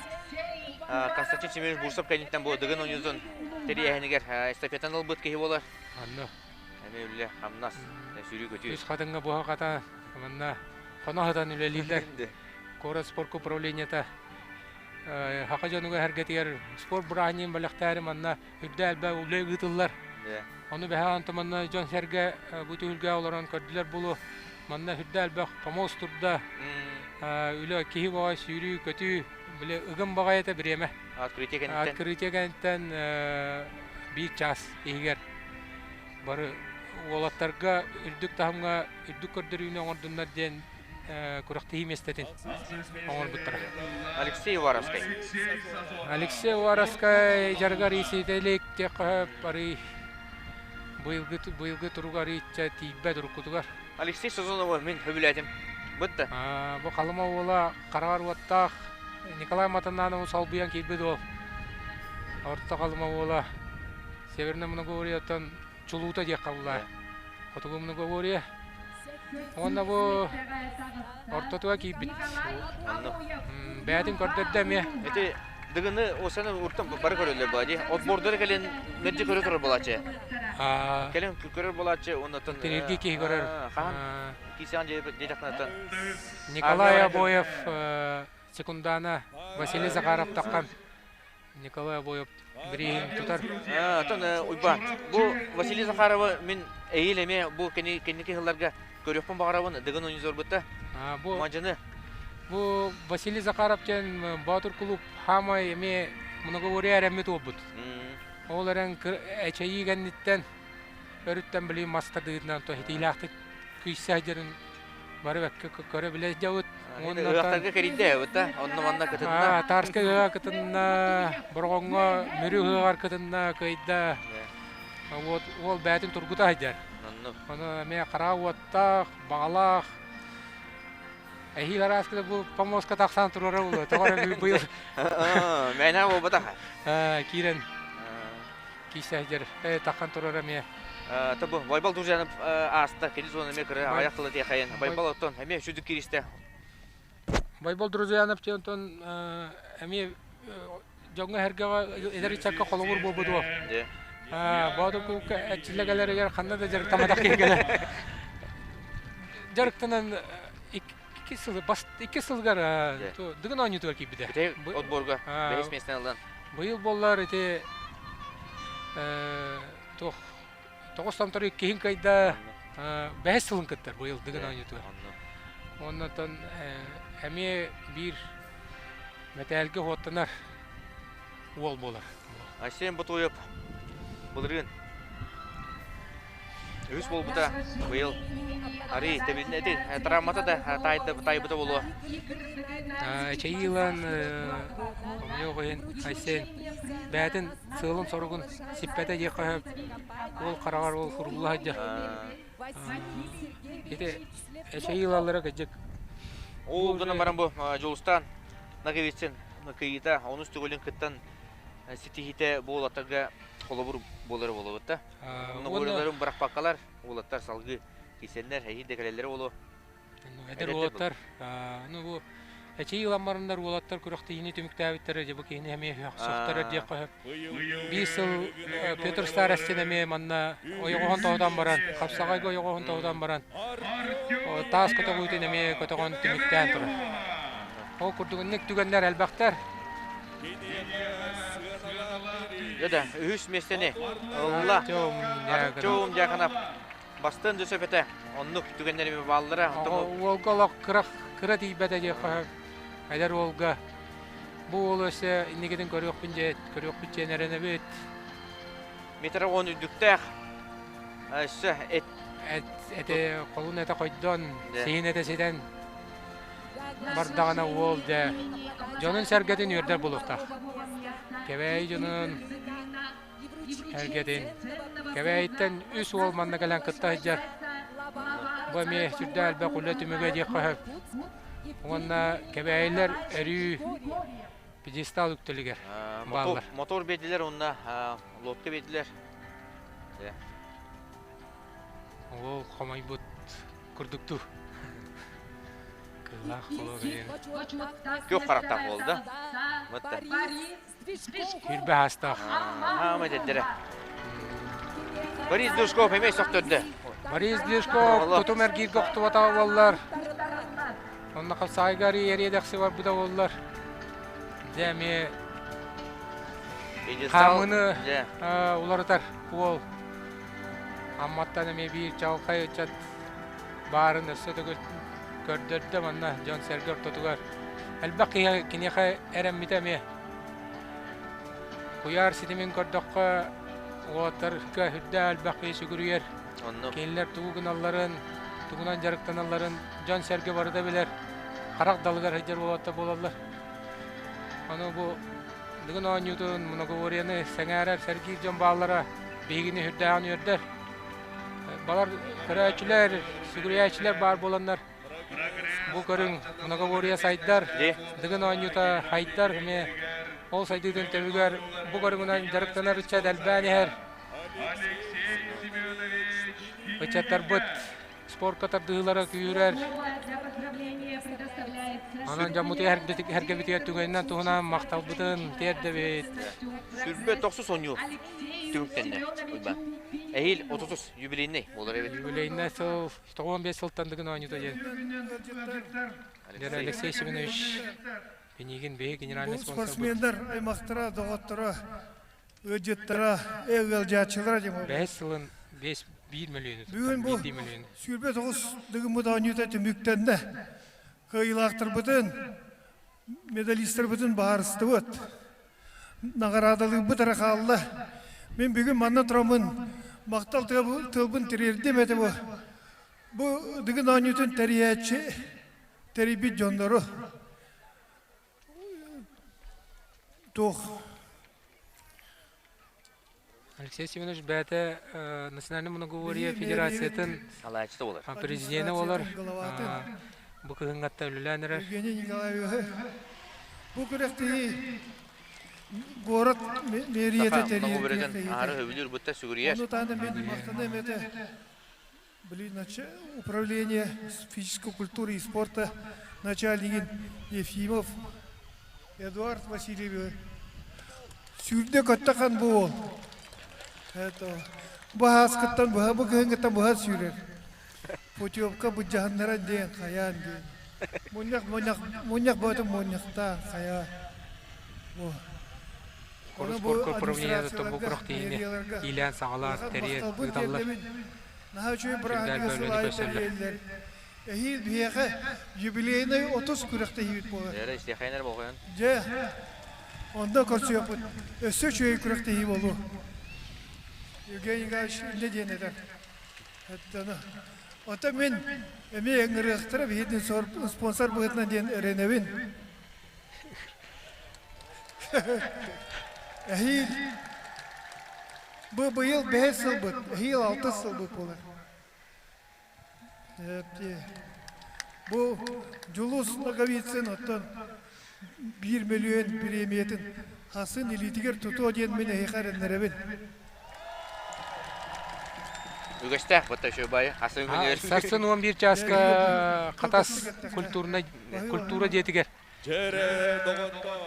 Константин Семенович Бурсов кэнниттэн бу Дыгын оонньуутун тэрийээһинигэр эстафетаны ылбыт киһи буолар. Анны. Эмиэ үлэ, хамнас, сүүрүү-көтүү. Үс хатыҥҥа буһа-хата манна хоно сытан үлэлииллэр. Куорат спорка управлениета Саха дьонугар эргэтигэр спорт бырааһынньыгын бэлэхтээри манна үрдэ элбэх үлэ ыытыллар. Ону бэһэ онто манна дьон-сэргэ бу түһүлгэ олорон көрдүлэр булу. Манна үрдэ элбэх помост турда. Үлэ киһи баҕай сүүрүү, көтүү, били ыгым баҕай этэ бириэмэ. Открытие кэнниттэн. Открытие кэнниттэн биир чаас иһигэр бары уолаттарга үрдүк таһымҥа үрдүк көрдөрүүнү оҥордуннар диэн күрэхтэһии миэстэтин оҥорбуттара. Алексей Уваровскай. Алексей Уваровскай дьарыгар ииситэлик диэххэ арый быйылгы быйылгы туругар иччэ тиийбэт уруккутугар. Алексей Сазонову мин сөбүлээтим. Бытта. Бу Халыма уола хараҕар уоттаах Николай Матаннанову солбуйан киирбит уол. Орто Халыма уола Северная Многогорьеттан чулуута диэххэ булла. Хотугу Многогорье. Уонна бу ортотуга киирбит. Бэйэтин көрдөрдө эмиэ. Ити дыгыны осаны уртан бары көрөллөр була дии. Отбордары кэлин мэлдьи көрө турар буолааччы. Кэлин көрөр буолааччы оннотон Тирирги киһи көрөр. Хаһан киисэҕин диэтэххинэ Николай Обоев секундана Василий Захаров таххан Николай Обоев бирииһин тутар. Оттон Уйбаан, бу Василий Захаровы мин эйил эмиэ бу кэнники сылларга көрүөхпүн баҕарабын Дыгын унизорбутта. Бу Мадьыны. Бу Василий Захаров диэн Боотур клуб хаамай эмиэ многоворие эрэммит уолбут. Ол эрэн эчэйии кэнниттэн өрүттэн билигин мас тардыытынан хитиилээхтик күйсэ сылдьарын бары бэккэ көрө билэ сылдьабыт. Ыһыахтарга кэрийдэ эбит да онно манна кытынна. Тарска ыһыаҕа кытынна, Бороҕоҥҥо Мүрү ыһыаҕар кытынна, кыайда. Вот уол бэйэтин тургута сылдьар. Ону эмиэ хара уоттаах, баҕалаах. Эһиил араас бу помостка тахсан турара буолуо. Тоҕо эрэ быйыл Мээнэ буолбатах. Киирэн киирсэ сылдьар. Таххан турар эмиэ. Тобу Байбал Друзьянов ааста кини зона эмиэ кыра аҕыйах тылы тиэхэйэн Байбал оттон эмиэ сүдүк кииристэ. Байбал Друзьянов диэн оттон эмиэ дьоҥҥо-сэргэҕэ эдэр ыччакка холобур буолбут уол. Боотур кулукка эрчиллэ кэлэригэр ханна да дьарыктамматах киһи кэлэр. Дьарыктанан икки сыл бас икки сылгар Дыгын оонньуутугар киирбитэ. Отборга бэһис миэстэни ылан. Быйыл буоллар ити туох тоҕус томтору иккиһин кыайда бэһис сылын кыттар быйыл Дыгын оонньуутугар. Оннотон эмиэ биир мэтээлгэ уоттанар уол буолар. Айсен Ботуев былырыын. Үһүс буолбута быйыл арый тэбиннэ ити травмата да таайбыта буолуо. Эчэйии ылан хомойуох иһин Айсен бэйэтин сыалын-соругун сиппэтэ диэххэ сөп. Уол хараҕар ол сурулла сылдьар. Ити эчэйии ылаллара кырдьык. Ол гынан баран бу Дьулустаан Ноговицын кыйыыта онус төгүлүн кыттан ситиһиитэ бу уолаттарга холобур буолара буолуо да. Уолларын бырахпаккалар, уолаттар салгыы киирсэннэр, эһиил да кэлэллэрэ буолуо. Эдэр уолаттар, ну бу эчий ыламмарыннар уолаттар күрэхтэһиини түмүктээбиттэрэ дьэ бу киһини эмиэ сөхтөрөр диэххэ сөп. Биир сыл Петр Старостин эмиэ манна ойоҕоһун тоһутан баран, хапсаҕайга ойоҕоһун тоһутан баран, таас көтөҕүүтүн эмиэ көтөҕөн түмүктээн турар. Ол курдук инник түгэннэр элбэхтэр. Дьэ үһүс миэстэни ылла Артем Дьяконов бастыан да сөп этэ. Оннук түгэннэр бааллара. Уолга олох кыра кыра тиийбэтэ диэххэ эдэр уолга бу уол өссө инникитин көрүөхпүн дьэ көрүөхпүт диэн эрэнэбит. Метр он үрдүктээх өссө эт эти холун этэ хойдон, сиһин этэ ситэн бардаҕына уол дьэ дьонун-сэргэтин үөрдэр буолуохтаах. Кэбээйи дьонун эргэтин. Кэбээйиттэн үс уол манна кэлэн кытта сылдьар. Бу эмиэ сүрдээх элбэх үлэ түмүгэ диэххэ сөп. Уонна кэбээйилэр өрүү пьедестал үктэлигэр бааллар. Мотор биэрдилэр уонна лодка биэрдилэр. Уол хомойбут курдуктуу. Кыылаах болуо билиэн. Күөх харахтаах буолла да? Мытта. Хүрбэ аастаах. Хаама деддere. Борис Душков эмиэ сөхтөрдө. Борис Душков тутум эргииргэ охтубатаҕа буоллар. Онно хапсаайга эриэдэхси барбыта буоллар. Дьэ эмиэ хаамыыны уларытар уол. Амматтан эмиэ биир чаҕылхай ыччат баарын өссө төгүл көрдөрдө манна дьон-сэргэ ортотугар. Элбэх киһи киниэхэ эрэммитэ эмиэ. Куйаар ситимин көрдөххө, уолаттарга үрдээх элбэх киһи сүгүрүйэр. Кинилэр тугу гыналларын, тугунан дьарыктаналларын дьон-сэргэ барыта билэр. Харах далыгар сылдьар уолаттар буолаллар. Ону бу Дыгын оонньуутун, многоборьены сэҥээрэр, сэргиир дьон бааллара биһигини сүрдээҕин үөрдэр. Балар көрөөччүлэр, сүгүрүйээччилэр баар буоланнар бу көрүҥ многоборье сайдар, Дыгын оонньуута хайдар эмиэ ол сайдыытын түмүгэр бу көрүҥүнэн дьарыктанар ыччат элбээн иһэр. Ыччаттарбыт спорка тардыһыылара күүһүрэр. Онон дьоммутугар эргэбитигэр түгэнинэн туһунан махталбытын тиэрдэбит. Сүрбэ тохсус оонньуу түмүктэннэ Уйбаан. Эһиил 30 юбилейный буолар эбит. Юбилейный сыл 95 сылтан дыгын оонньуута диэн. Алексей Семенович Пинигин биһи генеральный спонсор. Спортсмендар аймахтара, доҕотторо, ыалдьыттара, ыалдьааччылара диэн Бэһис сылын 5 1 мөлүйүөнү Бүгүн бу 29 дыгыммыт оонньуута түмүктэннэ. Кыайыылаахтарбытын, медалистарбытын баһаарыстыбыт. Наҕараадалыырбыт эрэ хаалла. Мин бүгүн манна тураммын махтал тылбын тириэрдим этэ бу. Бу Дыгын оонньуутун тэрийээччи тэрийбит дьоннору туох Алексей Семенович бэйэтэ Национальный многоборье Федерациятын салааччыта буолар. Президенэ буолар. Бу кыһыҥҥатта үлэлээн эрэр. Евгений Николаевич бу күрэхтэһии город мэрията тэрийэр. Аһары өбүлүүр бытта сүгүрүйэр. Ону таһынан мен махтаныам этэ. Блин, управление физической культуры и спорта начальнигин Ефимов Эдуард Васильевич сүүрдэ көттө хан бу уол. Это бу ааскыттан быһа бу кыһыҥҥыттан быһа сүүрэр. Путевка былдьаһыннара диэн хайаан диэн. Мунньах мунньах мунньах боотун мунньахтаан хайаа. Бу. Спорт управлениетыттан бу күрэхтэһиини иилээн саҕалаан тэрийэн ыыталлар. Наһаа үчүгэй бырааһынньыгы сыл аайы тэрийэллэр. Эһиил биһиэхэ юбилейнай 30 күрэхтэһиибит буолар. Эрэ истиэхэйнэр болҕойон. Дьэ, онно көрсүөхпүт. Өссө үчүгэй күрэхтэһии буолуо. Евгений Николаевич иннэ диэн этэр. Оттон мин эмиэ ыҥырыахтара биһиэтин спонсор быһыытынан диэн эрэнэбин. Эһиил бу быйыл бэһис сылбыт, эһиил алтыс сылбыт буолар. Бу Дьулус Ноговицын оттон биир мөлүйүөн бириэмийэтин хасын илиитигэр тутуо диэн мин эһиэхэ эрэннэрэбин. Үгэстээх бытта үчүгэй баайы. Хасын күнүгэр. Сарсын 11 чааска Хатас культурнай культура дьиэтигэр Дьэрэ доҕоттор,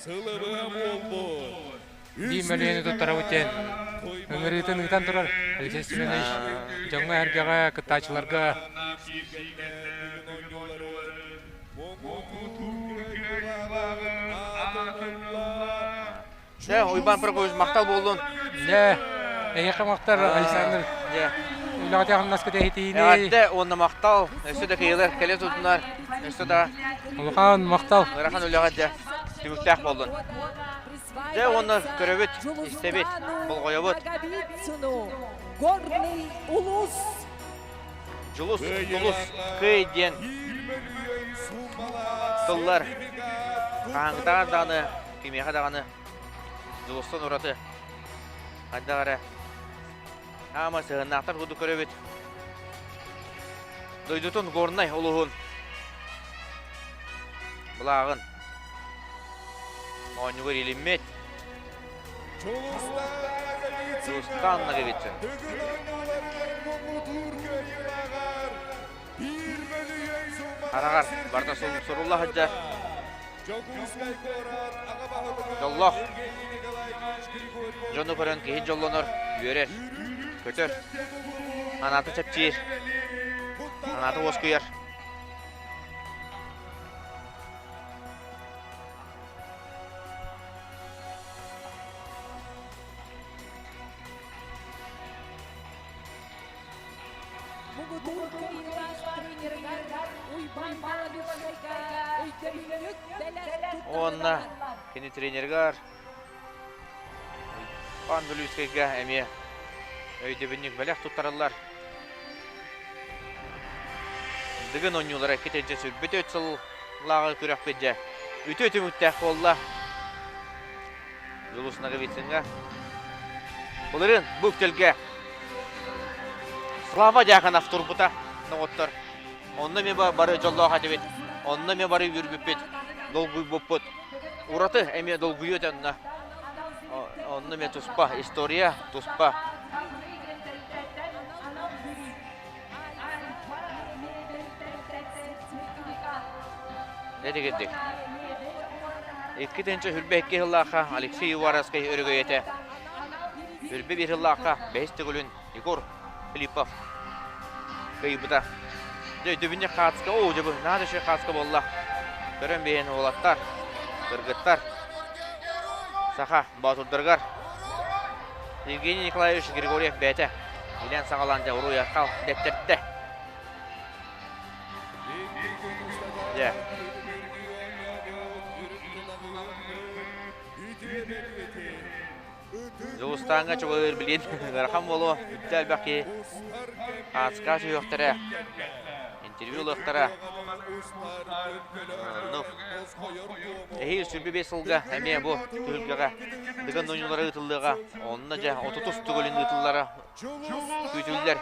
сылыбыа буолбут. Биир мөлүйүөнү туттарабыт диэн ыҥырыытын ыытан турар Алексей Семенович дьоҥҥо-сэргэҕэ, кыттааччыларга Дьэ, Уйбаан Прокопьевич, махтал буоллун. Дьэ, эйиэхэ махтал, Александр. Дьэ. Үлэҕитэ-хамнаскыта иһитиини. Эҕэрдэ уонна махтал. Өссө да кыайыылар кэлэ турдунар. Өссө да Улахан махтал. Ыарахан үлэҕэ дьэ түмүктээх буоллун. Дьэ уонна көрөбүт, истэбит, болҕойобут. Горный улус. Дьулус, тулус, кый диэн тыллар хаһааҥҥытааҕар даҕаны кимиэхэ даҕаны Дьулустан ураты хайдах эрэ хаама сыһыаннаахтар курдук көрөбүт. Дойдутун Горнай улууһун былааҕын оонньуугар илиммит Дьулустаан Ноговицын. Хараҕар барыта сурулла сылдьар. Дьоллоох дьону көрөн киһи дьоллонор, үөрэр, көтөр, санаата чэпчиир, санаата уоскуйар. Муҥутуур кыайыылаах тренерыгар Уйбаан Балабичскайга өйдөбүнньүк бэлэх Уонна кини тренеригэр Уйбаан Бүлүүскэйгэ эмиэ өйдөбүнньүк бэлэх туттараллар. Дыгын оонньуулара икки тыһыынча сүрбүт үт сыллааҕы күрэхпит дьэ үтүө түмүктээх буолла. Дьулус Ноговицыҥҥа. Былырыын бу үктэлгэ Слава Дьяконов турбута доҕоттор. Онно эмиэ бары дьоллоох этибит. Онно эмиэ бары үөрбүппүт, долгуйбуппут. Ураты эмиэ долгуйуу этэ онно. Онно эмиэ туспа история, туспа. Этигирдик. 2 сыллаахха Алексей Уваровскай өрөгөйөтө. 21 сыллаахха бэһис төгүлүн Егор Филиппов кыайбыта. Дьэ, өйдөбүнньүк хаацка, оо, дьэ, наһаа да үчүгэй хаацка буолла. Көрөн биһин уолаттар, кыргыттар, саха боотурдарыгар Евгений Николаевич Григорьев бэйэтэ илэн саҕалаан дьэ уруй-айхал дэттэрдэ. Дьэ. Дьулустааҥҥа чугаһыыр билин ыарахан буолуо, үттэ элбэх киһи ааска сүһүөхтэрэ, интервью ылыахтара. Ну, эһиил 25 сылга эмиэ бу түһүлгэҕэ Дыгын оонньуулара ыытыллыаҕа. Онно дьэ отутус төгүлүн ыытыллара күүтүллэр.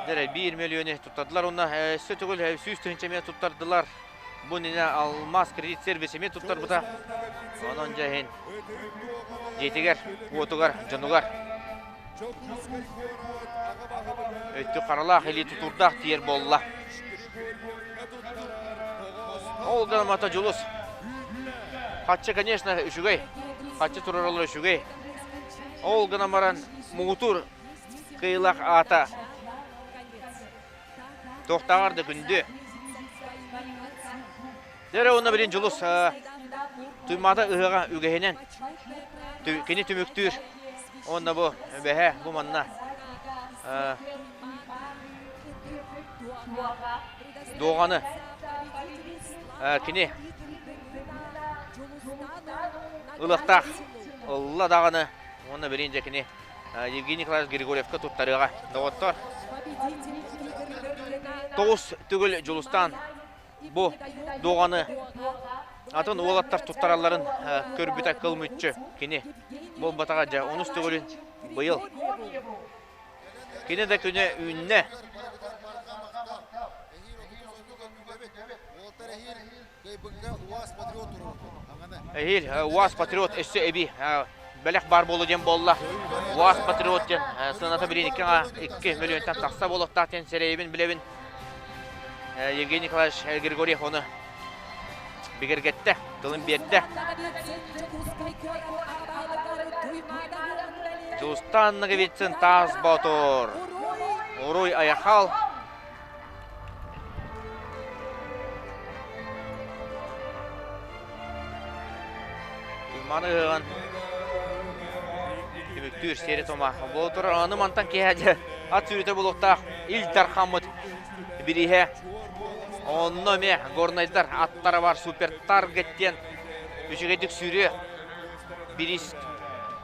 Дьэ, биир мөлүйүөнү туттардылар уонна өссө төгүл 100 тыһыынча эмиэ туттардылар. Бу иннинэ Алмаз кредит сервис эмиэ туттарбыта. Онон дьэ иһин дьиэтигэр, уотугар, дьонугар өттүк харалаах илии тутуурдаах тиийэр буолла. Ол гынан Дьулус. Хаччы, конечно, үчүгэй. Хаччы тураралар үчүгэй. Ол гынан баран муҥутуур кыайыылаах аата Туохтааҕар да күндү. Дьэ уонна билин Дьулус Туймаада ыһыаҕа үгэһинэн кини түмүктүүр. Уонна бу бэһэ бу манна дуоҕаны кини ылыахтаах ылла даҕаны уонна билин дьэ кини. Евгений Николаевич Григорьевка туттарыаҕа. Доҕоттор, тоҕус төгүл Дьулустаан бу дуоҕаны атын уолаттар туттаралларын көрбүтэ кыл мүччү кини буолбатаҕа дьэ онус төгүлүн быйыл кини да күнэ үүннэ. Эһиил УАЗ Патриот өссө эбии бэлэх баар буолуо диэн буолла. УАЗ Патриот диэн сыаната билин 2 миллионтан тахса буолуохтаах диэн сэрэйэбин билэбин. Евгений Николаевич Григорьев ону бигэргэттэ, тылын биэрдэ. Дьулустаан Ноговицын Таас Боотур, Уруй Айахал, Маны ыһыаҕын түмүктүүр сиэри тома. Буола турар аны мантан киэһэ ат сүүрүтэ буолуохтаах Ил Дархаммыт бирииһэ. Онно эмиэ горнайдар аттара бар супер таргет диэн үчүгэйдик сүүрүө бириис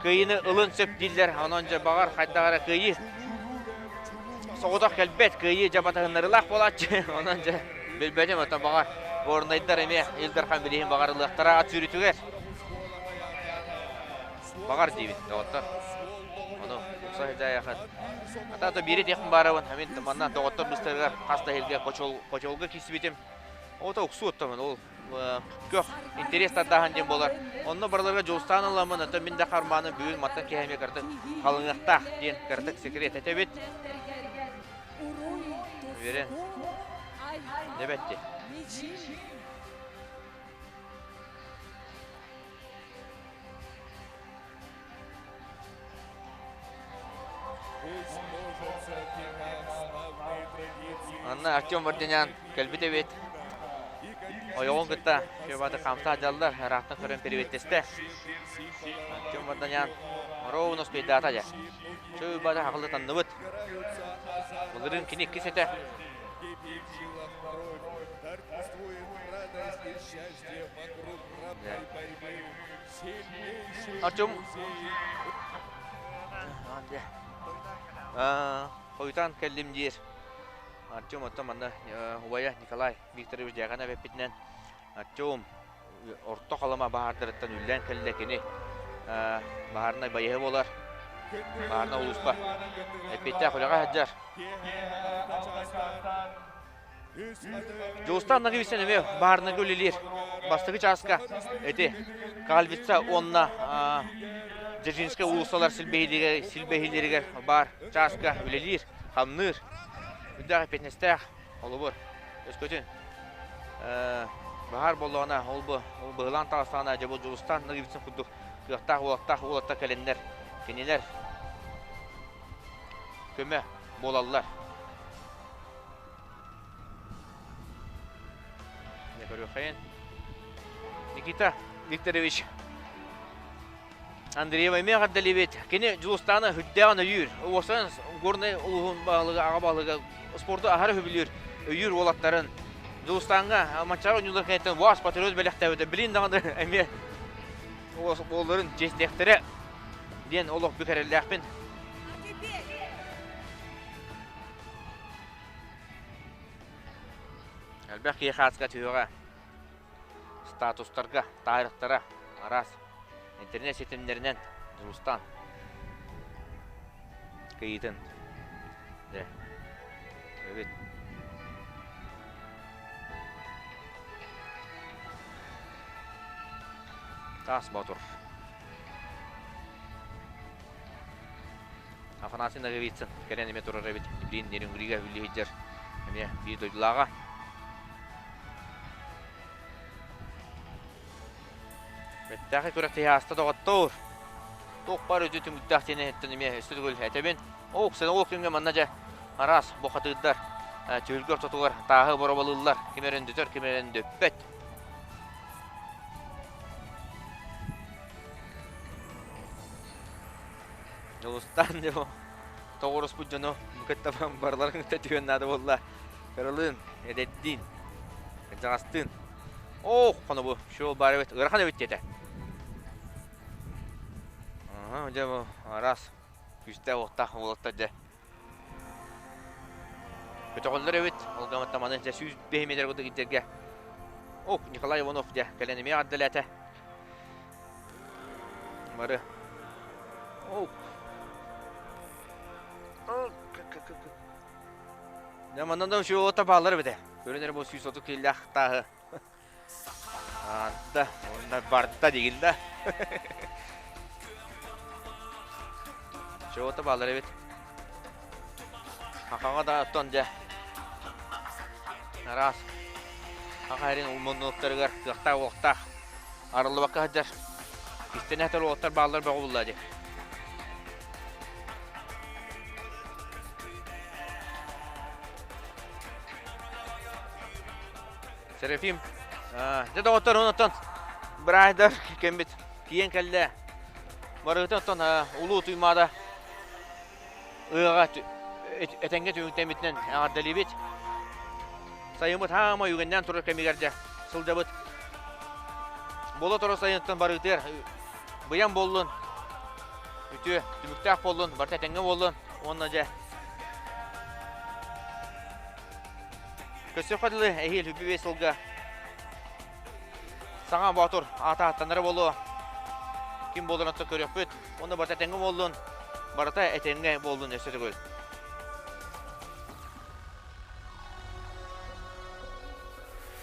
кыайыыны ылын сөп дииллэр. Онон дьэ баҕар хайдах эрэ кыайыы соҕотох кэлбэт, кыайыы дьэ батыһыннарыылаах буолааччы. Онон дьэ билбэтим, оттон баҕар горнайдар эмиэ Ил Дархан бирииһин баҕарылыахтара ат сүүрүүтүгэр. Баҕар диибин, доҕоттор. Ону укса сылдьаайахын. Ата то биири этиэхпин баарабын. Мин манна доҕоттор быстарыгар хас да иһиргэ хочолга киирсибитим. Ото уксу оттомун ол көх интерес тардааһын диэн буолар. Онно барыларга дьулустаан ыламмын, оттон мин да хармааным бүгүн мантан киһи кырдык халыҥыахтаах диэн кырдык секрет этэбит. Үөрэн. Дебетти. Анна Артем Варданян кэлбит эбит. Ойоҕун кытта Фебаты хамсаа дьаллар, ыраахтан көрөн переветтесте. Артем Варданян ровно успейдаата дьэ. Чөй бата хахылы танныбыт. Былырыын кини иккис этэ. Артем хойутаан кэллим диир. Артем оттон манна убайа Николай Викторович Дьяконов эппитинэн Артем Орто Халыма баһаардарыттан үллээн кэллэ кини баһаарынай байыһы буолар. Баһаарынай улууспа эппиэттээх үлэҕэ сылдьар. Дьулустаан Нагивицын эмиэ баарынага үлэлиир. Бастакы чааска эти Кальвица уонна Дзержинскэй уулуссалар силбэһиилэригэр баар чааска үлэлиир, хамныыр. Үрдээх эппиэтинэстээх холобур. Өскөтүн баһаар буоллаҕына, ол бу быһылаан таҕыстаҕына, дьэ бу Дьулустаан Нагивицын курдук кыахтаах уолаттаах уолаттар кэлэннэр, кинилэр көмө буолаллар. Көрүөххэйин. Никита Викторович Андреева эмиэ эҕэрдэлиибит. Кини Дьулустааны үрдээҕин өйүүр. Уопсайынан Горнай улууһун баһылыга, аҕа баһылыга спорду аһара сөбүлүүр, өйүүр уолаттарын. Дьулустааҥҥа Манчаары оонньуулар кэнниттэн УАЗ патриот бэлэхтээбитэ. Билин даҕаны эмиэ уолларын чиэстиэхтэрэ диэн олох бүк эрэллээхпин. Элбэх киһи хааска түһүөҕэ. Статустарга, таарыктара араас интернет ситимнэринэн Дьулустаан кыйыытын дьэ эбит. Таас Боотур. Афанасий Ноговицын кэлэн эмиэ турар эбит. Билин Нерюнгрига үлэлии сылдьар эмиэ биир дойдулааҕа. Бэттээхэй күрэхтэһии ааста доҕоттоор. Туох баар үтүө түмүктээх диэн эһэттэн эмиэ өссө төгүл этэбин. Оо, ол күҥҥэ манна дьэ араас бухатыырдар түһүлгэ ортотугар тааһы боробалыыллар. Ким эрэ өндөтөр, ким эрэ өндөппөт. Дьулустаан дьэ тоҕуруспут дьону кытта барыларын кытта түһүөн наада буолла. Кыралыын, эдэрдиин, кырдьаҕастыын. Ох, хоно бу, шоу баар эбит, ыарахан эбит диэтэ. Аха, дьэ бу араас. Күүстээх уохтаах уолаттар дьэ. Көтөҕөллөр эбит. Ол гаматтан маны дьэ 105 метр курдук ирдэргэ. Ох, Николай Иванов дьэ кэлэн эмиэ эҕэрдэлээтэ. Бары. Ох. Дьэ манна да үчүгэй уолаттар бааллар эбит ээ. Көрөн эрэ бу 130 киилээх тааһы. Аатта, уонна барда дигин да. Чего-то бааллар эбит. Хахаҕа да оттон дьэ. Араас. Хаха эрин муннуктарыгар кыахтаах-уохтаах арыллыбакка сылдьар. Истэн этэр уолаттар бааллар бөҕө булла дии. Серафим, дьэ доҕоттор, онтон быраайдар кэммит тиийэн кэллэ. Барыгытын оттон улуу Туймаада ыаҕа этэҥҥэ түмүктэммитинэн эҕэрдэлиибит. Сайыммыт хаама үгэннээн турар кэмигэр дьэ сылдьабыт. Буола турар сайынтан барыытыгар быйан буоллун, үтүө түмүктээх буоллун, барыта этэҥҥэ буоллун уонна дьэ Көстүөххэ дылы эһиил 25 сылга саҥа боотур аата ааттанара буолуо. Ким буоларын оттон көрүөхпүт. Уонна барыта этэҥҥэ буоллун, барыта этэҥҥэ буоллун өссө төгүл.